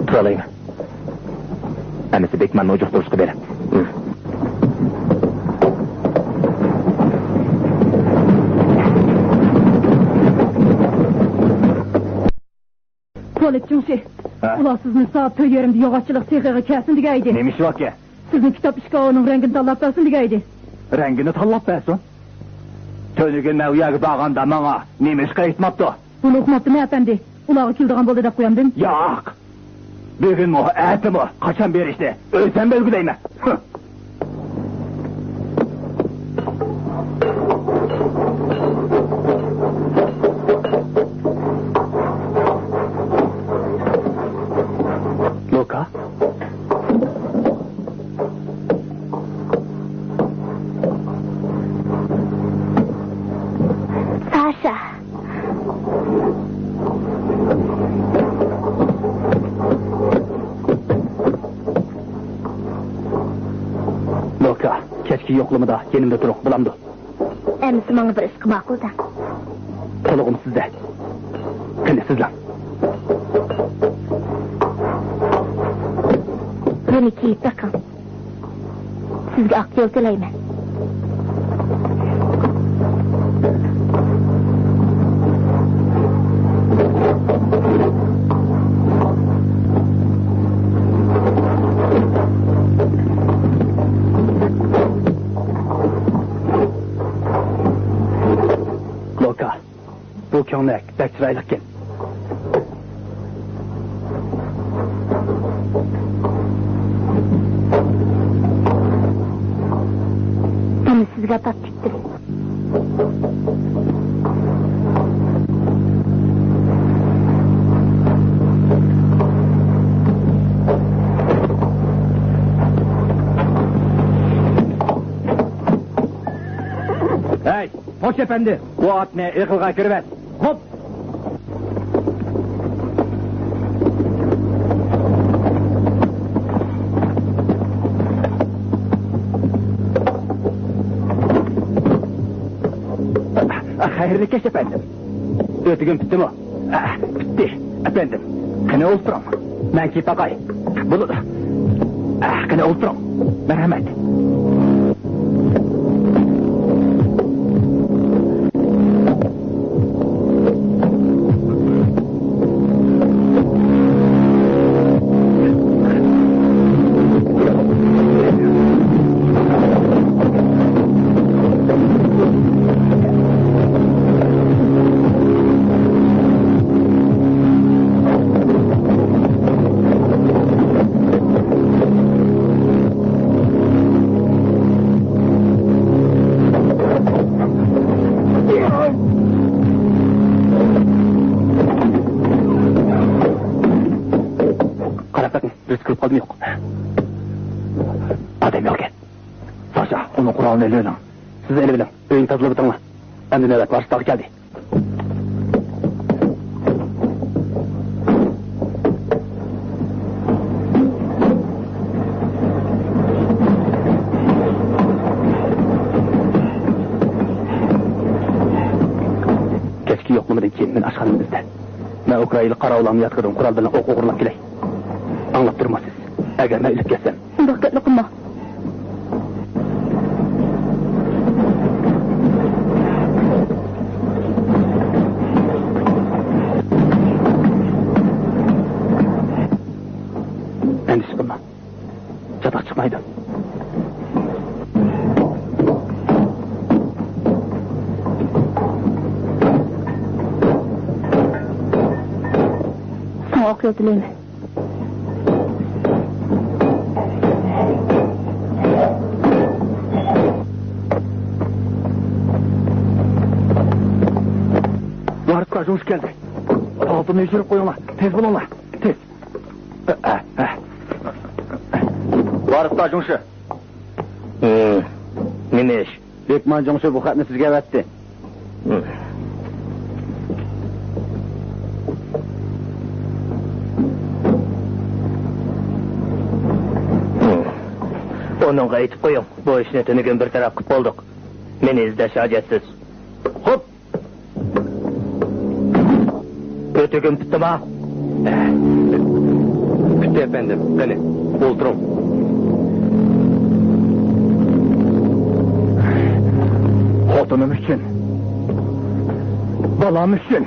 تۇرالايمەن. ئەمىسە بېكماننى ئۇجۇقتۇرۇشقا بېرىڭ. ھىم. تۇالېت جۇڭشى، ھە؟ ئۇلار سىزنى سائەت تۆت يېرىمدە ياغاچچىلىق سېخىغا كەلسۇن دېگەن ئىدى. نېمە ئىش باركەن؟ سىزنى كىتاب ئىشكاپىنىڭ رەڭگىنى تاللاپ بەرسۇن دېگەن ئىدى. رەڭگىنى تاللاپ بەرسۇن؟ تۈنۈگۈن مەن ئۇ يەرگە بارغاندا ماڭا نېمە ئىشقا ئېيتماپتۇ؟ بۇنى ئۇقماپتىمەن، ئەپەندى. ئۇلارغا كېلىدىغان بولدى دەپ قويامدىم. ياق! بۈگۈنمۇ، ئەتىمۇ، قاچان بېرىشنى ئۆزۈم بەلگىلەيمەن. ھە. لۇكا. ساشا. لۇكا، كەچكى يوقلىمىدا يېنىمدا تۇرۇڭ، بولامدۇ؟ ئەمىسە ماڭا بىر ئىش قىل، ماقۇل دەڭ. قۇلىقىم سىزدە. قېنى، سىزلەڭ. بۇنى كىيىپ بېقىڭ. سىزگە ئاق يول تىلەيمەن. لۇكا. بۇ كۆڭلەك بەك چىرايلىقكەن. بۇنى سىزگە ئاتاپ كەتتىم. ھەي! قوش ئەپەندى، بۇ ئاتنى ئېغىلغا كىرىۋەت. خوپ. خەيرلىك كەچ، ئەپەندىم. ئۆتۈگۈم پۈتتىمۇ؟ ئە، پۈتتى، ئەپەندىم. قېنى ئولتۇرۇڭ. مەن كىيىپ باقاي. بولىدۇ. ئە، قېنى ئولتۇرۇڭ. مەرھەمەت. بىرسى كۆرۈپ قالدىمۇ يوق. ئادەم يوقكەن. ساشا، ئۇنىڭ قورالىنى ئېلىۋېلىڭ. سىز ئېلىۋېلىڭ. ئۆينى تازىلاپ ئۆتۈڭلار. ئەمدى نۆۋەت ۋارىس تاغا كەلدى. كەچكى يوقلىمىدىن كېيىن مېنى ئاشخانىدىن ئىزدە. مەن ئۇكرائىنلىق قاراۋۇللارنىڭ ياتىقىدىن قورال بىلەن ئوق ئوغرىلاپ كېلەي. ئاڭلاپ تۇرمۇسىز؟ ئەگەر مەن ئۆلۈپ كەتسەم. ئۇنداق گەپنى قىلما. ئەندىشە قىلما. چاتاق چىقمايدۇ. ساڭا ئوق يول تىلەيمەن. ۋارىسقا جۇڭشى كەلدى. ئالتۇننى يوشۇرۇپ قويۇڭلار. تېز بولۇڭلار. تېز. ۋارىسقا جۇڭشى. نېمە ئىش؟ بېكمان جۇڭشى بۇ خەتنى سىزگە ئەۋەتتى. ئۇنىڭغا ئېيتىپ قويۇڭ، بۇ ئىشنى تۈنۈگۈن بىر تەرەپ قىلىپ بولدۇق. مېنى ئىزدەش ھاجەتسىز. خوپ. بۇ تۈگۈن پۈتتىما؟ پۈتتى، ئەپەندىم. قېنى، ئولتۇرۇڭ. خوتۇنۇم ئۈچۈن، بالام ئۈچۈن.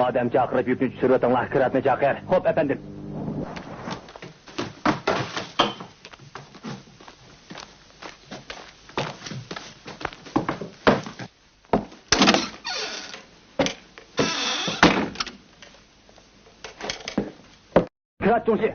ئادەم چاقىرىپ يۈكنى چۈشۈرۈۋېتىڭلار، كراتنى چاقىر. خوپ، ئەپەندىم. كرات جۇڭشى.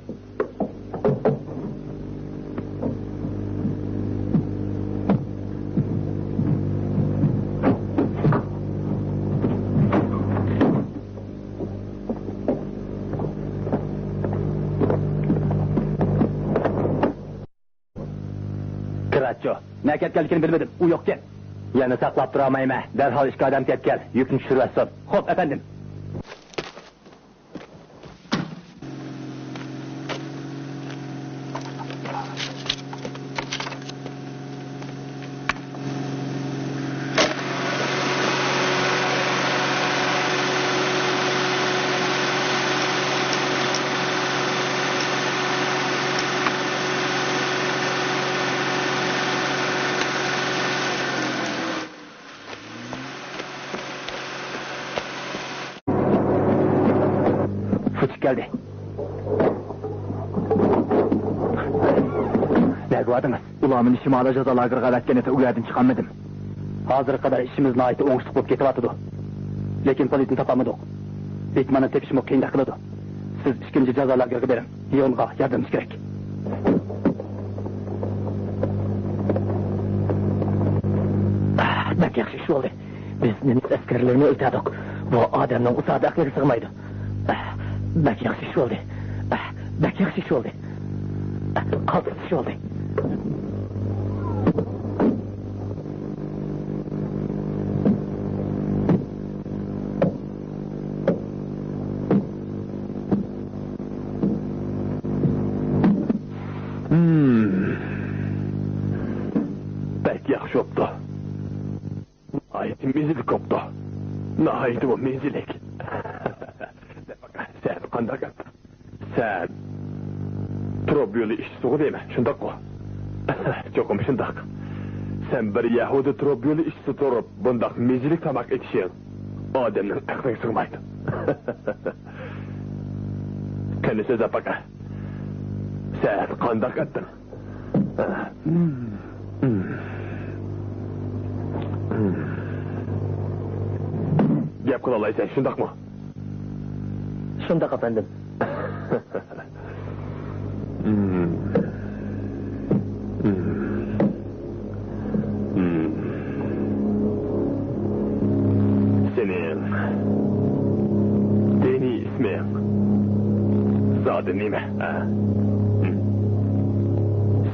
كراتچو، نە كەتكەنلىكىنى بىلمىدىم، ئۇ يوقكەن. يەنە ساقلاپ تۇرالمايمەن، دەرھال ئىككى ئادەم تېپىپ كەل، يۈكنى چۈشۈرۈۋەتسۇن. خوپ، ئەپەندىم. كەلدى. نەگە باردىڭىز؟ ئۇلار مېنى شىمالىي جازا لاگېرىغا ئەۋەتكەن ئىدى، ئۇ يەردىن چىقالمىدىم. ھازىرغا قەدەر ئىشىمىز ناھايىتى ئوڭۇشلۇق بولۇپ كېتىۋاتىدۇ. لېكىن پولىتنى تاپالمىدۇق. بېكماننى تېپىشمۇ قىيىندەك قىلىدۇ. سىز ئىككىنچى جازا لاگېرىغا بېرىڭ. لېئونغا ياردىمىمىز كېرەك. بەك ياخشى ئىش بولدى. بىز نېمىس ئەسكەرلىرىنى ئۆلتۈردۇق. بۇ ئادەمنىڭ ئۇسادە ئەقلىگە سىغمايدۇ. بەك ياخشى ئىش بولدى. بەك ياخشى ئىش بولدى. قالتىس ئىش بولدى. بەك ياخشى بوپتۇ. ناھايىتى مەززىلىك بوپتۇ. ناھايىتىمۇ مەززىلىك. سەن قانداق ئەمدى؟ سەن تۇرۇپ يولى ئىشچىسىغۇ دەيمەن، شۇنداققۇ؟ چوقۇم شۇنداق. سەن بىر يەھۇدىي تۇرۇپ يولى ئىشچىسى تۇرۇپ بۇنداق مەززىلىك تاماق ئېتىشىڭ ئادەمنىڭ ئەقلىگە سىغمايدۇ. قېنى سۆزلەپ باقە. سەن قانداق ئەتتىڭ؟ گەپ قىلالايسەن، شۇنداقمۇ؟ شۇنداق، ئەپەندىم. سېنىڭ دىنىي ئىسمىڭ زادى نېمە، ھە؟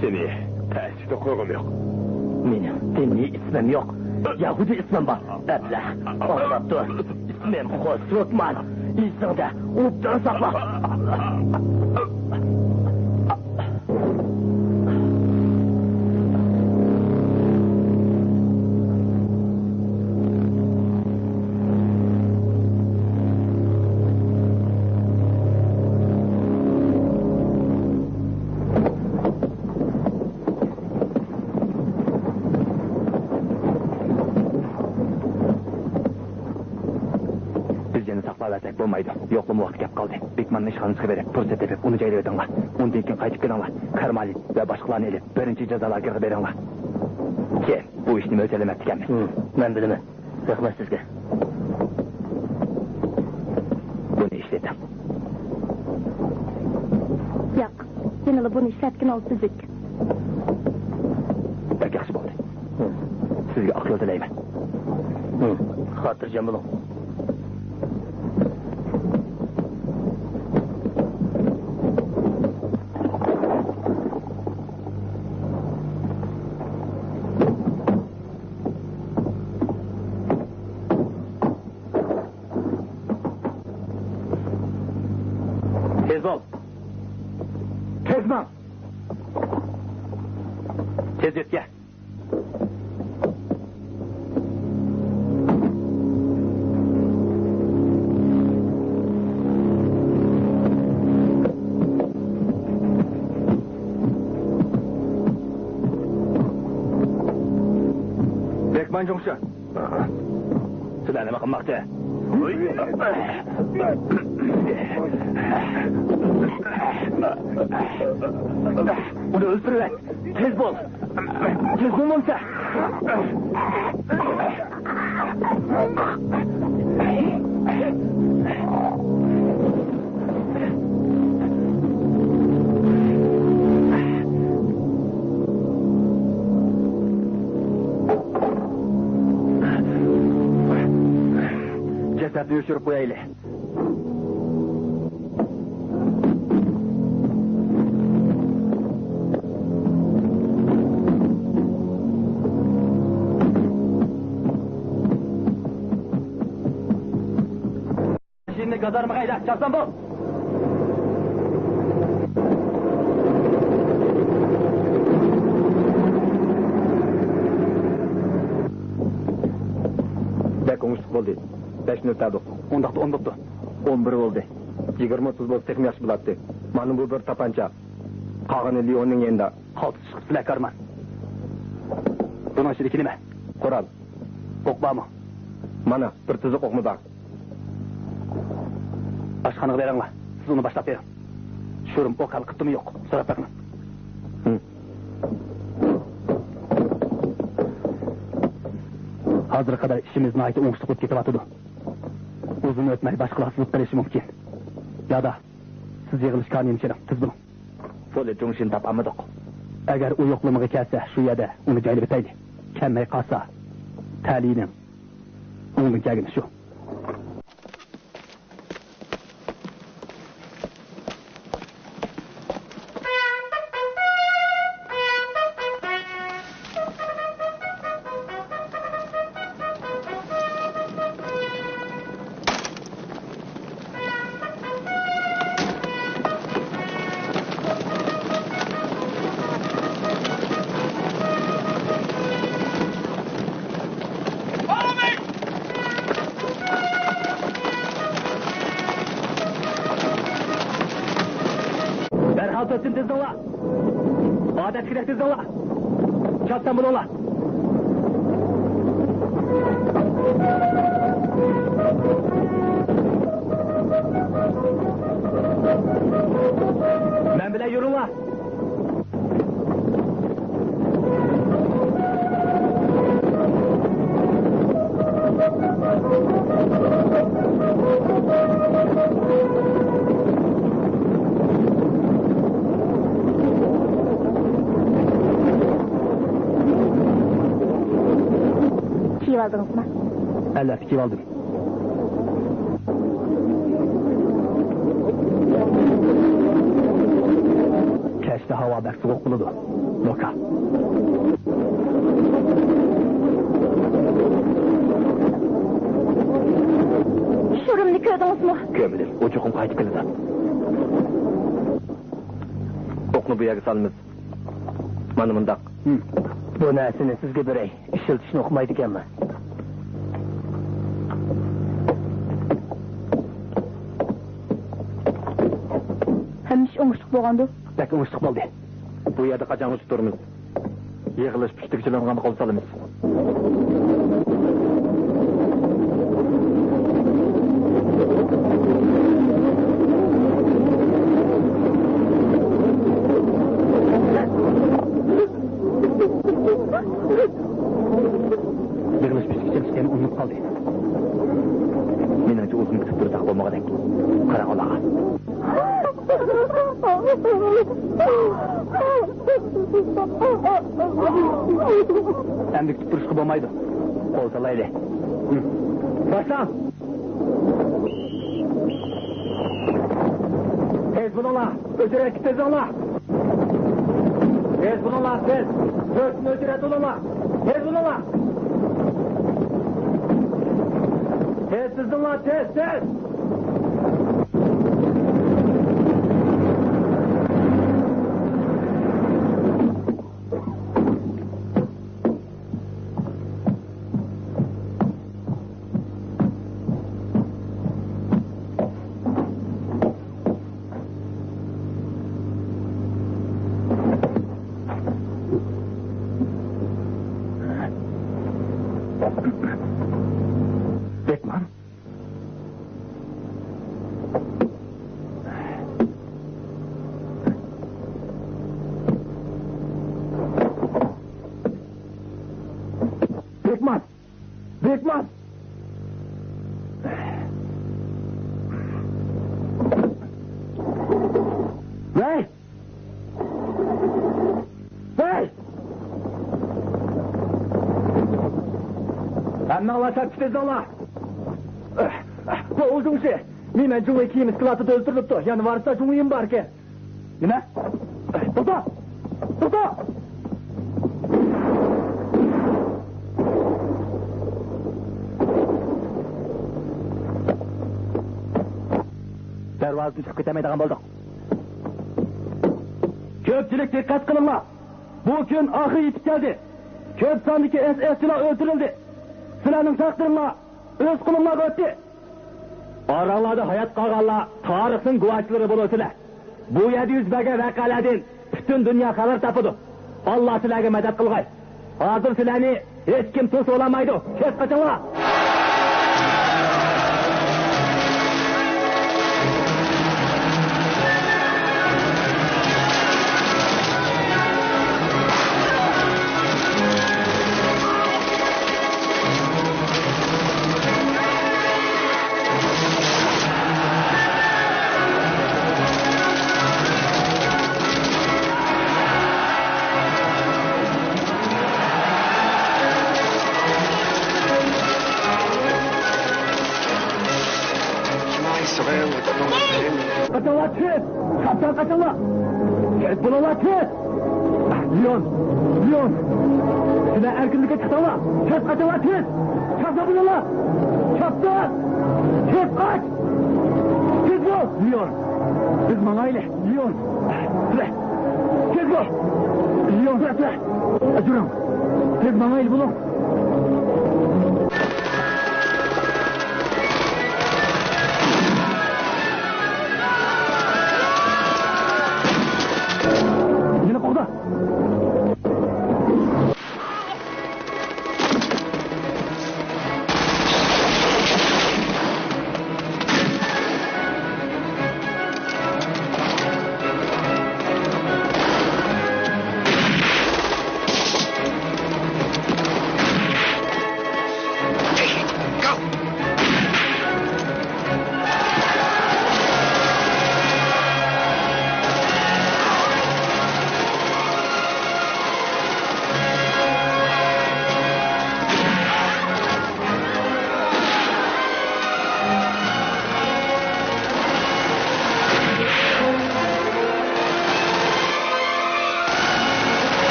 سېنى تەسلىكتە قويغۇم يوق. مېنىڭ دىنىي ئىسمىم يوق. يەھۇدىي ئىسمىم بار. ئەبلەخ. ئاڭلاپ تۇر. ئىسمىم خۇسرۇتمان. ئېسىڭدە ئوبدان ساقلا. بىز يەنە ساقلاۋەرسەك بولمايدۇ. يوقلىما ۋاقتى كەپ قالدى. بېكماننىڭ ئىشخانىسىغا بېرىپ، پۇرسەت تېپىپ، ئۇنى جايلىۋېتىڭلار. ئۇندىن كېيىن قايتىپ كېلىڭلار. كارمالىن ۋە باشقىلارنى ئېلىپ، بىرىنچى جازا لاگېرىغا بېرىڭلار. كېيىن بۇ ئىشنى مۆلچەرلىمەپتىكەنمىز. ھىم، مەن بىلىمەن. رەھمەت سىزگە. بۇنى ئىشلىتىڭ. ياق، يەنىلا بۇنى ئىشلەتكىنىڭىز تۈزۈك. بەك ياخشى بولدى. ھىم. سىزگە ئاق يول تىلەيمەن. ھىم. خاتىرجەم بولۇڭ. تېز بول! تېز ماڭ! تېز يۆتكە! بېكمان جۇڭشى. سىلەر نېمە قىلماقچى؟ ئۇنى ئۆلتۈرۈۋەت! تېز بول! تېز بول بولمىسا! جەسەتنى يوشۇرۇپ قويايلى. ماشىنىنى گازارمىغا ھەيدە، چاپسان بول! بەك ئوڭۇشلۇق بولدى. بەشنى ئۆتەدۇق. ئۇنداقتا ئون بوپتۇ. ئون بىر بولدى. يىگىرمە ئوتتۇز بولسا تېخىمۇ ياخشى بولاتتى. مانا بۇ بىر تاپانچا. قالغىنى لېئوننىڭ يېنىدا. قالتىس چىقىپسىلەر، كارمان. بۇنىڭ ئىچىدىكى نېمە؟ قورال. ئوق بارمۇ؟ مانا، بىر تىزىق ئوقمۇ بار. ئاشخانىغا بېرىڭلار. سىز ئۇنى باشلاپ بېرىڭ. شۇرۇم ئوق ھەل قىپتىمۇ يوق، سوراپ بېقىڭ. ھە. ھازىرغا قەدەر ئىشىمىز ناھايىتى ئوڭۇشلۇق بولۇپ كېتىۋاتىدۇ. ئۇزۇن ئۆتمەي باشقىلار سىزىپ قېلىشى مۇمكىن. يادا، سىز يىغىلىش كارنىنى چېلىڭ، تېز بولۇڭ. سولى جۇڭشىنى تاپالمىدۇق. ئەگەر ئۇ يوقلىمىغا كەلسە، شۇ يەردە ئۇنى جايلىۋېتەيلى. كەلمەي قالسا، تەلىيىنىڭ ئوڭدىن كەلگىنى شۇ. バラハウスを沈殿さんは、私が沈殿は、キャプテンブローは、من بلن يوروللا. كىيىۋالدىڭىزمۇ؟ ئەلۋەتتە، كىيىۋالدىم. كەچتە ھاۋا بەك سوغۇق بولىدۇ، لۇكا. شۇرۇمنى كۆردىڭىزمۇ؟ كۆرمىدىم، ئۇ چوقۇم قايتىپ كېلىدۇ. ئوقنى بۇ يەرگە سالىمىز. مانا مۇنداق. ھىم. بۇ نەرسىنى سىزگە بېرەي. ئىشلىتىشنى ئۇقمايدىكەنمەن. ھەممە ئىش ئوڭۇشلۇق بولغاندۇ؟ بەك ئوڭۇشلۇق بولدى. بۇ يەردە قاچانغىچە تۇرىمىز؟ يىغىلىش پۈتتىگىچە ئۇلارغا قول سالىمىز. يىغىلىش پۈتكۈچە ئىشلەيمەن، ئۇنىمۇ قالدى. مېنىڭچە ئۇزۇن كۈتۈپ تۇرساق بولمىغۇدەك. قاراڭ ئۇلارغا. ئەمدى كۈتۈپ تۇرۇشقا بولمايدۇ. قول سالايلى. باشلاڭ! تېز بولۇڭلار! ئۆچۈرۈۋەتكە تېزىڭلار! تېز بولۇڭلار، تېز! بۆسىنى ئۆچۈرۈۋېتىۋېلىڭلار! تېز بولۇڭلار! تېز تىزىڭلار، تېز، تېز! بېكمام. بېكمام! بېكمام! ۋەي! ۋەي! ھەممىڭلار سەپكە تىزىلىڭلار! بۇ ئۇ جۇڭشى! نېمە، جۇڭيى كىيىم ئىسكىلاتىدا ئۆلتۈرۈلۈپتۇ، يەنە ۋارىسلار جۇڭيىمۇ باركەن. نېمە؟ توختا! توختا! دەرۋازىدىن چىقىپ كېتەلمەيدىغان بولدۇق. كۆپچىلىك دىققەت قىلىڭلار! بۇ كۈن ئاخىرى يېتىپ كەلدى. كۆپ ساندىكى ئېس ئېس چىلار ئۆلتۈرۈلدى. سىلەرنىڭ تەقدىرىڭلار ئۆز قولۇڭلارغا ئۆتتى. ئاراڭلاردا ھايات قالغانلار تارىخنىڭ گۇۋاھچىلىرى بولۇۋاتىدۇ. بۇ يەردە يۈز بەرگەن ۋەقەلەردىن پۈتۈن دۇنيا خەۋەر تاپىدۇ. ئاللا سىلەرگە مەدەت قىلغاي. ھازىر سىلەرنى ھېچكىم توسۇۋالالمايدۇ. تېز قېچىڭلار! تېز! شاپتان قاچىڭلار! تېز بولۇڭلار، تېز! لېئون! لېئون! سىلەر ئەركىنلىككە چىقساڭلار، تېز قاچىڭلار، تېز! شاپتان بولۇڭلار! شاپتان! تېز قاچ! تېز بول! لېئون! بىز ماڭايلى! لېئون! تېز بول! لېئون! تېز! تېز! يۈرۈڭ! تېز ماڭايلى، بولۇڭ! يەنە قوغدا!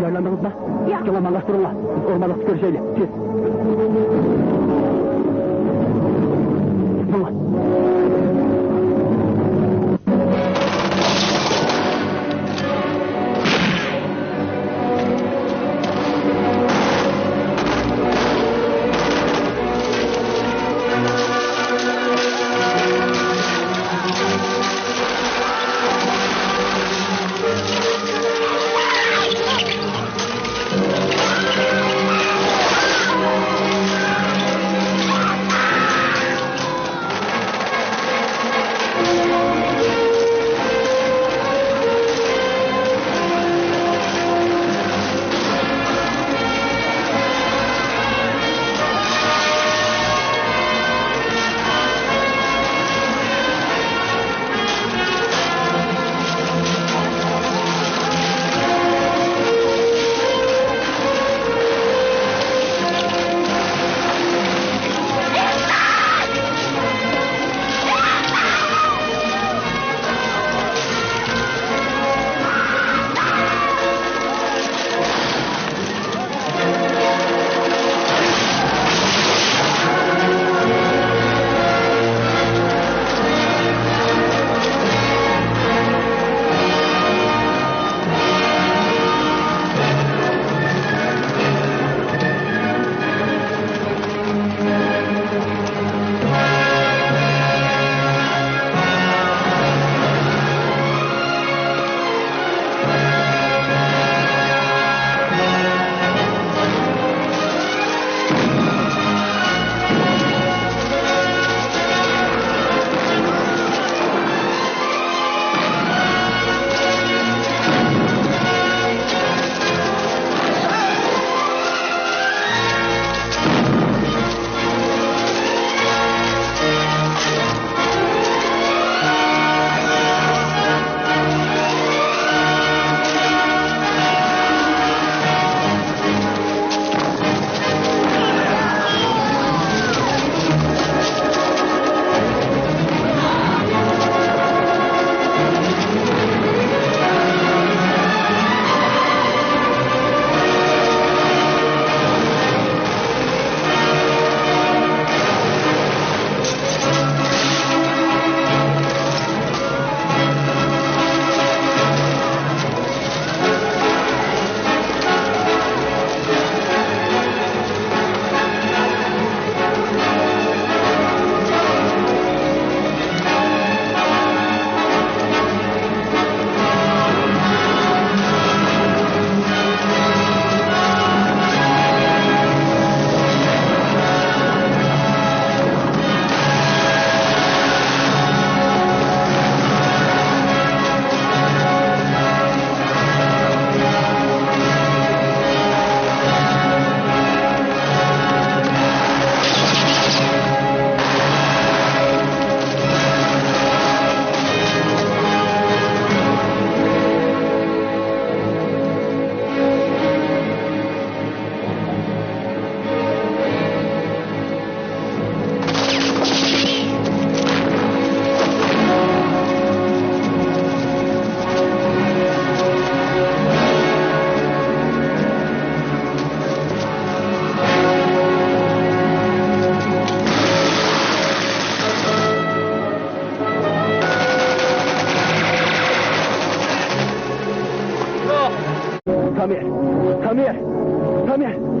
يارىلاندىڭىزمۇ؟ ياق. ئىككىڭلار ماڭغاچ تۇرۇڭلار. بىز ئورمانلىقتا كۆرۈشەيلى. تېز. ماڭا.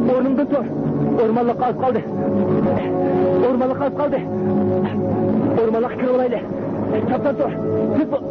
ئورنۇڭدىن تۇر. ئورمانلىققا ئاز قالدى. ئورمانلىققا ئاز قالدى. ئورمانلىققا كىرىۋالايلى. چاپسان تۇر. تېز بول.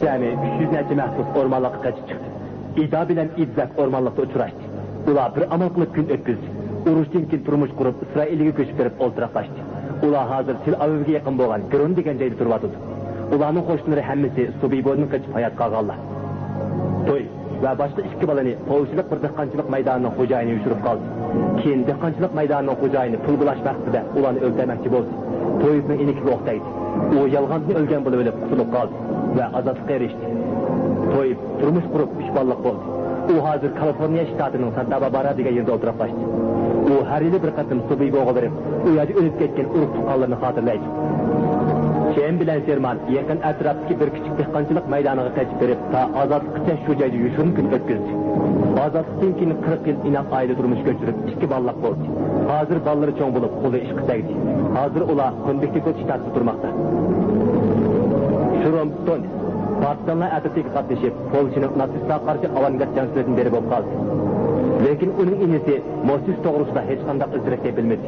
جەمئىي ئۈچ يۈز نەچچە مەھبۇس ئورمانلىققا قېچىپ چىقتى. ئىدا بىلەن ئىززەك ئورمانلىقتا ئۇچراشتى. ئۇلار بىر ئامال قىلىپ كۈن ئۆتكۈزدى. ئۇرۇشتىن كېيىن تۇرمۇش قۇرۇپ، ئىسرائىلگە كۆچۈپ بېرىپ ئولتۇراقلاشتى. ئۇلار ھازىر تېل ئاۋىۋغا يېقىن بولغان گرون دېگەن جايدا تۇرۇۋاتىدۇ. ئۇلارنىڭ قوشنىلىرى ھەممىسى سۇبىبودىن قېچىپ ھايات قالغانلار. توي ۋە باشقا ئىككى بالىنى پولشىلىق بىر دېھقانچىلىق مەيدانىنىڭ خوجايىنى يوشۇرۇپ قالدى. كېيىن دېھقانچىلىق مەيدانىنىڭ خوجايىنى پۇل بۇلاش مەقسىتىدە ئۇلارنى ئۆلتۈرمەكچى بولدى. تويېۋنىڭ ئىنىكىگە ئوق تەگدى. ئۇ يالغاندىن ئۆلگەن بولۇۋېلىپ قۇتۇلۇپ قالدى ۋە ئازادلىققا ئېرىشتى. تويېۋ تۇرمۇش قۇرۇپ، ئۈچ بالىلىق بولدى. ئۇ ھازىر كالىفورنىيە شتاتىنىڭ سانتا باربارا دېگەن يېرىدە ئولتۇراقلاشتى. ئۇ ھەر يىلى بىر قېتىم سۇبىبوغا بېرىپ، ئۇ يەردە ئۆلۈپ كەتكەن ئۇرۇق-تۇغقانلىرىنى خاتىرىلەيدۇ. شېم بىلەن شېرمان يېقىن ئەتراپتىكى بىر كىچىك دېھقانچىلىق مەيدانىغا قېچىپ بېرىپ، تا ئازادلىققىچە شۇ جايدا يوشۇرۇن كۈن ئۆتكۈزدى. ئازادلىقتىن كېيىن قىرىق يىل ئىناق ئائىلە تۇرمۇشى كۆچۈرۈپ، ئىككى بالىلىق بولدى. ھازىر بالىلىرى چوڭ بولۇپ، قولى ئىشقا تەگدى. ھازىر ئۇلار كوننېكتىكۇت شتاتىدا تۇرماقتا. شرۇم ستون پارتىزانلار ئەترىتىگە قاتنىشىپ، پولشىنىڭ ناتسىستلارغا قارشى ئاۋانگارد جەڭچىلىرىدىن بىرى بولۇپ قالدى. لېكىن ئۇنىڭ ئىنىسى موسىس توغرىسىدا ھېچقانداق ئىز-دېرەك تېپىلمىدى.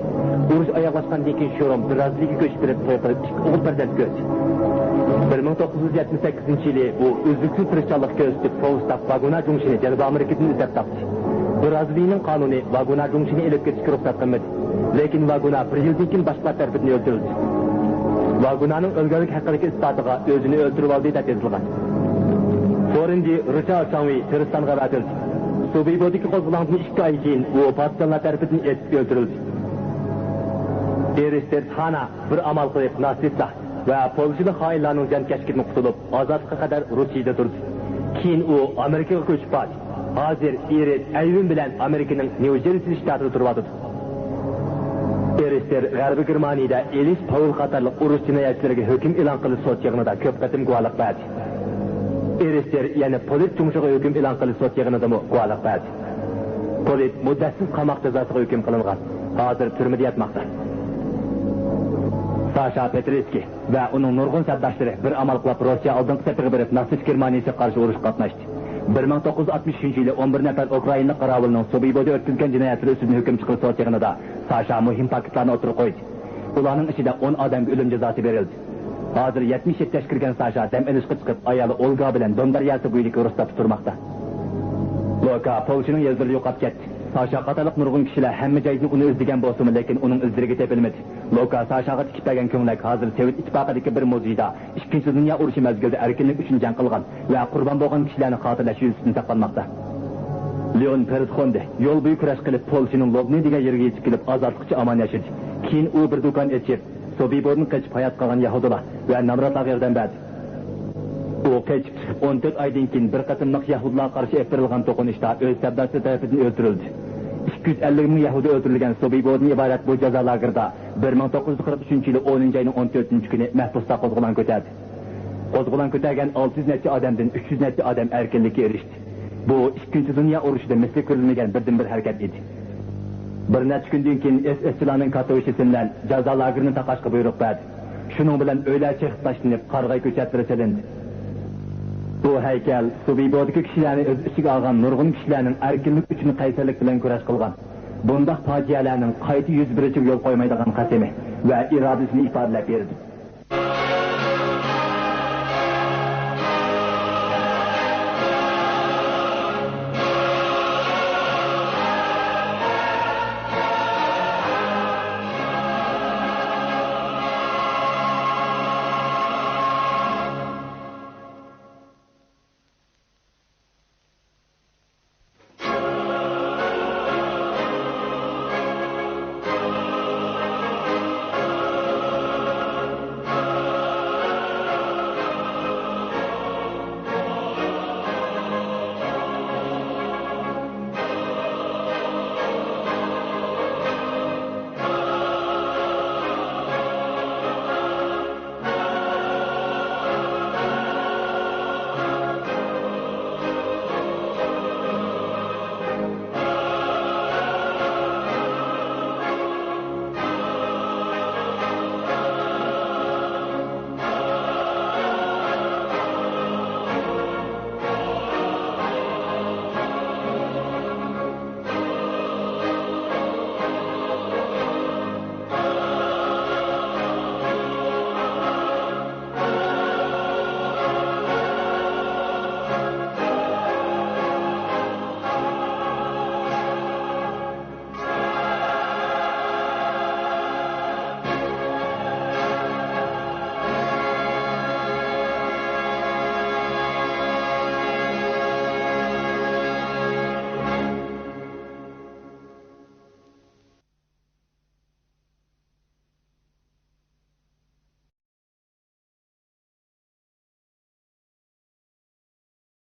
ئۇرۇش ئاياغلاشقاندىن كېيىن شرۇم بىرازىلىيەگە كۆچۈپ بېرىپ، توي قىلىپ، ئىككى ئوغۇل پەرزەنت كۆردى. بىر مىڭ توققۇز يۈز يەتمىش سەككىزىنچى يىلى ئۇ ئۈزلۈكسىز تىرىشچانلىق كۆرسىتىپ، فاۋستاف ۋاگۇنا جۇڭشىنى جەنۇبىي ئامېرىكىدىن ئىزدەپ تاپتى. بىرازىلىيەنىڭ قانۇنى ۋاگۇنا جۇڭشىنى ئېلىپ كېتىشكە رۇخسەت قىلمىدى. لېكىن ۋاگۇنا بىر يىلدىن كېيىن باشقىلار تەرىپىدىن ئۆلتۈرۈلدى. ۋاگۇنانىڭ ئۆلگەنلىكى ھەققىدىكى ئىسپاتىغا ئۆزىنى ئۆلتۈرۈۋالدى دەپ يېزىلغان. سورۇنجى رىچارد چاڭۋېي چىرىستانغا ئەۋەتىلدى. سۇبىبودىكى قوزغىلاڭدىن ئىككى ئاي كېيىن ئۇ پارتىزانلار تەرىپىدىن ئېتىپ ئۆلتۈرۈلدى. ئېرىستېرس خانا بىر ئامال قىلىپ ناتسىستلار ۋە پولشىلىق خائىنلارنىڭ زىيانكەشلىكىدىن قۇتۇلۇپ، ئازادلىققا قەدەر روسىيىدە تۇردى. كېيىن ئۇ ئامېرىكىغا كۆچۈپ باردى. ھازىر ئېرىس ئەيۋىن بىلەن ئامېرىكىنىڭ نيۇ جېرسى شتاتىدا تۇرۇۋاتىدۇ. ئېرىستېر غەربىي گېرمانىيىدە ئېلىس پاۋېل قاتارلىق ئۇرۇش جىنايەتچىلىرىگە ھۆكۈم ئېلان قىلىش سوت يىغىنىدا كۆپ قېتىم گۇۋاھلىق بەردى. ئېرىستېر يەنە پولىت جۇڭشىغا ھۆكۈم ئېلان قىلىش سوت يىغىنىدىمۇ گۇۋاھلىق بەردى. پولىت مۇددەتسىز قاماق جازاسىغا ھۆكۈم قىلىنغان. ھازىر تۈرمىدە ياتماقتا. ساشا پېترىسكىي ۋە ئۇنىڭ نۇرغۇن سەپداشلىرى بىر ئامال قىلىپ روسىيە ئالدىنقى سېپىغا بېرىپ، ناتسىست گېرمانىيىسىگە قارشى ئۇرۇشقا قاتناشتى. بىر مىڭ توققۇز يۈز ئاتمىش ئۈچىنچى يىلى ئون بىر نەپەر ئۇكرائىنلىق قاراۋۇلنىڭ سۇبىبودا ئۆتكۈزگەن جىنايەتلىرى ئۈستىدىن ھۆكۈم چىقىرىش سوت يىغىنىدا ساشا مۇھىم پاكىتلارنى ئوتتۇرىغا قويدى. ئۇلارنىڭ ئىچىدە ئون ئادەمگە ئۆلۈم جازاسى بېرىلدى. ھازىر يەتمىش يەتتە ياشقا كىرگەن ساشا دەم ئېلىشقا چىقىپ، ئايالى ئولگا بىلەن دون دەرياسى بويىدىكى رۇسساتتا تۇرماقتا. لوكا پولشىنىڭ يېزىلىرىدا يوقاپ كەتتى. ساشا قاتارلىق نۇرغۇن كىشىلەر ھەممە جايدىن ئۇنى ئىزدىگەن بولسىمۇ، لېكىن ئۇنىڭ ئىزلىرىگە تېپىلمىدى. لوكا ساشاغا تىكىپ بەرگەن كۆڭلەك ھازىر سوۋېت ئىتتىپاقىدىكى بىر مۇزېيدا ئىككىنچى دۇنيا ئۇرۇشى مەزگىلىدە ئەركىنلىك ئۈچۈن جەڭ قىلغان ۋە قۇربان بولغان كىشىلەرنى خاتىرىلەش يۈزىسىدىن ساقلانماقتا. لېئون پېرېتخوندې يول بويى كۈرەش قىلىپ، پولشىنىڭ لوبنى دېگەن يېرىگە يېتىپ كېلىپ، ئازادلىقچە ئامان ياشىدى. كېيىن ئۇ بىر دۇكان ئېچىپ، سۇبىبودىن قېچىپ ھايات قالغان يەھۇدىيلار ۋە نامراتلارغا ياردەم بەردى. ئۇ قېچىپ چىقىپ ئون تۆت ئايدىن كېيىن بىر قېتىملىق يەھۇدىيلارغا قارشى ئېلىپ بېرىلغان توقۇنۇشتا ئۆز سەپداشلىرى تەرىپىدىن ئۆلتۈرۈلدى. ئىككى يۈز ئەللىك مىڭ يەھۇدىي ئۆلتۈرۈلگەن سۇبىبودىن ئىبارەت بۇ جازا لاگېرىدا بىر مىڭ توققۇز يۈز قىرىق ئۈچىنچى يىلى ئونىنچى ئاينىڭ ئون تۆتىنچى كۈنى مەھبۇسلار قوزغىلاڭ كۆتەردى. قوزغىلاڭ كۆتەرگەن ئالتە يۈز نەچچە ئادەمدىن ئۈچ يۈز نەچچە ئادەم ئەركىنلىككە ئېرىشتى. بۇ ئىككىنچى دۇنيا ئۇرۇشىدا مىسلى كۆرۈلمىگەن بىردىنبىر ھەرىكەت ئىدى. بىر نەچچە كۈندىن كېيىن ئېس ئېسچىلارنىڭ كاتوۋىچىسى بىلەن جازا لاگېرىنى تاقاشقا بۇيرۇق بەردى. شۇنىڭ بىلەن ئۆيلەر چېقىپ تاشلىنىپ، قارىغاي كۆچەتلىرى سېلىندى. بۇ ھەيكەل سۇبىبودىكى كىشىلەرنى ئۆز ئىچىگە ئالغان نۇرغۇن كىشىلەرنىڭ ئەركىنلىك ئۈچۈن قەيسەرلىك بىلەن كۈرەش قىلغان، بۇنداق پاجىئەلەرنىڭ قايتا يۈز بېرىشىگە يول قويمايدىغان قەسىمى ۋە ئىرادىسىنى ئىپادىلەپ بېرىدۇ.